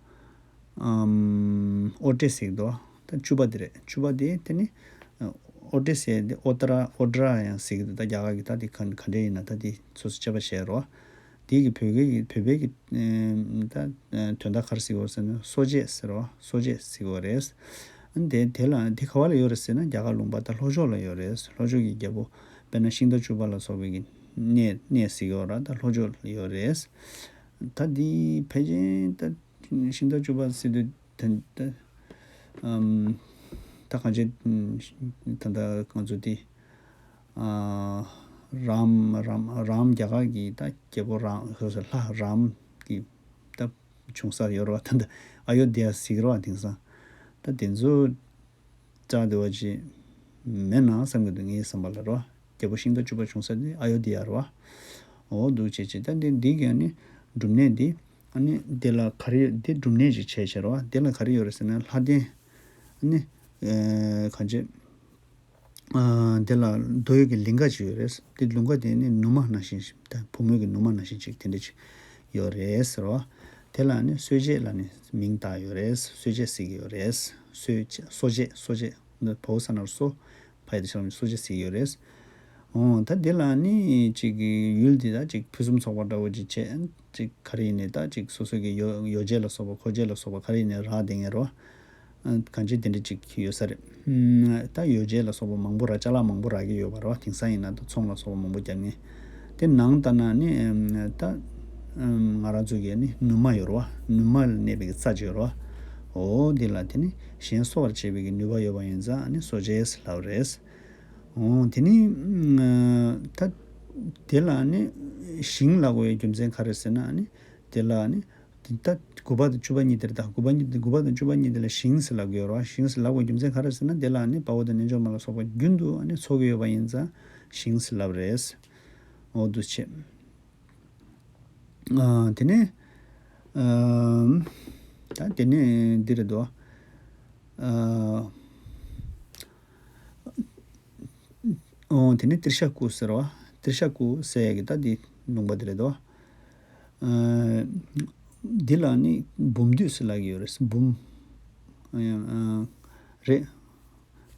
ཨམ་ཨོ་ཏྲེ་ཟེར་གྱི་འདུག་ད་བཅུ་པ་དེ་རེད། བཅུ་པ་དེ་དེ་ནི་ཨོ་ཏྲེ་ཟེར་དེ་ཨོ་ཏྲ་ཨོ་ཏྲ་ཡང་ཟེར་གྱི་འདུག་ད་རྒྱ་གར་གྱི་ད་དེ་ག་ག་འདྲ་ཡིན་ན་ད་དེ་སོ་སོ་དཔྱད་པ་བྱས་རོགས། དེ་གི་བོད་སྐད་ཀྱི་བོད་པའི་གི་ཨེམ་ད་ཨེ་དོན་དག་ག་རེ་ཟེར་གྱི་ཡོད་ཟེར་ན་གསོ་དཔྱད་ཟེར་རོ། གསོ་དཔྱད་ཟེར་གྱི་ཡོད་རེད། ཨ་ནི་དེ་དེ་ལ་དེ་ག་བ་ལ་ཡོད་རེད་ཟེར་ན་རྒྱ་གར་ལུང་པ་ད་ལྷོ་ཕྱོགས་ལ་ཡོད་རེད། ལྷོ་ཕྱོགས་ཀྱི་རྒྱལ་པོ་དཔེར་ན་ཤིང་རྟ་བཅུ་པ་ལ་སོགས་པའི་གི་གནས་གནས་ཟེར་གྱི་ཡོད་ར། ད་ལྷོ་ཕྱོགས་ལ་ཡོད་རེད། ད་འདི་ཕལ་ཆེར་ད་ཤིང་རྟ་བཅུ་པ་ཟེར་དུས་ད་ད་ཨམ་ད་གང་ཅི་ད་ད་ང་ཚོ་འདི་ཨ་རམ་རམ་རམ་རྒྱ་གར་གྱི་ད་རྒྱལ་པོ་རམ་སོ་སོ་ལྷ་རམ་གྱི་ད་བྱུང་ས་ཡོད་རེད་བ། ད་ད་ཨ་ཡོ་དྷི་ཡ་ཟེར་གྱི་རེད་བ། དེང་སང་ད་དེ་ཚོ་རྩ་དེ་བ་ཅིག་མེད་ན་བསམ་གྱི་འདུག་ངའི་བསམ་པ་ལ་རོ། རྒྱལ་པོ་ཤིང་རྟ་བཅུ་པ་བྱུང་ས་དེ་ཨ་ཡོ་དྷི་ཡ་རེད་བ། འོ་འདུག་བྱས་བྱས། ད་འདི་འདི་གི་ཨ་ནི་སྒྲུབ་གནས་འདི་ཨ་ནི་འདི་ལ་ག་རེ་འདི་སྒྲུབ་གནས་ཅིག་བྱས་བྱས་རེད་བ། འདི་ལ་ག་རེ་ཡོད་རེད་ཟེར་ན་ལྷ་རྟེན་ཨ་ནི་ཨེ་གང་བྱས་ཨ་འདི་ལ་རྡོ་ཡོད་ཀྱི་ལིང་ག་ཅིག་ཡོད་རེད། འདི་ལིང་ག་དེ་ནི་ནུ་མ་ནང་བཞིན་ད་བུ་མོ་གི་ནུ་མ་ནང་བཞིན་ཅིག་དེ་འདྲ་ཅིག་ཡོད་རེད་ཟེར་བ། དེ་ལ་ནི་གསོ་དཔྱད་ལ་ནི་མིང་བཏགས་ཡོད་རེད། གསོ་དཔྱད་ཟེར་གྱི་ཡོད་རེད། གསོ་དཔྱད་གསོ་དཔྱད་གསོ་དཔྱད་འདི་བོ་ས་ན་གསོ། ཕ་ཡི་དེ་ཆ་ལ་གསོ་དཔྱད་ཟེར་གྱི་ཡོད་རེད། འོ་ད་འདི་ལ་ནི་ཅིག་གི་ཡུལ་འདི་ད་ཅིག་ཕུན་སུམ་ཚོགས་པ་འདྲ་བོ་ཅིག་བྱས། ཅིག་ག་རེ་ཡིན་ནའི་ད་ཅིག་སོ་སོ་གི་ཡོ་ཡོ་བྱད་ལ་སོགས་པ་མཁོ་ཆས་ལ་སོགས་པ་ག་རེ་ཡིན་ནའི་རག་བསྡད་མཁན་རོ། གང་ཅི་དེ་འདྲ་ཅིག་ཡོད་ས་རེད། ད་ཡོ་བྱད་ལ་སོགས་པ་མང་པོ་རག་ཅ་ལག་མང་པོ་རག་གི་ཡོད་པ་རོ། དེང་སང་ཡིན་ན་ད་ཚོང་ལ་སོགས་པ་མང་པོ་རྒྱག་མཁན། དེ་ནང་ལྟར་ན་ནི་ད་ང་རང་ཚོ་གི་ནི་ནུ་མ་ཡོད་རོ། ནུ་མ་ལ་གནས་པའི་རྩ་ཅིག་ཡོད་རོ། འོ་འདི་ལ་དེ་ནི་གཞན་གསོ་བར་བྱེད་པའི་གི་ནུས་པ་ཡོད་པ་ཡིན་ཙང་ནི་གསོ་དཔྱད་ལབ་རེད། འོ་དེ་ནི་ད་དེ་ལ་ནི་ཞིང་ལབ་དགོས་པའི་རྒྱུ་མཚན་ག་རེ་ཟེར་ན་ནི་དེ་ལ་ནི་ད་དགུ་པ་དང་བཅུ་པ་གཉིས་དེར་ད་དགུ་པ་གཉིས་དགུ་པ་དང་བཅུ་པ་གཉིས་དེ་ལ་ཞིང་ཟེར་ལབ་ཀྱི་ཡོད་རེད་བ། ཞིང་ཟེར་ལབ་དགོས་རྒྱུ་མཚན་ག་རེ་ཟེར་ན་དེ་ལ་ནི་དཔའ་བོ་དང་རྣལ་འབྱོར་མ་ལ་སོགས་པ་རྒྱུན་དུ་ནི་འཚོ་གི་ཡོད་པ་ཡིན་ཙང་ཞིང་ཟེར་ལབ་རེད། འོ་འདུག་བྱས། ཨ་དེ་ནས་ ཨམ། ད་དེ་ནས་འདི་རེད་དོ། ཨ། ཨོ་དེ་ནས་ཏྲི་ཤ་ཀུ་ཟེར་བ། ཏྲི་ཤ་ཀུ་ཟེར་ཡ་གི་ད་འདི་ལུང་པ་འདི་རེད་དོ། ཨ། འདི་ལ་ནི་འབུམ་སྡུད་ཟེར་ལབ་ཀྱི་ཡོད་རེད། འབུམ། ཨ། རེད།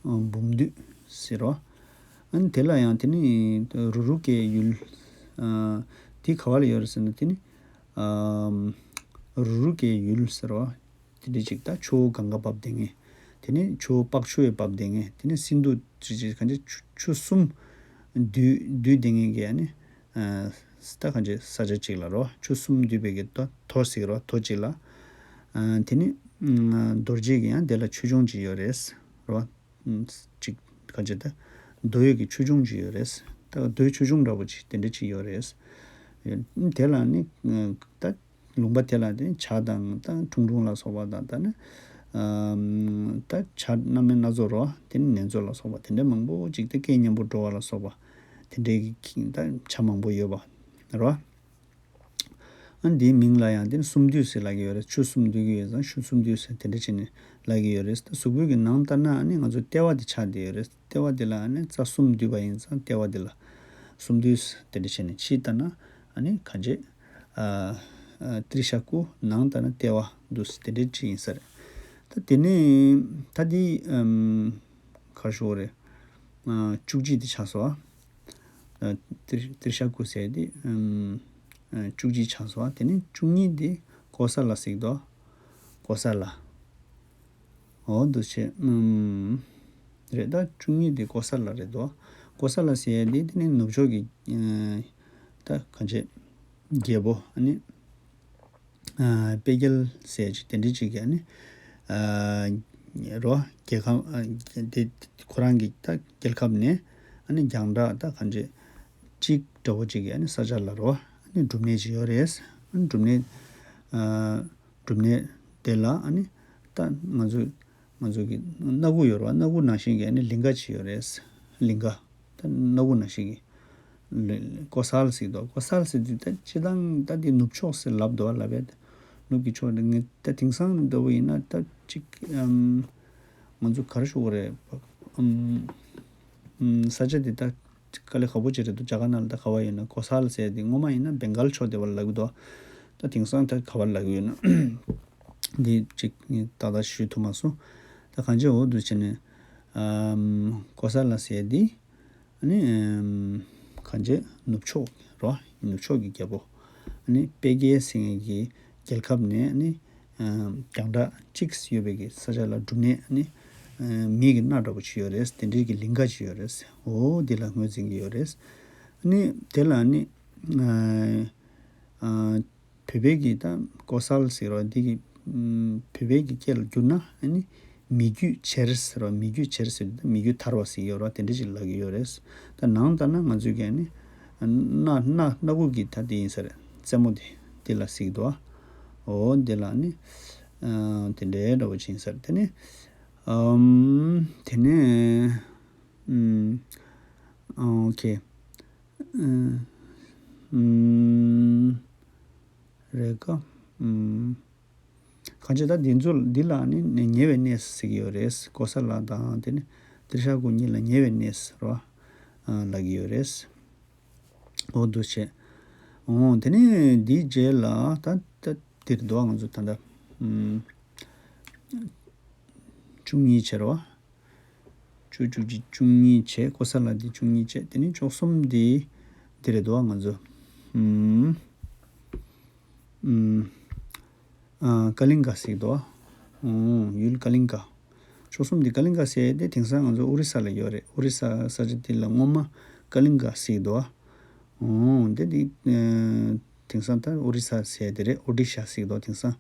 འབུམ་སྡུད་ཟེར་རོ། ཨ་ནི་དེ་ལ་ཡང་དེ་ནི་རུ་རུ་ཀའི་ཡུལ། ཨ། དེ་ག་བ་ལ་ཡོད་རེད་ཟེར་ན་དེ་ནི། ཨ། རུ་རུ་ཀའི་ཡུལ་ཟེར་རོ། དེ་འདྲ་ཅིག་ད་ཆུ་བོ་གངྒཱ་འབབ་བསྡད་མཁན། དེ་ནི་ཆུ་བོ་པག་ཆུ་ཡི་འབབ་བསྡད་མཁན། དེ་ནི་སིན་དྷུ་ཅིག་ཅིག་གང་ཅི་ཆུ་ཆུ་གསུམ་འདུས་འདུས་བསྡད་མཁན་གྱི་ཨ་ནི། ཨ། ད་གང་ཅི་ས་ཆ་ཅིག་ལ་རོ། ཆུ་གསུམ་འདུས་པའི་གི་ད་མཐོ་ཟེར་རོ། མཐོ་ཅིག་ལ། ཨ། དེ་ནི། ཨ། རྡོ་རྗེ་གི་ཡང་དེ་ལ་ཆོས་འབྱུང་ཅིག་ཡོད་རེད། རོ། ཨ། ཅིག་ག་ཅི་ད། མདོ་ཡོད་ཀྱི་ཆོས་འབྱུང་ཅིག་ཡོད་རེད། ད་མདོའི་ཆོས་འབྱུང་འདྲ་པོ་ཅིག་དེ་འདྲ་ཅིག་ཡོད་རེད། དེ་ལ་ནི། ཨ། ད་ལུང་པ་དེ་ལ་དེ་བྱ་དང་ད་ཁྲུང་ཁྲུང་ལ་སོགས་པ་དང་ད་ནི། ཨ། ད་བྱ་སྣ་མིན་སྣ་ཚོགས་རོ། དེ་ནི་ནེ་ཙོ་ལ་སོགས་པ་དེ་འདྲ་མང་པོ་ཅིག་ད་སྐད་སྙན་པོ་འགྲོ་བ་ལ་སོགས་པ་དེ་འདྲའི་གི་ད་བྱ་མང་པོ་ཡོད་པ་རོ། ཨ། འདིའི་མིང་ལ་ཡང་དེ་ནི་གསུམ་འདུས་ཟེར་ལབ་ཀྱི་ཡོད་རེད། ཆུ་གསུམ་འདུས་ཀྱི་ཡོད་ཙང་ཆུ་གསུམ་འདུས་ཟེར་དེ་འདྲ་བྱས་ནས་ལབ་ཀྱི་ཡོད་རེད། ད་གཟུགས་པོའི་གི་ནང་ལྟར་ན་ཨ་ནི་ང་ཚོ་ལྟེ་བ་དེ་ཆགས་བསྡད་ཡོད་རེད། ལྟེ་བ་དེ་ལ་ཨ་ནི་རྩ་གསུམ་འདུས་པ་ཡིན་ཙང་ལྟེ་བ་དེ་ལ་གསུམ་འདུས་ཟེར་དེ་འདྲ་བྱས་ནས་ཕྱི་ལྟར་ན་ཨ་ནི་གང་བྱེད། ཨ། ཨ། ཏྲི་ཤ་ཀུ། ནང་ལྟར་ན་ལྟེ་བ་འདུས་ཟེར་དེ་འདྲ་ཅིག་ཡིན་ས་རེད། ད་དེ་ནི་ད་དེ། ཨམ། ག་རེ་ཞུ་དགོས་རེད། ཨ། བཅུ་གཅིག་དེ་ཆགས་སོང་ཨ། ཏྲི་ཏྲི་ཤ་ཀུ་ཟེར་དེ། ཨམ། ཨ། བཅུ་གཅིག་ཆགས་སོང་ཨ། དེ་ནས་བཅུ་གཉིས་དེ་ཀོ་ས་ལ་ཟེར་གི་འདུག་ཀོ་ས་ལ། འོ་འདུག་བྱས། ཨམ། རེད། ད་བཅུ་གཉིས་དེ་ཀོ་ས་ལ་རེད་འདུག་ཀོ་ས་ལ་ཟེར་དེ་དེ་ནི་ནུབ་ཕྱོགས་ཀྱི། ཨ། ད་གང་བྱེད། རྒྱལ་པོ་ཨ་ནི། ཨ། དཔལ་རྒྱལ་ཟེར་ཅིག་དེ་འདྲ་ཅིག་གི་ཨ་ནི། ཨ། རོ། རྒྱལ་ཁམས། ཨ། དེ་ཁོ་རང་གི་ད་རྒྱལ་ཁབ་ནས་ཨ་ནི་རྒྱང་གྲགས་ད་གང་ཅི་གཅིག་འདྲ་བོ་ཅིག་གི་ཨ་ནི་ས་ཆ་ལ་རོ། ཨ་ནི་སྒྲུབ་གནས་ཅིག་ཡོད་རེད། ཨ་ནི་སྒྲུབ་གནས། ཨ། སྒྲུབ་གནས་དེ་ལ་ཨ་ནི་ད་ང་ཚོ་ང་ཚོ་གི་སྣ་ཁུག་ཡོད་རེད་བ། སྣ་ཁུག་ནང་བཞིན་གྱི་ཨ་ནི་ལིང་ག་ཅིག་ཡོད་རེད། ལིང་ག། ད་སྣ་ཁུག་ནང་བཞིན་གྱི་ལ་ལ་ཀོ་ས་ལ་ཟེར་གི་འདུག་ཀོ་ས་ལ་ཟེར་དུས་ད་སྤྱིར་བཏང་ད་འདི་ནུབ་ཕྱོགས་ཟེར་ལབ་འདུག་བ། ལབ་པས་ནུབ་ཀྱི་ཕྱོགས་འདི། ངས་ད་དེང་སང་འདྲ་བོ་ཡིན་ན་ད་ཅིག་ཨམ། ང་ཚོ་ག་རེ་ཞུ་དགོས་རེད། ཨམ། ཨམ། ས་ཆ་འདི་ད་དཀའ་ལས་ཁག་པོ་ཅིག་རེད་འདུག་རྒྱ་གར་ནང་ལ་ད་ག་བ་ཡོད་ན། ཀོ་ས་ལ་ཟེར་དེ་སྔོན་མ་ཡིན་ན་བེང་གཱལ་ཕྱོགས་དེ་བ་ལ་ལབ་གི་འདུག་ད་དེང་སང་ད་ག་བ་ལ་ལབ་གི་ཡོད་ན། འདི་ཅིག་ངས་ཏག་ཏག་ཞུ་ཐུབ་མ་སོང་། ད་གང་ཅི་འོ་འདུག་བྱས་ནས། ཨམ། ཀོ་ས་ལ་ཟེར་དེ་ཨ་ནི། ཨམ། གང་ཅི་ནུབ་ཕྱོགས་རོ། ནུབ་ཕྱོགས་ཀྱི་རྒྱལ་པོ། ཨ་ནི་དཔལ་རྒྱལ་ཟེར་མཁན་གྱི་རྒྱལ་ཁབ་ནས་ཨ་ནི། ཨམ། རྒྱང་གྲགས་གཅིག་ཡོད་པའི་གི་ས་ཆ་ལ་སྒྲུབ་གནས་ཨ་ནི། ཨམ། མི་གི་སྣ་འདྲ་པོ་ཅིག་ཡོད་རེད། དེ་འདྲའི་གི་ལིང་ག་ཅིག་ཡོད་རེད། འོ་འདི་ལ་ངོས་འཛིན་གྱི་ཡོད་རེད། ཨ་ནི་དེ་ལ་ཨ་ནི། ཨ། ཨ། བོད་པའི་གི་ད་ཀོ་ས་ལ་ཟེར་བ་འདི་གི། ཨམ། བོད་པའི་གི་སྐད་ལ་བསྒྱུར་ན་ཨ་ནི་མི་རྒྱུད་བྱེར་ཟེར་བ། མི་རྒྱུད་བྱེར་ཟེར་དུས་ད་མི་རྒྱུད་དར་བ་ཟེར་གྱི་ཡོད་རེད་བ། དེ་འདྲ་ཅིག་ལབ་ཀྱི་ཡོད་རེད། ད་ནང་ལྟར་ན་ང་ཚོའི་གི་ཨ་ནི་སྣ་སྣ་སྣ་ཁུག་གི་ད་དེ་ཡིན་ས་རེད། རྩེ་མོ་དེ་དེ་ལ་ཟེར་གྱི་འདུག་བ། འོ་འདི་ལ་ཨ་ནི། ཨ། དེ་འདྲའི་འདྲ་བོ་ཅིག་ཡིན་ས་རེད། དེ་ནི། ཨམ། དེ་ནས། ཨམ། ཨོ་ཁེ། ཨམ། རེད་ཀ། ཨམ། གང་ཅི་ད་འདི་ཚོ་འདི་ལ་ནི་ཉེ་བའི་གནས་ཟེར་གྱི་ཡོད་རེད། ཀོ་ས་ལ་དང་དེ་ནི་ཏྲི་ཤ་ཀུ་གཉིས་ལ་ཉེ་བའི་གནས་ཟེར་བ། ཨ། ལབ་ཀྱི་ཡོད་རེད། འོ་འདུག་བྱས། འོ་དེ་ནས་འདིའི་རྗེས་ལ་ད་ད་དེར་འདུག་ང་ཚོ་ད་ལྟ། ཨམ། བཅུ་གཉིས་བྱས་རེད་བ། བཅུ་བཅུ་གཅིག་བཅུ་གཉིས་བྱས། ཀོ་ས་ལ་འདི་བཅུ་གཉིས་བྱས། དེ་ནས་བཅུ་གསུམ་འདི་འདི་རེད་འདུག་ང་ཚོ། ཨམ། ཨམ། ཨ། ཀ་ལིང་ག་ཟེར་གྱི་འདུག་ཨོ། ཡུལ་ཀ་ལིང་ག། བཅུ་གསུམ་འདི་ཀ་ལིང་ག་ཟེར་དེ་དེང་སང་ང་ཚོ་ཨོ་རི་ས་ལ་ཡོད་རེད། ཨོ་རི་ས་ས་ཆ་དེ་ལ་སྔོན་མ་ཀ་ལིང་ག་ཟེར་གྱི་འདུག་ཨོ། དེ་དེ། ཨ། དེང་སང་ད་ཨོ་རི་ས་ཟེར་དེ་རེད། ཨོ་ཌི་ཤ་ཟེར་གྱི་འདུག་དེང་སང་།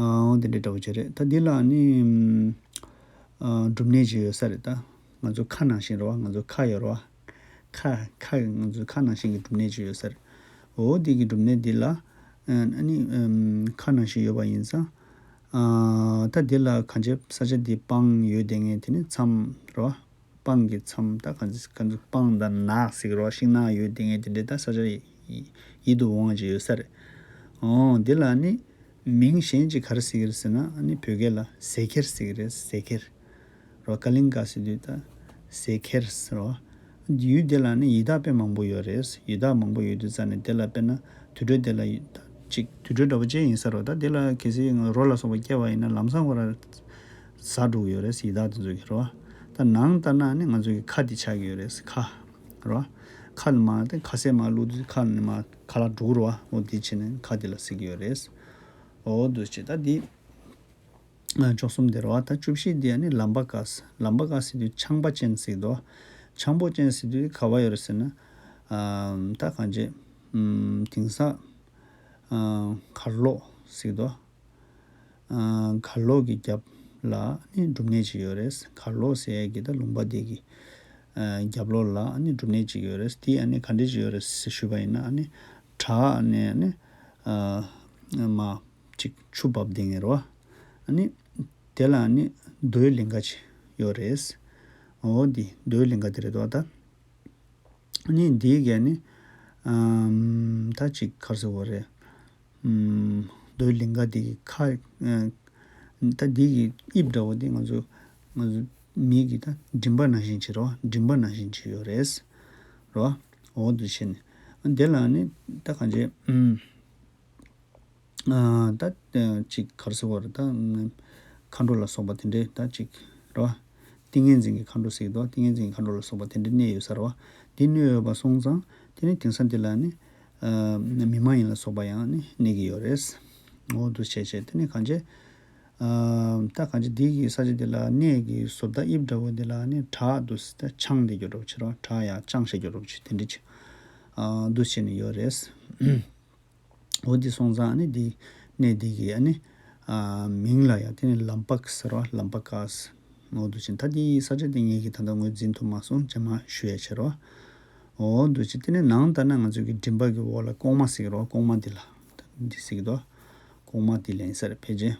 ཨོ། དེ་འདྲའི་འདྲ་བོ་ཅིག་རེད། ད་འདི་ལ་ནི། ཨ། སྒྲུབ་གནས་ཅིག་ཡོད་ས་རེད་ད། ང་ཚོ་ཁ་ནང་བཞིན་རེད་བ། ང་ཚོ་ཁ་ཡོད་རེད་བ། ཁ། ཁ། ང་ཚོའི་ཁ་ནང་བཞིན་གྱི་སྒྲུབ་གནས་ཅིག་ཡོད་ས་རེད། འོ་འདི་གི་སྒྲུབ་གནས་འདི་ལ། ཨ་ནི། ཨམ། ཁ་ནང་བཞིན་ཡོད་པ་ཡིན་ཙང་། ཨ། ད་འདི་ལ་གང་ཅི་ས་ཆ་འདི་སྤང་ཡོད་བསྡད་མཁན་དེ་ནི་མཚམས་རེད་བ། སྤང་གི་མཚམས། ད་གང་ཅི་གང་ཅི་སྤང་དང་ནགས་ཟེར་གི་རེད་བ། ཤིང་ནགས་ཡོད་བསྡད་མཁན་དེ་འདྲའི་ད་ས་ཆ་ཡིད་དུ་འོང་བ་ཅིག་ཡོད་ས་རེད། འོ་འདི་ལ་ནི། མིང་གཞན་གཅིག་ག་རེ་ཟེར་གྱི་རེད་ཟེར་ན། ཨ་ནི་བོད་སྐད་ལ་ཟས་ཁྱེར་ཟེར་གྱི་རེད། ཟས་ཁྱེར་རོ། ཀ་ལིང་ཀ་ཟེར་དུས་ད་ཟས་ཁྱེར་ཟེར་རོ། ཡུལ་དེ་ལ་ནི་ཡི་དྭགས་དཔེ་མང་པོ་ཡོད་རེད། ཡི་དྭགས་མང་པོ་ཡོད་དུས་ཙང་ནས་དེ་ལ་དཔེར་ན་དུད་འགྲོ་དེ་ལ་ཡི་ད་ཅིག་དུད་འགྲོ་འདྲ་པོ་ཅན་ཡིན་ས་རོ། ད་དེ་ལ་གལ་སྲིད་ང་རོ་ལ་སོགས་པ་སྐྱེ་བ་ཡིན་ན་ལམ་སང་ཁོ་ར་ཟ་འགྲོ་གི་ཡོད་རེད། ཡི་དྭགས་དེ་ཚོ་གི་རོ། ད་ནང་ལྟར་ན་ནི་ང་ཚོ་གི་ཁ་དེ་ཆགས་ཀྱི་ཡོད་རེད། ཁ་རོ། ཁ་ནི་མ་དེ་ཁ་ཟས་མ་བླུགས་དུས་ཁ་ནི་མ་ཁ་ལག་འགྲོ་གི་རོ། འོ་དེ་བྱས་ནས་ཁ་དེ་ལ་ཟེར་གྱི་ཡོད་རེད། འོ་འདུག་བྱས་ད་འདི། ཨ། བཅུ་གསུམ་དེ་རེད་བ། ད་བཅུ་བཞི་དེ་ཨ་ནི་ལམ་པ་ཀ་ཟེར། ལམ་པ་ཀ་ཟེར་དུས་ཆང་པ་ཅན་ཟེར་དོ། ཆང་པོ་ཅན་ཟེར་དུས་ག་བ་ཡོད་རེད་ཟེར་ན། ཨ། ད་གང་བྱེད། ཨམ། དེང་སང་། ཨ། གར་ལོག་ཟེར་དོ། ཨ། གར་ལོག་གི་རྒྱབ་ལ་ནི་སྒྲུབ་གནས་ཅིག་ཡོད་རེད། གར་ལོག་ཟེར་ཡས་ཀྱི་ད་ལུང་པ་དེ་གི། ཨ། རྒྱབ་ལོགས་ལ་ནི་སྒྲུབ་གནས་ཅིག་ཡོད་རེད། དེ་ཨ་ནི་ག་འདྲས་ཅིག་ཡོད་རེད་ཟེར་ཞུས་པ་ཡིན་ན། ཨ་ནི་བྲག་ནས་ནི། ཨ། མ། ཅིག་ཆུ་འབབ་བསྡད་མཁན་རེད་བ། ཨ་ནི་དེ་ལ་ནི་རྡོའི་ལིང་ག་ཅིག་ཡོད་རེད། འོ་འདི་རྡོའི་ལིང་ག་དེ་རེད་དོ། ད་ཨ་ནི་འདིའི་ག་ནི། ཨམ། ད་ཅིག་ག་རེ་ཟེར་དགོས་རེད། ཨམ། རྡོའི་ལིང་ག་འདི་གི་ཁ། ཨ། ད་འདི་གི་དབྱིབས་འདྲ་བོ་འདི་ང་ཚོ་ང་ཚོ་མི་གི་ད་མགྲིན་པ་ནང་བཞིན་བྱེད་རོ། མགྲིན་པ་ནང་བཞིན་བྱེད་ཡོད་རེད། རོ། འོ་འདི་བྱས་ནས་དེ་ལ་ནི་ད་གང་བྱེད། ཨམ། ཨ། ད་ཅིག་ག་རེ་ཟེར་དགོས་རེད། ད་མཁའ་འགྲོ་ལ་སོགས་པ་དེ་འདྲས་ད་ཅིག་རེད་བ། ཏིང་ངེ་འཛིན་གྱི་མཁའ་འགྲོ་ཟེར་གྱི་འདུག་ཏིང་ངེ་འཛིན་གྱི་མཁའ་འགྲོ་ལ་སོགས་པ་དེ་འདྲས་གནས་ཡོད་ས་རེད་བ། དེ་གནས་ཡོད་པ་སོང་ཙང་དེ་ནི་དེང་སང་འདི་ལ་ནི། ཨ། མི་མ་ཡིན་ལ་སོགས་པ་ཡང་ནི་གནས་ཀྱི་ཡོད་རེད། འོ་འདུག་བྱས་བྱས་དེ་ནི་གང་བྱེད། ཨ། ད་གང་བྱེད་འདི་གི་ས་ཆ་འདི་ལ་གནས་ཀྱི་བཟོ་ལྟ་དབྱིབས་འདྲ་བོ་འདི་ལ་ནི་བྲག་འདུག་ད་ཆང་འདི་རྒྱུ་འདྲ་བོ་བྱེད་རོགས། བྲག་ཡ་ལྕང་བྱེད་རྒྱུ་འདྲ་བོ་བྱེད་དེ་འདྲས་ཅིག་ཨ། འདུག་བྱས་ནས་ཡོད་རེད། འོ་འདི་སོང་ཙང་ནི་འདི་གནས་འདི་གི་ཨ་ནི། ཨ། མིང་ལ་ཡང་དེ་ནི་ལམ་པ་ཀ་ཟེར་བ། ལམ་པ་ཀ་ཟེར། འོ་འདུག་བྱས་ད་འདི་ས་ཆ་འདི་ངེད་ཀྱིས་ད་ལྟ་ངོས་འཛིན་ཐུབ་མ་སོང་། རྗེས་མ་ཞུ་ཡ་བྱེད་རོགས། འོ་འདུག་བྱས་དེ་ནི་ནང་ལྟར་ན་ང་ཚོ་གི་མགྲིན་པ་གི་འོག་ལ་ལྐོག་མ་ཟེར་གི་རོགས། ལྐོག་མ་འདི་ལ་འདི་ཟེར་གི་འདུག་ལྐོག་མ་འདི་ལེན་ས་རེད་ཕལ་ཆེར།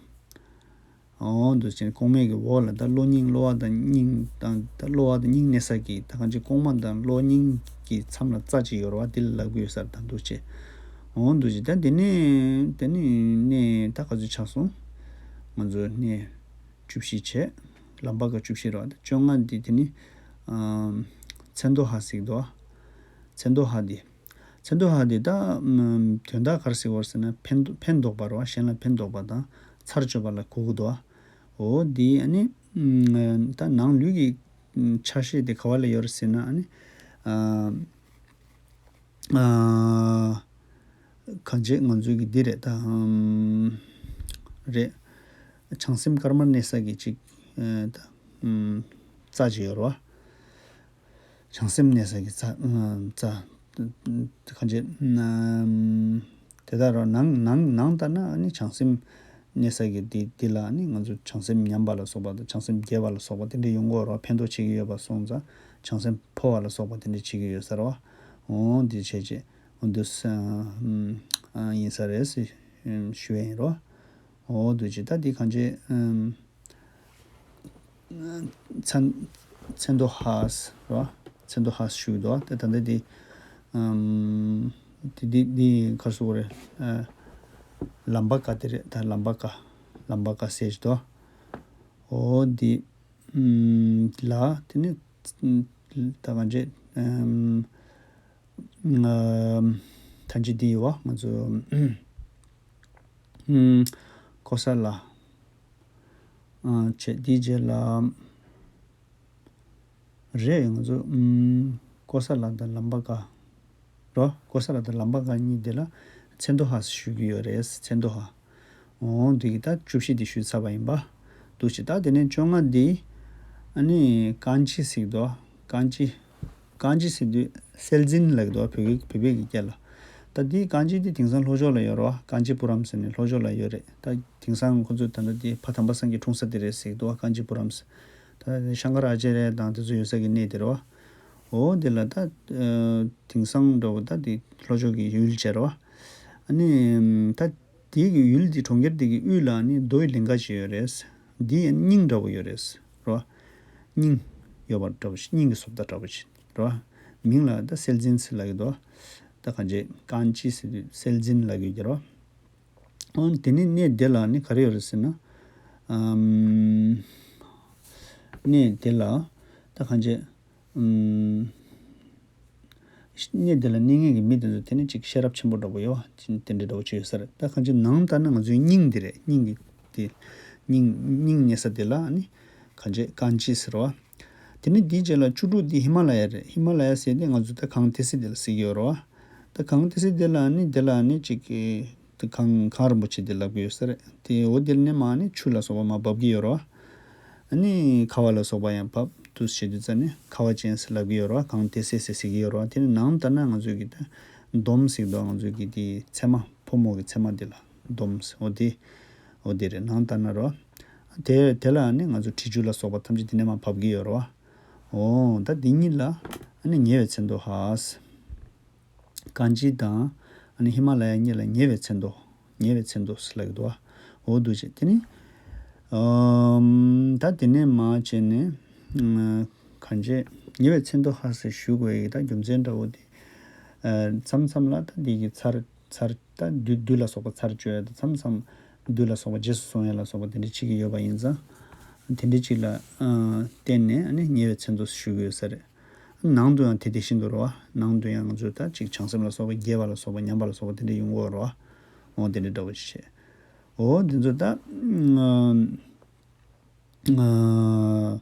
འོ་འདུག་བྱས་ནས་ལྐོག་མའི་གི་འོག་ལ་ད་གློ་སྙིང་། གློ་བ་དང་སྙིང་དང་། ད་གློ་བ་དང་སྙིང་གནས་ས་གི་ད་གང་ཅི་ལྐོག་མ་དང་གློ་སྙིང་གི་མཚམས་ལ་རྩ་ཅིག་ཡོད་རེད་བ། དེ་ལ་ལབ་ཀྱི་ཡོད་ས་རེད། ད་འདུག་བྱས། འོ་འདུག་བྱས་ད་དེ་ནས་དེ་ནས་གནས་ད་ག་ཚོད་ཆགས་སོང་། ང་ཚོ་གནས་བཅུ་བཞི་བྱས། ལམ་པ་ཀ་བཅུ་བཞི་རེད་བ། ད་བཅོ་ལྔ་འདི་དེ་ནི། ཨམ། ཚེ་མདོ་ཧ་ཟེར་གི་འདུག་ཚེ་མདོ་ཧ་འདི། ཚེ་མདོ་ཧ་འདི་ད། ཨམ། དོན་དག་ག་རེ་ཟེར་བ་ཟེར་ན་ཕན་ཕན་འདོགས་པ་རེད་བ། གཞན་ལ་ཕན་འདོགས་པ་དང་ཚར་གཅོད་པ་ལ་གོ་གི་འདུག་འོ་འདི་ཨ་ནི། ཨམ། ད་ནང་ལུས་ཀྱི་ཨམ། ཆ་ཤས་དེ་ག་བ་ལ་ཡོད་རེད་ཟེར་ན། ཨ་ནི། ཨ། ཨ། གང་བྱེད་ང་ཚོའི་གི་འདི་རེད་ད། ཨམ། རེད། བྱང་སེམས་དཀར་དམར་གནས་ས་གི་ཅིག་ཨ། ད། ཨམ། རྩ་ཅིག་ཡོད་རེད་བ། བྱང་སེམས་གནས་ས་གི་རྩ། ཨ། རྩ། གང་བྱེད། ཨམ། དེ་ལྟར་རོ། ནང་ནང་ནང་ལྟར་ན་ཨ་ནི་བྱང་སེམས་གནས་ས་གི་འདི་འདི་ལ་ཨ་ནི་ང་ཚོ་བྱང་སེམས་ཉམས་པ་ལ་སོགས་པ་དང་། བྱང་སེམས་རྒྱས་པ་ལ་སོགས་པ་དེ་འདྲ་ཡོང་གི་ཡོད་རེད་བ། ཕན་ཐོགས་བྱེད་ཀྱི་ཡོད་པ་སོང་ཙང་བྱང་སེམས་འཕོ་བ་ལ་སོགས་པ་དེ་འདྲ་བྱེད་ཀྱི་ཡོད་ས་རེད་བ། འོ་འདི་བྱས་རྗེས་འོ་འདུག་སེ། ཨམ། ཨ། ཡིན་ས་རེད་ཟེར་ཞུ་ཡ་ཡིན་རོ། འོ་འདུག་བྱས་ད་འདི་གང་བྱེད། ཨམ། ཚན། ཚེ་མདོ་ཧ་ཟེར་རོ། ཚེ་མདོ་ཧ་ཟེར་ཞུ་གི་འདུག་ད་ད་འདི། ཨམ། འདི་འདི་འདི་ག་རེ་ཟེར་དགོས་རེད། ཨ། ལམ་པ་ཀ་དེ་རེད། ད་ལམ་པ་ཀ། ལམ་པ་ཀ་ཟེར་གྱི་འདུག་འོ་འདི། ཨམ། ལ་དེ་ནི། ད་གང་བྱེད། ཨམ། ཨམ། ཐ་ཇི་འདི་ཡོད་བ། ང་ཚོ། ཨམ། ཀོ་ས་ལ། ཨ། བྱས་དེའི་རྗེས་ལ། རེད། ང་ཚོ། ཨམ། ཀོ་ས་ལ་དང་ལམ་པ་ཀ། རོ། ཀོ་ས་ལ་དང་ལམ་པ་ཀ་གཉིས་དེ་ལ་ཚེ་མདོ་ཧ་ཞུ་གི་ཡོད་རེད། ཚེ་མདོ་ཧ། འོ་འདི་གི་ད་བཅུ་བཞི་འདི་ཞུས་ཚར་བ་ཡིན་པ། འདུག་བྱས་ད་དེ་ནས་བཅོ་ལྔ་འདི། ཨ་ནི་ཀན་ཅི་ཟེར་གི་འདུག་ཀན་ཅི། ཀན་ཅི་ཟེར་དུས་སེལ་ཛིན་ལབ་ཀྱི་འདུག་བོད་སྐད། བོད་པའི་གི་སྐད་ལ། ད་འདི་ཀན་ཅི་འདི་དེང་སང་ལྷོ་ཕྱོགས་ལ་ཡོད་རེད་བ། ཀན་ཅི་པུ་རམ་ཟེར་ནས་ལྷོ་ཕྱོགས་ལ་ཡོད་རེད། ད་དེང་སང་ཁོ་ཚོས་ད་ལྟ་འདི་ཕ་དམ་པ་སངས་རྒྱས་འཁྲུངས་ས་དེ་རེད་ཟེར་གྱི་འདུག་བ། ཀན་ཅི་པུ་རམ་ཟེར། ད་ཤང་ཀ་ར་ཨ་ཙཱརྱ་དང་དེ་ཚོ་ཡོད་ས་གི་གནས་དེ་རེད་བ། འོ་དེ་ལ་ད། ཨ། དེང་སང་འདྲ་བོ་ད་དེ་ལྷོ་ཕྱོགས་ཀྱི་ཡུལ་བྱས་རེད་བ། ཨ་ནི་ད་དེ་གི་ཡུལ་དེ་གྲོང་ཁྱེར་དེ་གི་དབུས་ལ་ནི་རྡོའི་ལིང་ག་ཅིག་ཡོད་རེད། འདི་སྙིང་འདྲ་བོ་ཡོད་རེད་རོ། སྙིང་ཡོད་པ་འདྲ་བོ་ཞིག་སྙིང་གི་བཟོ་ལྟ་འདྲ་བོ་ཞིག་རོ། མིང་ལ་ད་སེལ་ཛིན་ཟེར་ལབ་ཀྱི་འདུག་ད་གང་བྱེད། ཀན་ཅི་ཟེར་དུས་སེལ་ཛིན་ལབ་ཀྱི་ཡོད་ཀྱི་རོ། ཨོ་དེ་ནི་གནས་དེ་ལ་ནི་ག་རེ་ཡོད་རེད་ཟེར་ན། ཨམ། གནས་དེ་ལ་ད་གང་བྱེད། ཨམ། གནས་དེ་ལ་གནས་ངེས་ཀྱི་མི་དེ་ཚོ་དེ་ནི་ཅིག་ཤེས་རབ་ཆེན་པོ་འདྲ་པོ་ཡོད་པ་དེ་འདྲ་འདྲ་པོ་ཅིག་ཡོད་ས་རེད། ད་གང་བྱེད་ནང་ལྟར་ན་ང་ཚོའི་སྙིང་དེ་རེད། སྙིང་གི་དེ་སྙིང་སྙིང་གནས་ས་དེ་ལ་ནི་གང་བྱེད་ཀན་ཅི་ཟེར་བ། དེ་ནི་དེའི་རྗེས་ལ་བཅུ་དྲུག་འདི་ཧི་མ་ལ་ཡ་རེད། ཧི་མ་ལ་ཡ་ཟེར་དེ་ང་ཚོ་ད་གངས་ཏི་སེ་དེ་ལ་ཟེར་གྱི་ཡོད་རེད་བ། ད་གངས་ཏི་སེ་དེ་ལ་ནི་དེ་ལ་ནི་ཅིག་གི་དེ་གངས་གངས་རིན་པོ་ཆེ་དེ་ལབ་ཀྱི་ཡོད་ས་རེད། དེ་འོ་དེ་ནས་མར་ནི་ཆུ་ལ་སོགས་པ་མར་འབབ་ཀྱི་ཡོད་རེད་བ། ཨ་ནི་ཁ་བ་ལ་སོགས་པ་ཡང་འབབ་དུས་བྱེད་དུས་ཙ་ནི་ཁ་བ་ཅན་ཟེར་ལབ་ཀྱི་ཡོད་རེད་བ། གངས་ཏི་སེ་ཟེར་ཟེར་གྱི་ཡོད་རེད་བ། དེ་ནི་ནང་ལྟར་ན་ང་ཚོས་ཀྱི་ད་འདོམ་ཟེར་གྱི་འདུག་ང་ཚོས་ཀྱི་དེ་ཚེར་མ་ཕོ་མོ་གི་ཚེར་མ་དེ་ལ་འདོམ་ཟེར། འོ་དེ་འོ་དེ་རེད། ནང་ལྟར་ན་རེད་བ། དེ་དེ་ལ་ནི་ང་ཚོ་དྲི་ཆུ་ལ་སོགས་པ་ཐམས་ཅད་དེ་ནས་མར་འབབ་ཀྱི་ཡོད་རེད་བ། འོ་ད་འདི་གཉིས་ལ་ཨ་ནི་ཉེ་བའི་མཚན་ཐོ་ཧ། ཀན་ཅི་དང་ཨ་ནི་ཧི་མ་ལ་ཡ་གཉིས་ལ་ཉེ་བའི་མཚན་ཐོ། ཉེ་བའི་མཚན་ཐོ་ཟེར་ལབ་ཀྱི་འདུག་བ། འོ་འདུག་བྱས་དེ་ནི། ཨམ། ད་དེ་ནས་མར་བྱས་ནས། ཨ། གང་བྱེད་ཉེ་བའི་མཚན་ཐོ་ཧ་ཟེར་ཞུ་དགོས་ཡག་གི་ད་རྒྱུ་མཚན་འདྲ་བོ་དེ། ཨ། མཚམས་མཚམས་ལ་ད་འདི་གི་ཚར་ཚར་ད་བདུད་བདུད་ལ་སོགས་པ་ཚར་གཅོད་ཡ་དང་མཚམས་མཚམས་བདུད་ལ་སོགས་པ་རྗེས་སུ་བཟུང་ཡ་ལ་སོགས་པ་དེ་འདྲ་བྱེད་ཀྱི་ཡོད་པ་ཡིན་ཙང་། དེ་འདྲ་ཅིག་ལ། ཨ། བརྟེན་ནས་ཨ་ནི་ཉེ་བའི་མཚན་ཐོ་ཞུ་གི་ཡོད་ས་རེད། ནང་དུ་ཡང་དེ་དེ་བཞིན་དུ་རེད་བ། ནང་དུ་ཡང་ང་ཚོས་ད་ཅིག་བྱང་སེམས་ལ་སོགས་པ་རྒྱས་པ་ལ་སོགས་པ་ཉམས་པ་ལ་སོགས་པ་དེ་འདྲ་ཡོང་གི་ཡོད་རེད་བ། འོ་དེ་འདྲ་འདྲ་བོ་ཅིག་བྱས། འོ་འདི་ཚོ་ད། ཨ།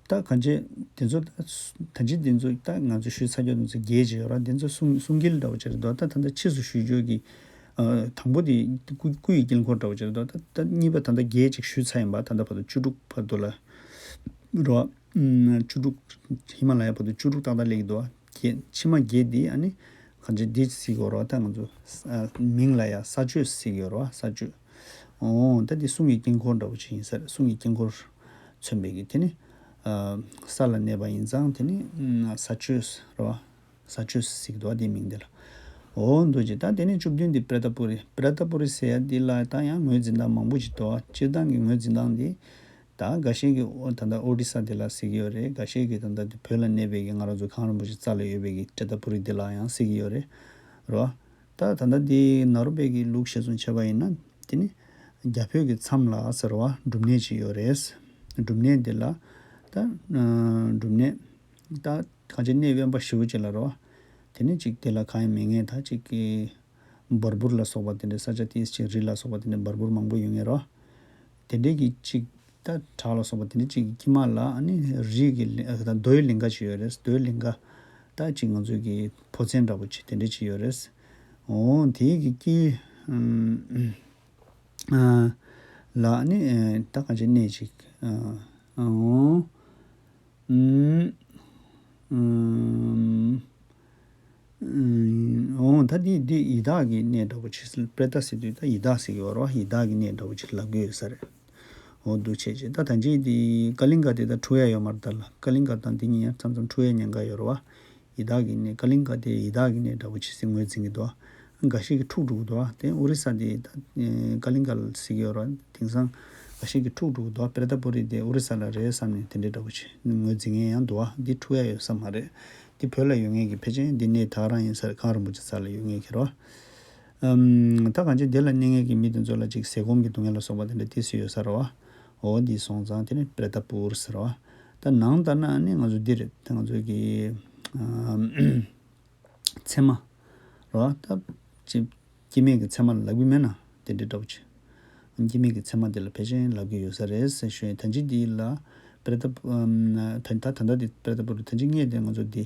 ད་གང་བྱེད་དེ་ཚོ་ད་ད་ཅི་དེ་ཚོ་ད་ང་ཚོ་ཞུས་ཚར་རྒྱུ་དེ་ཚོ་རྒྱས་བྱས་ཡོད་ར། དེ་ཚོ་གསུང་གསུང་སྐད་འདྲ་བོ་ཅིག་རེད་འདུག་ད་ད་ལྟ་ཕྱིས་སུ་ཞུ་རྒྱུ་གི། ཨ། དང་པོ་དེ་སྐུ་སྐུ་ཡི་དཀྱིལ་འཁོར་འདྲ་བོ་ཅིག་རེད་འདུག་ད་ད་གཉིས་པ་ད་ལྟ་རྒྱས་ཅིག་ཞུས་ཚར་ཡིན་པ། ད་ལྟ་བར་དུ་བཅུ་དྲུག་བར་དུ་ལ་རོ། ཨུམ། བཅུ་དྲུག་ཧི་མ་ལ་ཡ་བར་དུ་བཅུ་དྲུག་ཏག་ཏག་སླེབས་ཀྱི་འདུག་བ། བརྒྱད་ཕྱི་མ་བརྒྱད་འདི་ཨ་ནི་གང་ཅི་འདི་ཟེར་གྱི་ཡོད་རེད་བ། ད་ང་ཚོ་ས་མིང་ལ་ཡ་ས་གཅོད་ཟེར་གྱི་ཡོད་རེད་བ། ས་གཅོད། འོ་ད་འདི་གསུང་གི་དཀྱིལ་འཁོར་འདྲ་བོ་ཅིག་ཡིན་ས་རེད། གསུང་གི་དཀྱིལ་འཁོར་མཚོན་པའི་གི་དེ་ནི། ཨ། ས་ལ་གནས་པ་ཡིན་ཙང་དེ་ནི་ཨུམ། ས་གཅོད་རེད་བ། ས་གཅོད་ཟེར་གྱི་འདུག་བ། དེའི་མིང་དེ་ལ། འོ་འདུག་ཅེས། ད་དེ་ནས་བཅུ་བདུན་འདི་པྲེ་ཏ་པུ་རི། པྲེ་ཏ་པུ་རི་ཟེར་ཡ་འདི་ལ་ད་ཡང་ངོས་འཛིན་སྟངས་མང་པོ་ཅིག་འདུག་བ། སྤྱིར་བཏང་གི་ངོས་འཛིན་སྟངས་འདི། ད་འགའ་ཤས་ཀྱིས་ཨོ་ད་ལྟ་ཨོ་རི་ས་འདི་ལ་ཟེར་གྱི་ཡོད་རེད། འགའ་ཤས་ཀྱིས་ད་ལྟ་འདི་བོད་ལ་གནས་པའི་གི་ང་རང་ཚོ་གངས་རིན་པོ་ཆེ་རྩ་ལ་ཡོད་པའི་གི་པྲེ་ཏ་པུ་རི་འདི་ལ་ཡང་ཟེར་གྱི་ཡོད་རེད། རེད་བ། ད་ད་ལྟ་འདི་ནཱ་རོ་པའི་གི་ལུགས་གཞིར་བཟུང་བྱས་པ་ཡིན་ན་དེ་ནི་རྒྱ་བོད་ཀྱི་མཚམས་ལ་ཟེར་བ་སྒྲུབ་གནས་ཅིག་ཡོད་རེད། སྒྲུབ་གནས་འདི་ལ་ད་ཨ་སྒྲུབ་གནས་ད་གང་ཅི་གནས་དབེན་པ་ཞེ་པོ་ཅིག་ལ་རོ། དེ་ནས་ཅིག་དེ་ལ་གང་ཡང་མེད་མཁན་ད་ཅིག་གི་འབར་འབུར་ལ་སོགས་པ་དེ་འདྲའི་ས་ཆ་ཏིས་ཅིག་རི་ལ་སོགས་པ་དེ་འདྲའི་འབར་འབུར་མང་པོ་ཡོད་མཁན་རོ། དེ་འདྲའི་གི་ཅིག་ད་བྲག་ལ་སོགས་པ་དེ་འདྲའི་ཅིག་གི་དཀྱིལ་མ་ལ་ཨ་ནི་རི་གི་ལི་ཨ་ད་རྡོའི་ལིང་ག་ཅིག་ཡོད་རེད། རྡོའི་ལིང་ག་ད་ཅིག་ང་ཚོའི་གི་ཕོ་མཚན་འདྲ་པོ་ཅིག་དེ་འདྲ་ཅིག་ཡོད་རེད། འོ་དེའི་གི་དཀྱིལ་ཨ་ལ་ཨ་ནི་ད་གང་ཅི་གནས་ཅིག་ཨ་འོ། ཨུམ། ཨུམ། ཨུམ། འོ་ད་འདི་འདི་ཡི་དྭགས་ཀྱི་གནས་འདྲ་པོ་ཅིག་པྲེ་ཏ་ཟེར་དུས་ད་ཡི་དྭགས་ཟེར་གྱི་ཡོད་རེད་བ། ཡི་དྭགས་ཀྱི་གནས་འདྲ་པོ་ཅིག་ལབ་ཀྱི་ཡོད་ས་རེད། འོ་འདུག་བྱས་བྱས་ད་ད་ཅི་འདི་ཀ་ལིང་ག་དེ་ད་འཁྲུག་ཡ་ཡོད་མ་རེད་ད་ལ། ཀ་ལིང་ག་དང་འདི་གཉིས་ཡང་མཚམས་མཚམས་འཁྲུག་ཡ་ཉེན་ཁ་ཡོད་རེད་བ། ཡི་དྭགས་ཀྱི་གནས། ཀ་ལིང་ག་དེ་ཡི་དྭགས་ཀྱི་གནས་འདྲ་པོ་ཅིག་ཟེར་ངོས་འཛིན་གྱི་འདུག་འགའ་ཤས་ཀྱིས་འཁྲུག་འགྲོ་གི་འདུག་དེ་ཨོ་རི་ས་དེ་ད་ཀ་ལིང་ག་ལ་ཟེར་གྱི་ཡོད་རེད། དེང་སང་འགའ་ཤས་ཀྱིས་འཁྲུག་འགྲོ་གི་འདུག་པྲེ་ཏ་པུ་རི་དེ་ཨོ་རི་ས་ལ་རེད་བསམ་ནས་དེ་འདྲའི་འདྲ་པོ་ཅིག་ངོས་འཛིན་མཁན་ཡང་འདུག་འདི་འཁྲུག་ཡ་ཡོད་ས་མ་རེད། འདི་བོད་ལ་ཡོད་མཁན་གྱི་ཕལ་ཆེར་འདི་གནས་ད་ག་རང་ཡིན་ས་རེད། གངས་རིན་པོ་ཆེ་རྩ་ལ་ཡོད་མཁན་གྱི་རེད་བ། ཨམ། ད་གང་ཅི་དེ་ལ་གནས་མཁན་གྱི་མི་དེ་ཚོ་ལ་ཅིག་ཟས་སྐོམ་གྱི་སྡུག་བསྔལ་ལ་སོགས་པ་དེ་འདྲ་ཏོག་ཙམ་ཡོད་ས་རེད་བ། འོ་འདི་སོང་ཙང་དེ་ནི་པྲེ་ཏ་པུ་རི་ཟེར་བ། ད་ནང་ལྟར་ན་ནི་ང་ཚོ་འདི་རེད། ད་ང་ཚོ་གི་ཨམ། ཚེར་མ་རོ། ད་ཅི་སྐྱེ་མེད་ཀྱི་ཚེར་མ་ལབ་གི་མེད་ན་དེ་འདྲའི་འདྲ་པོ་ཅིག་སྐྱེ་མེད་ཀྱི་ཚེར་མ་དེ་ལ་ཕལ་ཆེར་ལབ་ཀྱི་ཡོད་ས་རེད་ཟེར་ཞུ་ཡིན། ད་ཅི་འདི་ལ་པྲེ་ཏ་ཨམ། ད་ད་ད་ལྟ་འདི་པྲེ་ཏ་པུ་རི། ད་ཅི་སྔས་དེ་ང་ཚོ་འདི་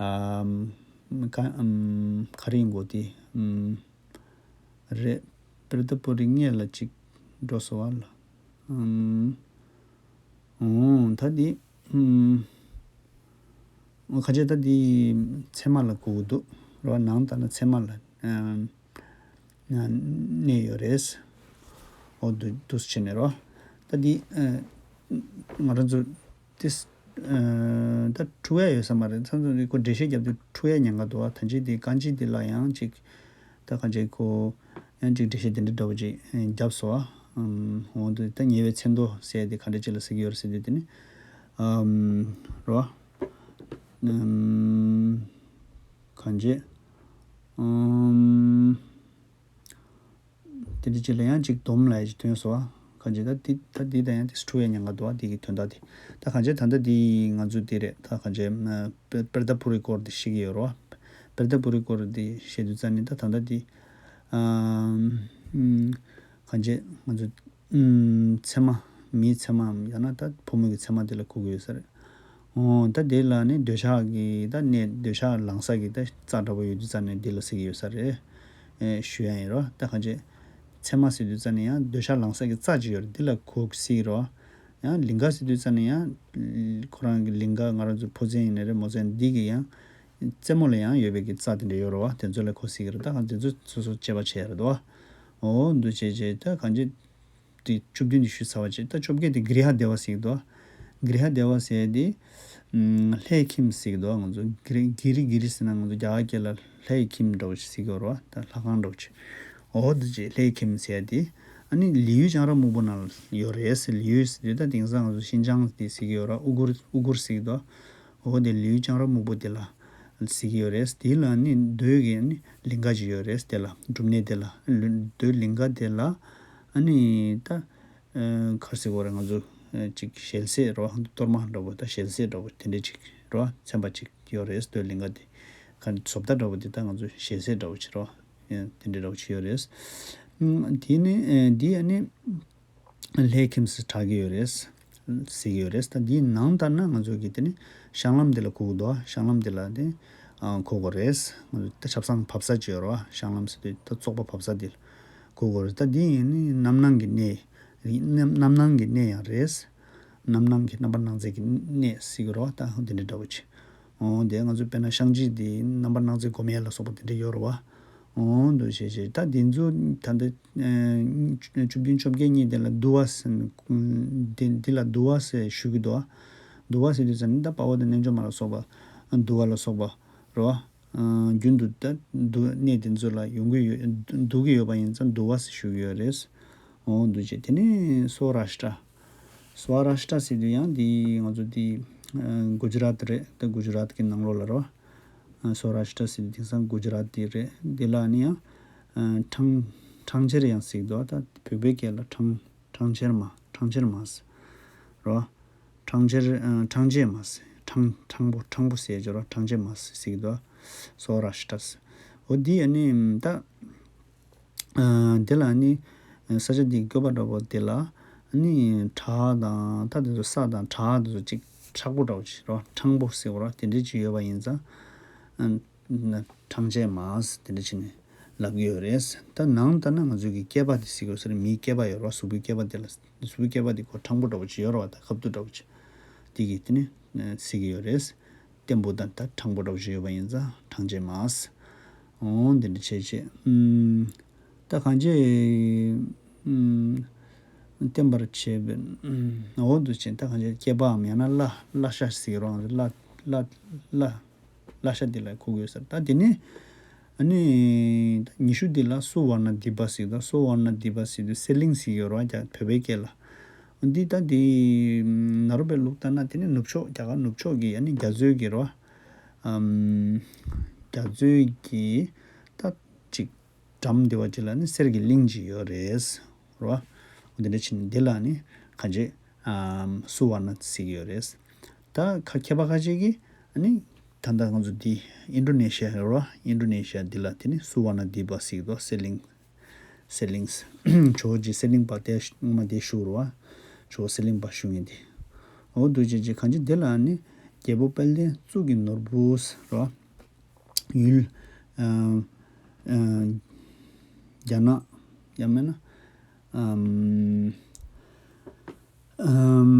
ཨམ། ག་ཨམ། ག་རེ་ཡིན་གོ་དེ་ཨམ། རེད། པྲེ་ཏ་པུ་རི་སྔས་ལ་ཅིག་འགྲོ་སོང་བ་ལ། ཨམ། འོ་ད་འདི་ཨམ། ཁ་ཆེ་ད་འདི་ཚེར་མ་ལ་གོ་གི་འདུག་རོ། ནང་ལྟར་ན་ཚེར་མ་ལ་ཨམ། གནས་ཡོད་རེད། འོ་འདུག་འདུག་སེ་བྱས་ནས་རོ། ད་འདི་ཨ། ང་རང་ཚོ་ཏིས་ཨ། ད་འཁྲུག་ཡ་ཡོད་ས་མ་རེད། མཚམས་མཚམས་ཁོ་འགྲེལ་བཤད་རྒྱབ་དུས་འཁྲུག་ཡ་ཉེན་ཁ་འདུག་བ། ད་ཅི་དེ་ཀན་ཅི་དེ་ལ་ཡང་ཅིག་ད་གང་ཅི་ཁོ་ཡང་ཅིག་འགྲེལ་བཤད་དེ་འདྲ་འདྲ་པོ་ཅིག་རྒྱབ་སོང་བ། ཨམ། འོ་འདུག་ད་ཉེ་བའི་མཚན་ཐོ་ཟེར་ཡ་དེ་ག་འདྲ་ཅིག་ལ་ཟེར་གྱི་ཡོད་རེད་ཟེར་དུས་དེ་ནི་ཨམ། རོ། ཨམ། གང་ཅི་ཨམ། དེ་འདྲ་ཅིག་ལ་ཡང་ཅིག་སྡོམ་ལ་ཡ་ཅིག་ཐོན་སོང་བ། གང་ཅི་ད་དེ་ད་དེ་ད་ཡང་དེ་སུ་ཡ་ཉང་ག་འདུག་བ། དེ་གི་དོན་དག་དེ་ད་གང་ཅི་ད་ད་དེ་ང་ཚོ་དེ་རེད། ད་གང་ཅི་པེ་པེར་ད་པུ་རི་སྐོར་དེ་ཤེས་ཀྱི་ཡོད་རེད་བ། པེར་ད་པུ་རི་སྐོར་དེ་བཤད་དུས་ཙ་ནི་ད་ད་ད་དེ་གང་ཅི་ང་ཚོ་ཚེ་མ་མིའི་ཚེ་མའམ་ཡང་ན་ད་ཕོ་མོ་གི་ཚེ་མ་དེ་ལ་གོ་གི་ཡོད་ས་རེད། ཨོ་ད་དེ་ལ་ནི་འདོད་ཆགས་ཀྱི་ད་གནས་འདོད་ཆགས་ལང་ས་གི་ད་རྩ་འདྲ་པོ་ཡོད་དུས་ཙ་ནས་འདི་ལ་ཟེར་གྱི་ཡོད་ས་རེད། ཨེ་ཞུ་ཡ་ཡིན་རོ། ད་གང་ཅི་ཚེར་མ་ཟེར་དུས་ཙ་ནས་ཡང་འདོད་ཆགས་ལང་ས་གི་རྩ་ཅིག་ཡོད་རེད། འདི་ལ་གོ་ཟེར་གྱི་རོ། ཡང་ལིང་ག་ཟེར་དུས་ཙ་ནས་ཡང་ཁོ་རང་གི་ལིང་ག་ང་རང་ཚོ་ཕོ་མཚན་ཡིན་ནའི་རེད་མོ་མཚན་འདི་གི་ཡང་རྩེ་མོ་ལ་ཡང་ཡོད་པའི་གི་རྩ་དེ་འདྲ་ཡོད་རེད་བ། དེ་ཚོ་ལ་གོ་ཟེར་གྱི་རེད། ད་གང་དེ་ཚོ་སོ་སོ་དཔྱད་པ་བྱས་རེད་དོ། ཨོ་འདུ་བྱེད་བྱེད་ད་གང་ཅི། དེ་བཅུ་བདུན་དེ་ཞུས་ཚར་བ་བྱས། ད་བཅོ་བརྒྱད་དེ་གྲཱི་ཧ་དེ་ཝ་ཟེར་གྱི་འདུག་གྲཱི་ཧ་དེ་ཝ་ཟེར་དེ་ཨམ་ལྷའི་ཁྱིམ་ཟེར་གྱི་འདུག་ང་ཚོ་གྲཱི་གྲཱི་རི་གྲཱི་རི་ཟེར་ན་ང་ཚོ་རྒྱ་གར་སྐད་ལ་ལྷའི་ཁྱིམ་འདྲ་བོ་ཞིག་ཟེར་གྱི་ཡོད་རེད་བ། ད་ལྷ་ཁང་འདྲ་བོ་ཅིག་ཨོ་འདི་ཅིག་ལྷའི་ཁྱིམ་ཟེར་དེ་ཨ་ནི་ལི་ཡུལ་ལྕང་ར་སྨུག་པོ་ནང་ལ་ཡོད་རེད་ཟེར། ལི་ཡུལ་ཟེར་དུས་ད་དེང་སང་ང་ཚོ་ཤིན་ཅང་དེ་ཟེར་གྱི་ཡོད་རེད། ཨུ་གུར་ཨུ་གུར་ཟེར་གྱི་འདུག་ཨོ་དེ་ལི་ཡུལ་ལྕང་ར་སྨུག་པོ་དེ་ལ་ཟེར་གྱི་ཡོད་རེད། དེ་ལ་ནི་རྡོའི་གི་ནི་ལིང་ག་ཅིག་ཡོད་རེད། དེ་ལ་སྒྲུབ་གནས་དེ་ལ་རྡོའི་ལིང་ག་དེ་ལ་ཨ་ནི་ད་ཨ་ག་རེ་ཟེར་དགོས་རེད། ང་ཚོ་ཨ་ཅིག་ཞལ་ཟས་རོ། གཏོར་མ་འདྲ་པོ་ད་ཞལ་ཟས་འདྲ་པོ་དེ་འདྲ་ཅིག་རོ། ཚན་པ་ཅིག་ཡོད་རེད། རྡོའི་ལིང་ག་དེ་ག་བཟོ་ལྟ་འདྲ་པོ་དེ་ད་ང་ཚོ་ཞལ་ཟས་འདྲ་པོ་ཅིག་རོ། ཨ་དེ་འདྲ་འདྲ་པོ་ཅིག་ཡོད་རེད། ཨ་དེ་ནི་ཨ་དེ་ཨ་ནི། ལྷའི་ཁྱིམ་ཟེར་གྲགས་ཀྱི་ཡོད་རེད། ཟེར་གྱི་ཡོད་རེད། ད་འདིའི་ནང་ལྟར་ན་ང་ཚོ་གི་དེ་ནི་བཤང་ལམ་དེ་ལ་གོ་གི་འདུག་བཤང་ལམ་དེ་ལ་དེ་ཨ་གོ་གི་རེད། ང་ཚོ་ད་ཆབ་གསང་བབས་ས་ཅིག་ཡོད་རེད་བ། བཤང་ལམ་ཟེར་དུས་ད་བཙོག་པ་བབས་ས་དེ་ལ་གོ་གི་རེད། ད་འདི་ཡིན་ནི་རྣམ་སྣང་གི་གནས། རྣམ་རྣམ་སྣང་གི་གནས་ཡང་རེད། རྣམ་སྣང་གི་རྣམ་པར་སྣང་མཛད་ཀྱི་གནས་ཟེར་གྱི་རེད་བ། ད་འདི་འདྲ་འདྲ་པོ་ཅིག་ཨོ་དེ་ང་ཚོ་དཔེར་ན་བཤང་གཅི་དེ་རྣམ་པར་སྣང་མཛད་སྒོམ་ཡས་ལ་སོགས་པ་དེ་འདྲ་ཡོད་རེད་བ། ཨོ་འདུ་ཤེས་ཤེས་ད་དེ་ཚོ་ད་ལྟ་ཨ་བཅུ་བདུན་བཅོ་བརྒྱད་གཉིས་དེ་ལ་འདུ་བ་ཟེར། དེ་འདི་ལ་འདུ་བ་ཟེར་ཞུ་གི་འདུག་བ། འདུ་བ་ཟེར་དུས་ཙམ་ནི་ད་དཔའ་བོ་དང་རྣལ་འབྱོར་མ་ལ་སོགས་པ་འདུ་བ་ལ་སོགས་པ་རེད་བ། ཨ་རྒྱུན་དུ་ད་འདུ་གནས་དེ་ཚོ་ལ་ཡོང་གི་ཡོད། འདུ་གི་ཡོད་པ་ཡིན་ཙང་འདུ་བ་ཟེར་ཞུ་གི་ཡོད་རེད། ཨོ་འདུ་བྱེད་དེ་ནི་སྭོ་རཱ་ཤི་ཏྲ། སྭོ་རཱ་ཤི་ཏྲ་ཟེར་དུས་ཡང་འདི་ང་ཚོ་འདི་ཨ་གུ་ཇི་རཱཏ་རེད། ད་གུ་ཇི་རཱཏ་གི་ནང་ལོགས་ལ་རོ། ཨ་སྭོ་རཱ་ཤི་ཏྲ་ཟེར་དུས་དེང་སང་གུ་ཇི་རཱཏ་དེ་རེད། འདི་ལ་ནི་ཡང་ཨ་ཁྲང་ཁྲང་ཆེར་ཡང་ཟེར་གྱི་འདུག་ད་བོད་པའི་སྐད་ལ་ཁྲང་ཁྲང་ཆེར་མ་ཁྲང་ཆེར་མ་ཟེར་རོ། ཁྲང་ཆེར་ཨ་ཁྲང་ཆེར་མ་ཟེར། ཁྲང་ཁྲང་པོ་ཁྲང་པོ་ཟེར་གྱི་རོ། ཁྲང་ཆེར་མ་ཟེར་གྱི་འདུག་སྭོ་རཱ་ཤི་ཏྲ་ཟེར། འོ་འདི་ཨ་ནི་ད། ཨ་དེ་ལ་ནི་ས་ཆ་འདི་བཀོད་པ་འདྲ་པོ་དེ་ལ་ནི་བྲག་དང་ད་དེ་ཚོ་ས་དང་བྲག་དེ་ཚོ་ཅིག་མཁྲེགས་པོ་འདྲ་པོ་ཅིག་རོ། མཁྲེགས་པོ་ཟེར་བ་རོ། དེ་འདྲ་ཅིག་ཡོད་པ་ཡིན་ཙང་ཨ་ཁྲང་ཆེར་མ་ཟེར་དེ་འདྲ་ཅིག་ནི་ལབ་ཀྱི་ཡོད་རེད། ད་ནང་ལྟར་ན་ང་ཚོའི་གི་སྐེད་པ་དེ་ཟེར་གྱི་ཡོད་ས་རེད། མིའི་སྐེད་པ་ཡོད་རོ། གཟུགས་པོའི་སྐེད་པ་དེ་ལ་གཟུགས་པོའི་སྐེད་པ་དེ་ཁོ་མཁྲེགས་པོ་འདྲ་པོ་ཅིག་ཡོད་རོ། ད་ཁ་བསྡུ་འདྲ་པོ་ཅིག་དེ་གི་དེ་ནི་ཟེར་གྱི་ཡོད་རེད། བརྟན་པོ་དང་ད་མཁྲེགས་པོ་འདྲ་པོ་ཞིག་ཡོད་པ་ཡིན་ཙང་ཁྲང་ཆེར་མ་ཟེར། འོ་འདི་འདྲ་བྱས་བྱས། ཨུམ། ད་གང་ཅི། ཨུམ། བརྟན་པར་བྱས་པའི། ཨུམ། འོ་འདུ་བྱས་ད་གང་ཅི་སྐེད་པའམ་ཡང་ན་བརླ་བརླ་ཤ་ཟེར་རོ། བརླ་བརླ་བརླ་བརླ་ཤ་འདི་ལ་གོ་དགོས་ཟེར། ད་དེ་ནས་ཨ་ནི་ད་ཉི་ཤུ་འདི་ལ་སུ་བར་ན་དྷཱི་པ་ཟེར། ད་སུ་བར་ན་དྷཱི་པ་ཟེར་དུས་གསེར་གླིང་ཟེར་གྱི་ཡོད་རེད་བ། རྒྱ་བོད་པའི་སྐད་ལ། འདི་ད་འདི་ནཱ་རོ་པའི་ལུགས་ལྟར་ན་དེ་ནི་ནུབ་ཕྱོགས་རྒྱ་གར་ནུབ་ཕྱོགས་ཀྱི་ཨ་ནི་རྒྱ་མཚོའི་གི་རོ། ཨམ། རྒྱ་མཚོའི་གི་ད་ཅིག་འགྲམ་དེ་བ་ཅིག་ལ་ནི་གསེར་གྱི་གླིང་ཅིག་ཡོད་རེད་རོ། འོ་དེ་འདྲ་ཕྱིན་འདི་ལ་ནི་གང་ཅི་ཨམ་སུ་བར་ན་ཟེར་གྱི་ཡོད་རེད། ད་ཁ་མཁས་པ་ཁ་ཅིག་གིས་ཨ་ནི་ད་ལྟ་ང་ཚོ་འདི་ཨིན་ཌོ་ནེ་ཤི་ཡ་རོ། ཨིན་ཌོ་ནེ་ཤི་ཡ་འདི་ལ་དེ་ནི་སུ་བར་ན་དྷཱི་པ་ཟེར་གྱི་འདུག་གསེར་གླིང་། གསེར་གླིང་། ཇོ་བོ་རྗེ་གསེར་གླིང་པ་དེ་སྔོན་མ་དེ་བཞུགས་རོ། ཇོ་བོ་གསེར་གླིང་པ་བཞུགས་ཡིན་ཏེ། འོ་འདུ་བྱེད་ཅེས་གང་ཅི་དེ་ལ་ནི་རྒྱལ་པོ་དཔལ་ལྡན་གཙུག་གི་ནོར་བུ་རོ། ཡུལ། ཨ་ཨ་རྒྱ་ནག་ཡང་མིན་ན་ཨམ་ཨམ་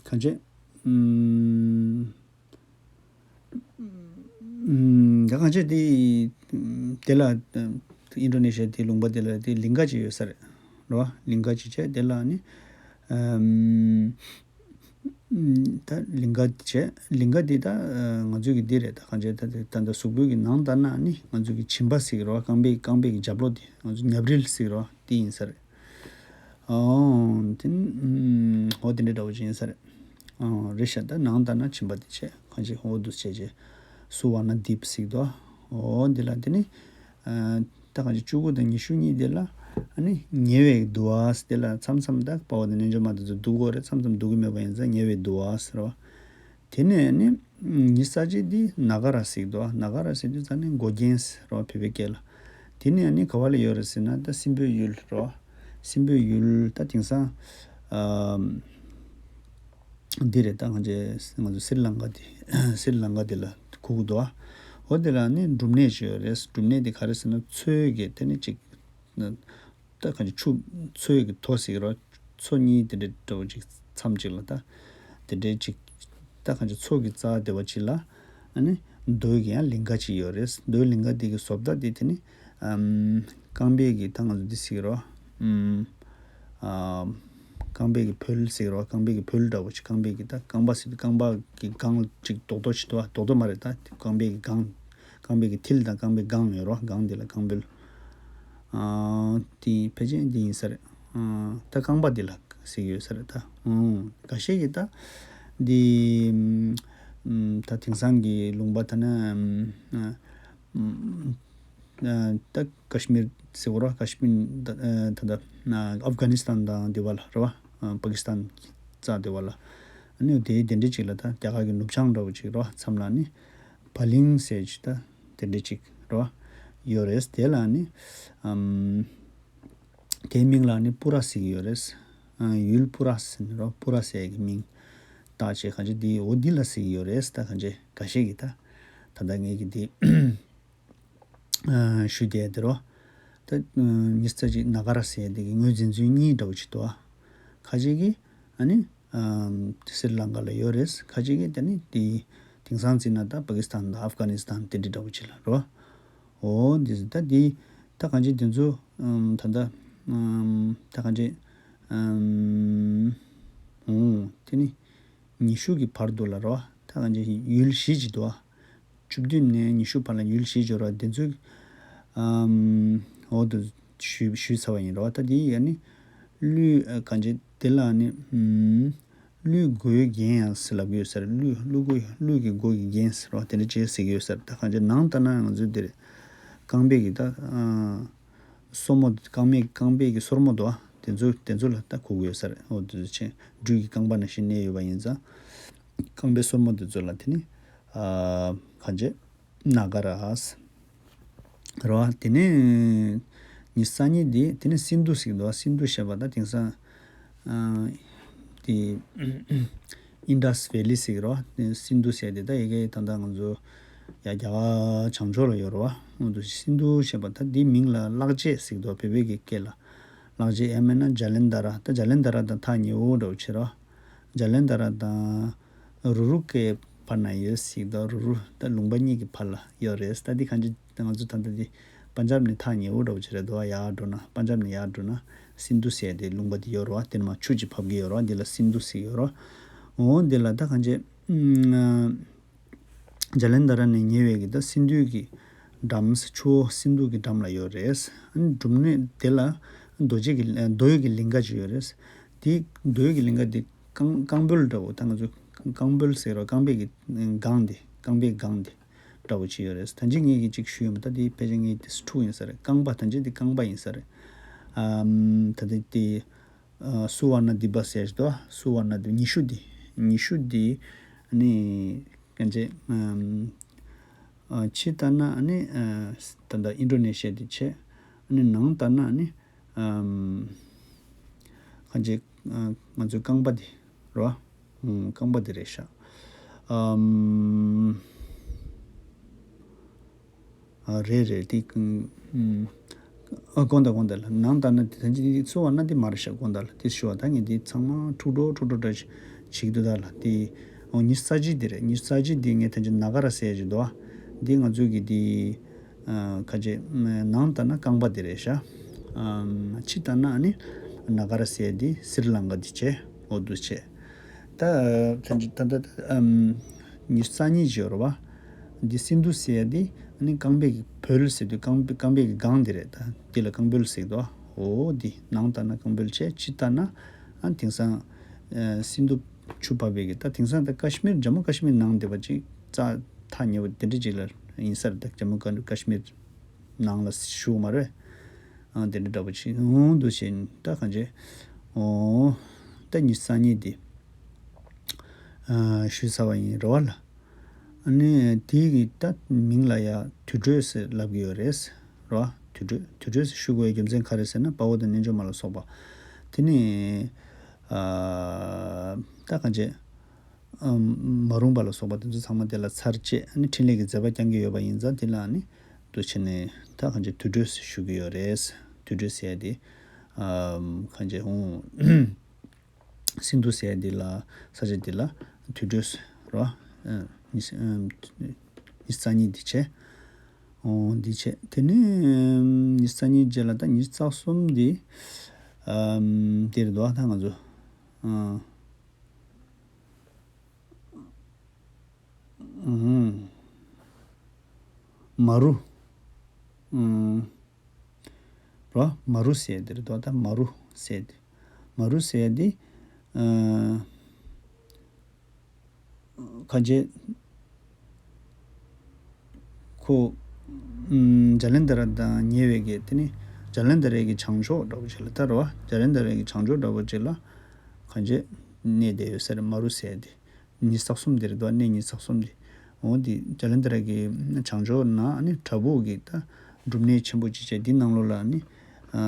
གང་ཅི་ཨམ། ཨམ། ད་གང་ཅི་དེ་དེ་ལ་ཨིན་ཌོ་ནེ་ཤི་ཡ་དེ་ལུང་པ་དེ་ལ་དེ་ལིང་ག་ཅིག་ཡོད་ས་རེད་རོ། ལིང་ག་ཅིག་བྱས་དེ་ལ་ནི་ཨམ། ད་ལིང་ག་བྱས་ལིང་ག་དེ་ད་ང་ཚོའི་གི་འདི་རེད། ད་གང་ཅི་ད་དེ་ད་ད་གཟུགས་པོའི་གི་ནང་ལྟར་ན་ནི་ང་ཚོའི་གི་བྱིན་པ་ཟེར་གི་རོ། རྐང་པའི་རྐང་པའི་གི་རྒྱབ་ལོགས་དེ་ང་ཚོ་ཉབ་རིལ་ཟེར་གི་རོ། དེ་ཡིན་ས་རེད། ཨོ། དེ་ནི་ཨོ་དེ་འདྲ་འདྲ་བོ་ཅིག་ཡིན་ས་རེད། ཨོ་རེད་ཤག་ད་ནང་ལྟར་ན་བྱིན་པ་དེ་བྱས་གང་ཅི་ཨོ་འདུ་བྱས་བྱས་སུ་བར་ན་དྷཱི་པ་ཟེར་གྱི་འདུག་ཨོ་འདི་ལ་དེ་ནི་ཨ་ད་ གང་ཅི་བཅུ་དགུ་དང་ཉི་ཤུ་གཉིས་དེ་ལ་ཨ་ནི་ཉེ་བའི་དུ་བ་དེ་ལ་མཚམས་མཚམས་ད་དཔའ་བོ་དང་རྣལ་འབྱོར་མ་དེ་ཚོ་འདུ་དགོས་རེད། མཚམས་མཚམས་འདུ་གི་མེད་པ་ཡིན་ཙང་ཉེ་བའི་དུ་བ་ཟེར་བ། དེ་ནས་ཨ་ནི་ཉི་ཤུ་རྩ་གཅིག་དེ་ན་ག་ར་ཟེར་གི་འདུག་ན་ག་ར་ཟེར་དུས་ཙ་ནི་མགོ་རྒྱན་ཟེར་བ་བོད་པའི་སྐད་ལ། དེ་ནས་ཨ་ནི་ག་བ་ལ་ཡོད་རེད་ཟེར་ན་ད་སྲིན་པོའི་ཡུལ་རེད་བ། སྲིན་པོའི་ཡུལ་ད་དེང་སང་ཨམ། འདི་རེད། ད་ང་ཚོ་ང་ཚོ་སི་རི་ལང་ཀ་འདི་སི་རི་ལང་ཀ་འདི་ལ་གོ་གི་འདུག་ཨ། འོ་དེ་ལ་ནི་སྒྲུབ་གནས་ཅིག་ཡོད་རེད། སྒྲུབ་གནས་འདི་ག་རེ་ཟེར་ན་མཚོའི་གི་དེ་ནི་ཅིག་ད་གང་ཅི་ཆུ་མཚོའི་གི་མཐོ་ཟེར་གི་རོ། མཚོ་གཉིས་དེ་འདྲའི་འདྲ་བོ་ཅིག་མཚམས་ཅིག་ལ་ད་དེ་འདྲའི་ཅིག་ད་གང་ཅི་མཚོ་གི་རྩ་དེ་བ་ཅིག་ལ་ཨ་ནི་རྡོའི་གི་ཡང་ལིང་ག་ཅིག་ཡོད་རེད། རྡོའི་ལིང་ག་འདི་གི་བཟོ་ལྟ་འདི་དེ་ནི་ཨམ། རྐང་པའི་གི་ད་ང་ཚོ་འདི་ཟེར་གི་རོ། ཨམ། ཨ། རྐང་པའི་གི་བོལ་ཟེར་གི་རོ། རྐང་པའི་གི་བོལ་འདྲ་བོ་ཅིག་རྐང་པའི་གི་ད་རྐང་པ་ཟེར་དུས་རྐང་པ་གི་སྒང་ཅིག་རྡོག་རྡོག་ཅིག་འདུག་བ། རྡོག་རྡོག་མ་རེད། ད་རྐང་པའི་གི་སྒང་རྐང་པའི་གི་མཐིལ་དང་རྐང་པའི་སྒང་ཡོད་རོ། སྒང་འདི་ལ་རྐང་བོལ། ཨ། དེ་ཕལ་ཆེར་འདི་ཡིན་ས་རེད། ཨ། ད་རྐང་པ་འདི་ལ་ཟེར་གི་ཡོད་ས་རེད་ད། ཨང་། འགའ་ཤས་ཀྱིས་ད་འདི་ཨམ། ད་དེང་སང་གི་ལུང་པ་ད་ནི་ཨམ། ཨ། ཨམ། ཨ། ད་ཀ་ཤི་མིར་ཟེར་བ་ར། ཀ་ཤི་མིར་ད་ད་ད་ཨ་ཨབ་གྷ་ནི་སི་ཐན་དང་དེ་བ་ལ་ར་བ། ཨ། པ་ཀི་སི་ཐན་རྩ་དེ་བ་ལ། ཨ་ནི་དེ་དེ་འདྲ་ཅིག་ལ་ད་རྒྱ་གར་གྱི་ནུབ་བྱང་འདྲ་བོ་ཅིག་ར་བ། མཚམས་ལ་ནི་བ་ལིང་ཟེར་ཅིག་ད་དེ་འདྲ་ཅིག་ར་བ་ཡོད་རེད། དེ་ལ་ནི་ཨམ། དེའི་མིང་ལ་ནི་པུ་ར་ཟེར་གྱི་ཡོད་རེད། ཨ། ཡུལ་པུ་ར་ཟེར་ནི་ར་བ། པུ་ར་ཟེར་གྱི་མིང་བཏགས་བྱས་གང་ཅི་དེ་འོ་འདི་ལ་ཟེར་གྱི་ཡོད་རེད། ད་གང་ཅི་འགའ་ཤས་ཀྱིས་ད་ད་ལྟ་ངས་ཀྱི་དེ་ཨ། ཞུས་བསྡད་དེ་རོ། ད་ཨ། ཉི་ཤུ་རྩ་གཅིག་ན་ག་ར་ཟེར་དེ་གི་ངོས་འཛིན་ཚུལ་གཉིས་འདྲ་བོ་ཅིག་འདུག་ཨ། ཁ་ཅིག་གིས་ཨ་ནི་ཨམ། སི་རི་ལང་ཀ་ལ་ཡོད་རེད། ཁ་ཅིག་གིས་ད་ནི་དེ་དེང་སང་བརྩིས་ན་ད་པ་ཀི་སི་ཐན་དང་ཨབ་གྷ་ནི་སི་ཐན་དེ་འདྲ་འདྲ་བོ་ཅིག་ལ་རོ། འོ་འདི་ད་འདི་ད་གང་ཅི་འདི་ཚོ་ཨམ། ད་ད་ཨམ། ད་གང་ཅི་ཨམ། འོ་དེ་ནི་ཉི་ཤུ་གི་བར་དུ་ལ་རོ། ད་གང་ཅི་ཡུལ་བཞི་ཅིག་འདུག་ཨ། བཅུ་བདུན་ནས་ཉི་ཤུ་བར་ལ་ཡུལ་བཞི་འབྱོར་བ་འདི་ཚོ་ཨམ། འོག་ཏུ་ཞུས་ཞུས་ཚར་བ་ཡིན་རོ། ད་འདི་ཡ་ནི་ཀླུ་ཨ། གང་ཅི་དེ་ལ་ནི་ཨམ། ཀླུའི་མགོའི་རྒྱན་ཡང་ཟེར་ལབ་ཀྱི་ཡོད་ས་རེད། ཀླུ་ཀླུ་མགོ་ཀླུ་གི་མགོ་གི་རྒྱན་ཟེར་བ་དེ་འདྲ་ཅིག་ཟེར་གྱི་ཡོད་ས་རེད། ད་གང་ཅི་ནང་ལྟར་ན་ང་ཚོའི་འདིར་རྐང་པའི་གི་ད་ཨ། སོར་མོ་རྐང་མའི་རྐང་པའི་གི་སོར་མོ་དོ། དེ་ཚོ་དེ་ཚོ་ལ་ད་གོ་གི་ཡོད་ས་རེད། འོ་དེ་ཚོ་ཆེ་སྦྲུལ་གྱི་རྐང་པ་ནང་བཞིན་གནས་ཡོད་པ་ཡིན་ཙང་། རྐང་པའི་སོར་མོ་དེ་ཚོ་ལ་དེ་ནི་ཨ། གང་ཅི་ན་ག་ར་ཟེར་རོ། དེ་ནས་ཉི་ཤུ་རྩ་གཉིས་དེ་དེ་ནས་སིན་དྷུ་ཟེར་གྱི་འདུག་སིན་དྷུ་ཞེས་པ་ད་དེང་སང་ཨ། དེ་ཨིན་ཌཱས་ཝེ་ལི་ཟེར་གྱི་རོ། སིན་དྷུ་ཟེར་དེ་ད་ཡ་གི་ད་ལྟ་ང་ཚོ་ཡ་རྒྱ་གར་བྱང་ཕྱོགས་ལ་ཡོད་རོ། འོ་དེ་སིན་དྷུ་ཞེས་པ་ད་འདིའི་མིང་ལ་གླག་རྗེས་ཟེར་གྱི་འདུག་བོད་པའི་གི་སྐད་ལ་གླག་རྗེས། ཡང་མིན་ན་ཇ་ལན་དྷ་ར། ད་ཇ་ལན་དྷ་ར་དང་ཐག་ཉེ་བོ་འདྲ་བོ་བྱེད་རོ། ཇ་ལན་དྷ་ར་དང་རུ་རུ་ཀའི་བར་ན་ཡོད་ཟེར་གྱི་འདུག་རུ་རུ་ད་ལུང་པ་གཉིས་ཀྱི་བར་ལ་ཡོད་རེད། ད་འདི་གང་ཅི་ང་ཚོ་ད་ལྟ་འདི་པན་ཇབ་ནས་ཐག་ཉེ་བོ་འདྲ་བོ་ཅིག་རེད་འདུག་ཡར་འགྲོ་ན་པན་ཇབ་ནས་ཡར་འགྲོ་ན་སིན་དྷུ་ཟེར་དེ་ལུང་པ་འདི་ཡོད་རེད་བ། དེ་ནས་མར་ཆུ་ཅིག་བབས་ཀྱི་ཡོད་རེད་བ། འདི་ལ་སིན་དྷུ་ཟེར་གྱི་ཡོད་རེད་བ། འོ་འདི་ལ་ད་གང་ཅི་ཨ། ཇ་ལན་དྷ་ར་ནས་ཉེ་བའི་གི་ད་སིན་དྷུ་གི་འགྲམ་ཆུ་བོ་སིན་དྷུ་གི་འགྲམ་ལ་ཡོད་རེད། ཨ་ནི་སྒྲུབ་གནས་དེ་ལ་རྡོ་རྗེ་གི་རྡོ་ཡི་གི་ལིང་ག་ཅིག་ཡོད་རེད། དེ་རྡོ་ཡི་གི་ལིང་ག་དེ་རྐང་རྐང་བོལ་འདྲ་བོ། ད་ང་ཚོ་རྐང་བོལ་ཟེར་རོ། རྐང་པའི་གི་སྒང་དེ་རྐང་པའི་སྒང་དེ་འདྲ་བོ་ཅིག་ཡོད་རེད། ད་ཅི་ངས་གི་ཅིག་ཞུས་ཡོད་མ། ད་དེ་ཕལ་ཆེར་ངས་དེ་ཊུ་ཡིན་ས་རེད། རྐང་པ་ད་ཅི་དེ་རྐང་པ་ཡིན་ས་རེད། ཨམ། ད་དེ་དེ་ཨ། སུ་བར་ན་དྷི་པ་ཟེར་དོ། སུ་བར་ན་དྷི་པ་ཉི་ཤུ་དེ་ཉི་ཤུ་དེ་ནི་གང་ཅི་ཨམ། ཨ། ཕྱི་ལྟར་ན་ནི་ཨ། ད་ལྟ་ཨིན་ཌོ་ནེ་ཤི་ཡ་དེ་བྱས། ནི་ནང་ལྟར་ན་ནི་ཨམ། གང་ཅི་ཨ། ང་ཚོའི་རྐང་པ་དེ་རེད་བ། ཨུམ། རྐང་པ་དེ་རེད་ཤག་ཨམ། ཨ། རེད་རེད། དེ་ཨུམ། ཨ། དགོངས་དག་དགོངས་དག་ལ། ནང་ལྟར་ན་དེ་ཚོ་བ་ན་དེ་མ་རེད་ཤག་དགོངས་དག་ལ། དེ་ཞུ་བ་ད་ངས་དེ་ཚང་མ་འཁྲུག་འགྲོ་འཁྲུག་འགྲོ་འདྲ་བྱེད་ཀྱི་འདུག་ད་ལ། དེ་འོ་ཉི་ཤུ་རྩ་གཅིག་དེ་རེད། ཉི་ཤུ་རྩ་གཅིག་དེ་ངས་ད་ཅི་ན་ག་ར་ཟེར་གྱི་འདུག་བ། འདི་ང་ཚོའི་གི་དེ། ཨ། ཁ་ཆེ། ནང་ལྟར་ན་རྐང་པ་དེ་རེད་ཤག་ཨམ། ཕྱི་ལྟར་ན་ནི་ན་ག་ར་ཟེར་དེ་སི་རི་ལང་ཀ་དེ་བྱས། འོ་འདུག་བྱས། ད་ད་ད་ད་ཨམ། ཉི་ཤུ་རྩ་གཉིས་བྱས་རེད་བ། འདི་སིན་དྷུ་ཟེར་དེ་ནི་རྐང་པའི་གི་བོལ་ཟེར་དུས་རྐང་པའི་རྐང་པའི་གི་སྒང་དེ་རེད། ད་འདི་ལ་རྐང་བོལ་ཟེར་དོ། འོ་འདི་ནང་ལྟར་ན་རྐང་བོལ་བྱས། ཕྱི་ལྟར་ན་ཨ་དེང་སང་ཨ་སིན་དྷུ་ཆུ་བབས་པའི་གི། ད་དེང་སང་ད་ཀ་ཤི་མིར་ཇམ་མུ་ཀ་ཤི་མིར་ནང་དེ་བ་ཅིག་རྩ་ཐག་ཉེ་བོ་དེ་འདྲ་ཅིག་ལ་ཡིན་ས་རེད། ད་ཇམ་མུ་ཀ་ཀ་ཤི་མིར་ ནང་ལ་ཞུགས་མ་རེད། ཨ་དེ་འདྲ་འདྲ་པོ་ཅིག་འོང་འདུག་བྱས་ད་གང་བྱས། འོ་ད་ཉི་ཤུ་རྩ་གཉིས་འདི་ཨ་ཞུས་ཚར་བ་ཡིན་རེད་བ་ལ། ཨ་ནི་དེ་གི་ད་མིང་ལ་ཡ་དུར་ཁྲོད་ཟེར་ལབ་ཀྱི་ཡོད་རེད། རེད་བ། དུར་ཁྲོད་དུར་ཁྲོད་ཟེར་ཞུ་དགོས་རྒྱུ་མཚན་ག་རེ་ཟེར་ན་དཔའ་བོ་དང་རྣལ་འབྱོར་མ་ལ་སོགས་པ། དེ་ནི་ཨ་ད་གང་བྱས། ཨམ་མ་རུངས་པ་ལ་སོགས་པ་དེ་ཚོ་ཚང་མ་དེ་ལ་ཚར་བཅད་ཨ་ནི་འཕྲིན་ལས་ཀྱི་མཛད་པ་བསྐྱང་གི་ཡོད་པ་ཡིན་ཙང་དེ་ལ་ཨ་ནི་འདུག་བྱས་ནས་ད་གང་བྱས་དུར་ཁྲོད་ཟེར་ཞུ་གི་ཡོད་རེད། དུར་ཁྲོད་ཟེར་ཡ་དེ་ཨམ་གང་བྱས་འོང་། སིན་དྷུ་ཟེར་ཡ་དེ་ལ་ས་ཆ་དེ་ལ་དུར་ཁྲོད་ཟེར་རོ། ཨ་ཉི་ཤུ་ཨམ་ཉི་ཤུ་རྩ་གཉིས་འདི་བྱས། འོ་འདི་བྱས་དེ་ནས་ཨམ་ཉི་ཤུ་རྩ་གཉིས་རྗེས་ལ་ད་ཉི་ཤུ་རྩ་གསུམ་འདི་ཨམ་དེ་རེད་དོ། ད་ང་ཚོ་ཨ། ཨུམ། མ་རུ། ཨུམ། རོ། མ་རུ་ཟེར་དེ་རེད་དོ། ད་མ་རུ་ཟེར་དེ། མ་རུ་ཟེར་དེ། ཨ། གང་བྱས། ཁོ། ཨུམ། ཇ་ལན་དྷ་ར་དང་ཉེ་བའི་གི་དེ་ནི་ཇ་ལན་དྷ་རའི་གི་བྱང་ཕྱོགས་འདྲ་པོ་ཅིག་ལ་ད་རོ། ཇ་ལན་དྷ་རའི་གི་བྱང་ཕྱོགས་འདྲ་པོ་ཅིག་ལ་གང་བྱས་གནས་བསྡད་ཡོད་ས་རེད། མ་རུ་ཟེར་དེ། ཉི་ཤུ་རྩ་གསུམ་དེ་རེད་དོ། གནས་ཉི་ཤུ་རྩ་གསུམ་དེ། འོ་དེ་ཇ་ལན་དྷ་ར་གི་བྱང་ཕྱོགས་ན་ཨ་ནི་བྲག་ཕུག་གི་ད་སྒྲུབ་གནས་ཆེན་པོ་ཅིག་བྱས་འདི་ནང་ལོགས་ལ་ཨ་ནི་ཨ་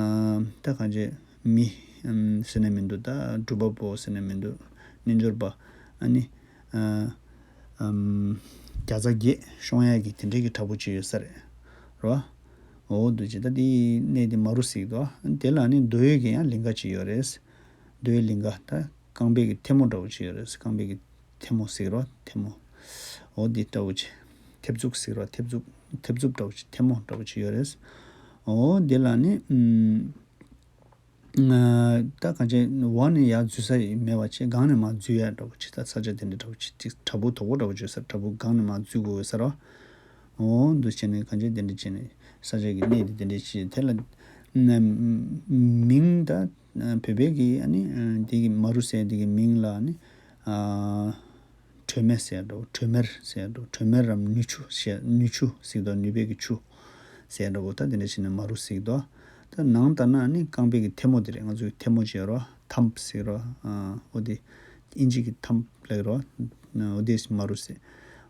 ད་གང་བྱས་མི་ཨམ་ཟེར་ན་མི་འདུག་ད་སྒྲུབ་པ་པོ་ཟེར་ན་མི་འདུག་རྣལ་འབྱོར་པ་ཨ་ནི་ཨ་ཨམ་བརྒྱ་རྩ་བརྒྱད་ཤོང་ཡ་གི་དེ་འདྲའི་གི་བྲག་ཕུག་ཅིག་ཡོད་ས་རེད། རོ། འོ་འདུག་བྱས་ད་དེ་གནས་དེ་མ་རུ་ཟེར་གི་འདུག་དེ་ལ་ཨ་ནི་རྡོ་ཡོད་ཀྱི་ཡང་ལིང་ག་ཅིག་ཡོད་རེད། རྡོའི་ལིང་ག་ད། རྐང་པའི་གི་ཐལ་མོ་འདྲ་བོ་ཅིག་ཡོད་རེད། རྐང་པའི་གི་ཐལ་མོ་ཟེར་རོ། ཐལ་མོ། འོ་འདི་འདྲ་བོ་ཅིག་མཐེབ་གཙུག་ཟེར་རོ། མཐེབ་གཙུག་མཐེབ་གཙུག་འདྲ་བོ་ཅིག་ཐལ་མོ་འདྲ་བོ་ཅིག་ཡོད་རེད། འོ་འདི་ལ་ནི་ཨམ། ད་གང་ཅི་འོག་ནས་ཡར་འཛུལ་ས་མེད་པ་ཅིག་སྒང་ནས་མར་འཛུལ་ཡ་འདྲ་བོ་ཅིག་ད་ས་ཆ་དེ་འདྲ་འདྲ་བོ་ཅིག་ཅིག་བྲག་ཕུག་དོག་པོ་འདྲ་བོ་ཅིག་ས་བྲག་ཕུག་སྒང་ནས་མར་འཛུལ་དགོས་ས་རོ། འོ་འདུག་བྱས་ནས་གང་ཅི་དེ་འདྲ་བྱས་ནས་ས་ཆ་གི་གནས་དེ་དེ་འདྲ་ཅིག་དེ་ལ་ཨམ། མིང་ད། བོད་པའི་གི་ཨ་ནི་དེ་གི་མ་རུ་ཟེར་དེ་གི་མིང་ལ་ཨ་ནི་ཁྲོས་མེར་ཟེར་འགྲོ། ཁྲོས་མེར་ཟེར་འགྲོ། ཁྲོས་མེར་རམ་ནུས་ཆུ་ཟེར། ནུས་ཆུ་ཟེར་དོ། ནུས་པའི་གི་ཆུ་ཟེར་འགྲོ། ད་དེ་འདྲ་བྱས་ནས་མ་རུ་ཟེར་དོ། ད་ནང་ལྟར་ན་ཨ་ནི་རྐང་པའི་གི་ཐལ་མོ་དེ་རེད། ང་ཚོའི་ཐལ་མོ་ཅིག་ཡོད་རོ། ཐམ་ཟེར་རོ། འོ་དེ་ཨིན་ཇི་གི་ཐམ་ལབ་རོ། འོ་དེ་མ་རུ་ཟེར།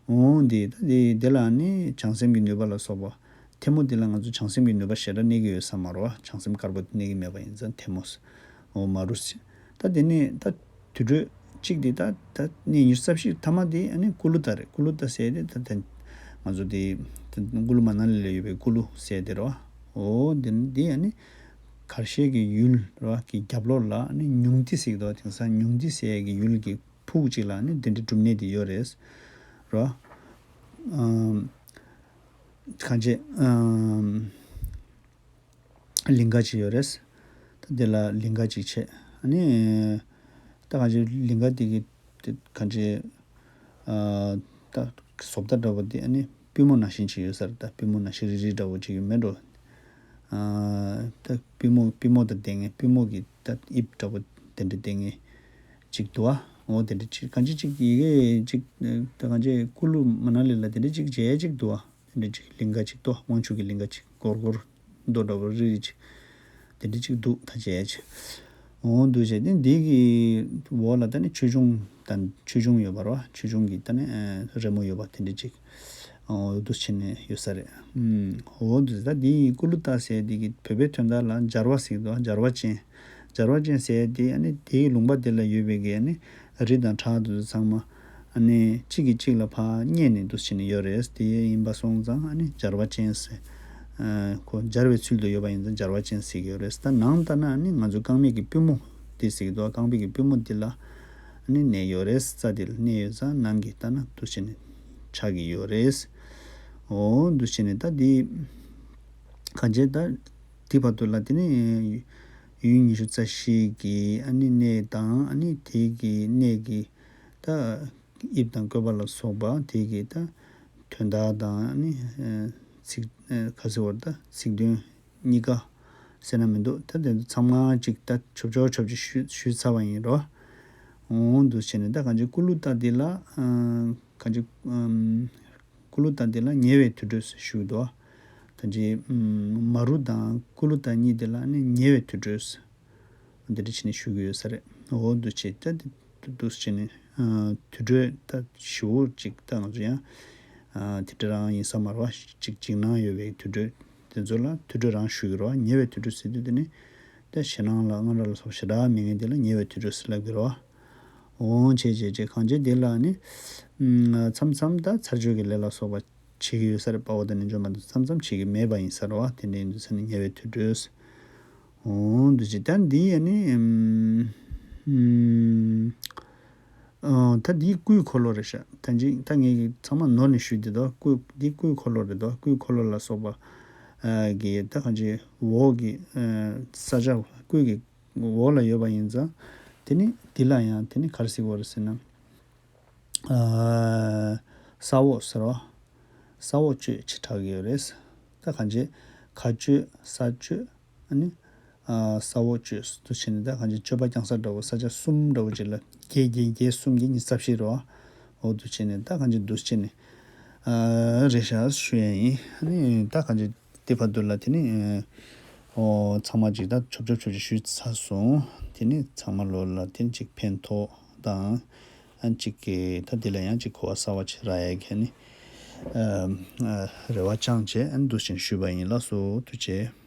འོ་དེ་ད་དེ་དེ་ལ་ཨ་ནི་བྱང་སེམས་ཀྱི་ནུས་པ་ལ་སོགས་པ། ཐལ་མོ་འདི་ལ་ང་ཚོ་བྱང་སེམས་ཀྱི་ནུས་པ་ཞེ་དྲག་གནས་ཀྱི་ཡོད་ས་མ་རེད་བ། བྱང་སེམས་དཀར་པོ་གནས་ཀྱི་མེད་པ་ཡིན་ཙང་ཐལ་མོ་ཟེར། འོ་མ་རུ་ཟེར། ད་དེ་ནས་ད་དུར་ཁྲོད་གཅིག་འདི་ད་ད་གནས་ཉི་ཤུ་རྩ་བཞི་མཐའ་མ་འདི་ཨ་ནི་ཀུ་ལུ་ཏ་རེད། ཀུ་ལུ་ཏ་ཟེར་དེ་ད་ད་ང་ཚོ་འདི་ཀུ་ལུ་མ་ན་ལི་ལ་ཡོད་པའི་ཀུ་ལུ་ཟེར་དེ་རེད་བ། འོ་འདི་འདི་ཨ་ནི་གར་ཤེལ་གྱི་ཡུལ་རེད་བ་གི་རྒྱབ་ལོགས་ལ་ཨ་ནི་ཉུང་ཏི་ཟེར་གི་འདུག་དེང་སང་ཉུང་ཏི་ཟེར་གི་ཡུལ་གྱི་ཕུག་ཅིག་ལ་ཨ་ནི་འདི་འདྲའི་སྒྲུབ་གནས་འདི་ཡོད་རེད། རེད་བ། ཨམ། གང་བྱས། ཨམ། ལིང་ག་ཅིག་ཡོད་རེད། ད་དེ་ལ་ལིང་ག་ཅིག་བྱས། ཨ་ནི། ད་གང་བྱས་ལིང་ག་དེ་གི་དེ་གང་བྱས། ཨ། ད་བཟོ་ལྟ་འདྲ་བོ་དེ་ཨ་ནི་པུས་མོ་ནང་བཞིན་ཅིག་ཡོད་ས་རེད། ད་པུས་མོ་ནང་བཞིན་རིལ་རིལ་འདྲ་བོ་ཅིག་ཡོད་མེད་འགྲོ། ཨ། ད་པུས་མོ་པུས་མོ་དང་ལྡན་ངེས་པུས་མོ་གི་ད་དབྱིབས་འདྲ་བོ་དེ་འདྲ་ལྡན་ངེས་ཅིག་འདུག་ཨ། འོ་དེ་འདྲ་ཅིག་གང་ཅི་ཅིག་ཡི་གེ་ཅིག་ད་གང་ཅི་ཀུ་ལུ་མ་ན་ལི་ལ་དེ་འདྲ་ཅིག་མཇལ་ཅིག་འདུག་ཨ། དེ་འདྲ་ཅིག་ལིང་ག་ཅིག་ཏོ་དབང་ཕྱུག་གི་ལིང་ག་ཅིག་སྒོར་སྒོར་རྡོ་འདྲ་བོ་རིལ་རིལ་ཅིག་དེ་འདྲ་ཅིག་འདུག་ད་མཇལ་ཅིག་འོ་འདུག་བྱས་ཏེ་འདི་གི་འོག་ལ་ད་ནི་ཆོས་འབྱུང་དང་ཆོས་འབྱུང་ཡོད་པ་རེད་བ། ཆོས་འབྱུང་གི་ད་ནི་རི་མོ་ཡོད་པ་དེ་འདྲ་ཅིག་འོ་འདུག་བྱས་ནས་ཡོད་ས་རེད། ཨུམ། འོ་འདུག་ད་འདི་ཀུ་ལུ་ཏ་ཟེར་འདི་གི་བོད་པའི་དོན་དག་ལ་སྦྱར་བ་ཟེར་གི་འདུག་སྦྱར་བ་ཅན། སྦྱར་བ་ཅན་ཟེར་དེ་ཨ་ནི་དེའི་ལུང་པ་དེ་ལ་ཡོད་པའི་གི་ཨ་ནི་རི་དང་བྲག་དེ་ཚོ་ཚང་མ་ཨ་ནི་གཅིག་གིས་གཅིག་ལ་ཕར་བསྙེས་ནས་འདུག་བྱས་ནས་ཡོད་རེད། དེ་ཡིན་པ་སོང་ཙང་ཨ་ནི་སྦྱར་བ་ཅན་ཟེར། ཨ། ཁོ་སྦྱར་བའི་ཚུལ་དུ་ཡོད་པ་ཡིན་ཙང་སྦྱར་བ་ཅན་ཟེར་གྱི་ཡོད་རེད། ད་ནང་ལྟར་ན་ཨ་ནི་ང་ཚོ་རྐང་མེད་ཀྱི་པུས་མོ་དེ་ཟེར་གྱི་འདུག་རྐང་པའི་གི་པུས་མོ་དེ་ལ་ཨ་ནི་གནས་ཡོད་རེད། རྩ་དེ་ལ་གནས་ཡོད་ཙང་ནང་གི་ལྟར་ན་འདུག་བྱས་ནས་ཆགས་ཀྱི་ཡོད་རེད། འོ་འདུག་བྱས་ནས་ད་དེ་གང་བྱས་ད་དེ་བར་དུ་ལ་དེ་ནི་ཡུལ་ཉི་ཤུ་རྩ་བཞི་གི་ཨ་ནི་གནས་དང་ཨ་ནི་དེ་གི་གནས་ཀྱི་ད་དབྱིབས་དང་བཀོད་པ་ལ་སོགས་པ་དེ་གི་ད་དོན་དག་དང་ཨ་ནི་ཚིག་ག་ཟེར་བར་ད་ཚིག་དོན་གཉིས་ཀ་ཟེར་ན་མི་འདུག་ད་དེ་ཚོ་ཚང་མ་ཅིག་ད་ཆོབ་ཆོབ་ཆོབ་ཅིག་ཞུས་ཞུས་ཚར་བ་ཡིན་རོ། འོ་འདུག་བྱས་ནས་ད་གང་ཅི་ཀུ་ལུ་ཏ་འདི་ལ་གང་ཅི་ཀུ་ལུ་ཏ་འདི་ལ་ཉེ་བའི་དུར་ཁྲོད་ཞུས་འདུག་ད་ གང་ཅི་མ་རུ་དང་ཀུ་ལུ་དང་གཉིས་དེ་ལ་ནི་ཉེ་བའི་དུར་ཁྲོད། འདི་འདྲ་བྱས་ནས་ཞུ་གི་ཡོད་ས་རེད། འོ་འདུག་བྱས་ད་འདི་འདུག་བྱས་ནས་དུར་ཁྲོད་ད་ཞེ་པོ་ཅིག་ད་ང་ཚོ་ཡང་དེ་འདྲ་རང་ཡིན་ས་མ་རེད་བ། ཅིག་འཇིགས་སྣང་ཡོད་པའི་དུར་ཁྲོད་དེ་ཚོ་ལ་དུར་ཁྲོད་རང་ཞུ་གི་རེད་བ། ཉེ་བའི་དུར་ཁྲོད་ཟེར་དུས་དེ་ནི་ད་ཞེད་སྣང་ལ་དངངས་སྐྲག་ལ་སོགས་པ་ཞེ་དྲག་མེད་མཁན་དེ་ལ་ཉེ་བའི་དུར་ཁྲོད་ཟེར་ལབ་ཀྱི་རེད་བ། འོང་བྱས་བྱས་བྱས་གང་བྱས་དེ་ལ་ནི་མཚམས་མཚམས་ད་ཚར་གཅོད་ཀྱི་ལས་ལ་སོགས་པ་བྱེད་ཀྱི་ཡོད་ས་རེད། དཔའ་བོ་དང་རྣལ་འབྱོར་མ་དང་མཚམས་མཚམས་བྱེད་ཀྱི་མེད་པ་ཡིན་ས་རེད་བ། དེ་འདྲ་ཡིན་དུས་ས་ནི་ཉེ་བའི་དུར་ཁྲོད། འོང་འདུག་བྱས་ད་འདི་ཡ་ནི་ཨམ། ཨམ། ཨ། ད་འདི་སྐུའི་འཁོར་ལོ་རེད་ཤག་ད་ཅི་ད་ངས་ཀྱི་ཚང་མ་ནོར་ནས་ཞུས་བསྡད་དོ། སྐུ་འདི་སྐུའི་འཁོར་ལོ་རེད་དོ། སྐུའི་འཁོར་ལོ་ལ་སོགས་པ་ཨ་གི་ད་གང་ཅི་འོག་གི་ཨ་ས་ཆ་སྐུ་གི་འོག་ལ་ཡོད་པ་ཡིན་ཙང་། དེ་ནི་འདི་ལ་ཡང་དེ་ནི་ག་རེ་ཟེར་དགོས་རེད་ཟེར་ན། ཨ། ས་འོག་ཟེར་བ། ས་འོག་གཅོད་ཅེས་གྲགས་ཀྱི་ཡོད་རེད། ད་གང་ཅི་མཁའ་སྤྱོད་ས་སྤྱོད་ཨ་ནི། ཨ། ས་འོག་གཅོད་དུ་བྱས་ནས་ད་གང་ཅི་སྤྱོད་པ་རྐྱང་ས་འདྲ་བོ་ས་ཆ་གསུམ་འདྲ་བོ་ཅིག་ལ་བརྒྱད་བརྒྱད་བརྒྱད་གསུམ་བརྒྱད་ཉི་ཤུ་རྩ་བཞི་རེད་བ། འོ་དུ་བྱས་ནས་ད་གང་ཅི་འདུག་བྱས་ནས། ཨ། རེད་ཤག་ཞུ་ཡ་ཡིན། ཨ་ནི་ད་གང་ཅི་དེ་བར་དུ་ལ་དེ་ནི། ཨོ། ཚང་མ་ཅིག་ད་ཆོབ་ཆོབ་ཆོབ་ཅིག་ཞུས་ཚར་སོང་། དེ་ནི་ཚང་མ་ལོ་ལ་དེ་ནི་ཅིག་ཕན་ཐོགས་དང་། ཨ་ཅིག་གི་ད་དེ་ལ་ཡང་ཅིག་གོ་བ་གསར་བ་ཅིག་རག་ཡ་གི་ནི། ཨ། ཨ། རེ་བ་བཅངས་བྱས་ཨ་འདུག་བྱས་ཞུས་པ་ཡིན། ལགས་སོ། ཐུགས་རྗེ་ཆེ།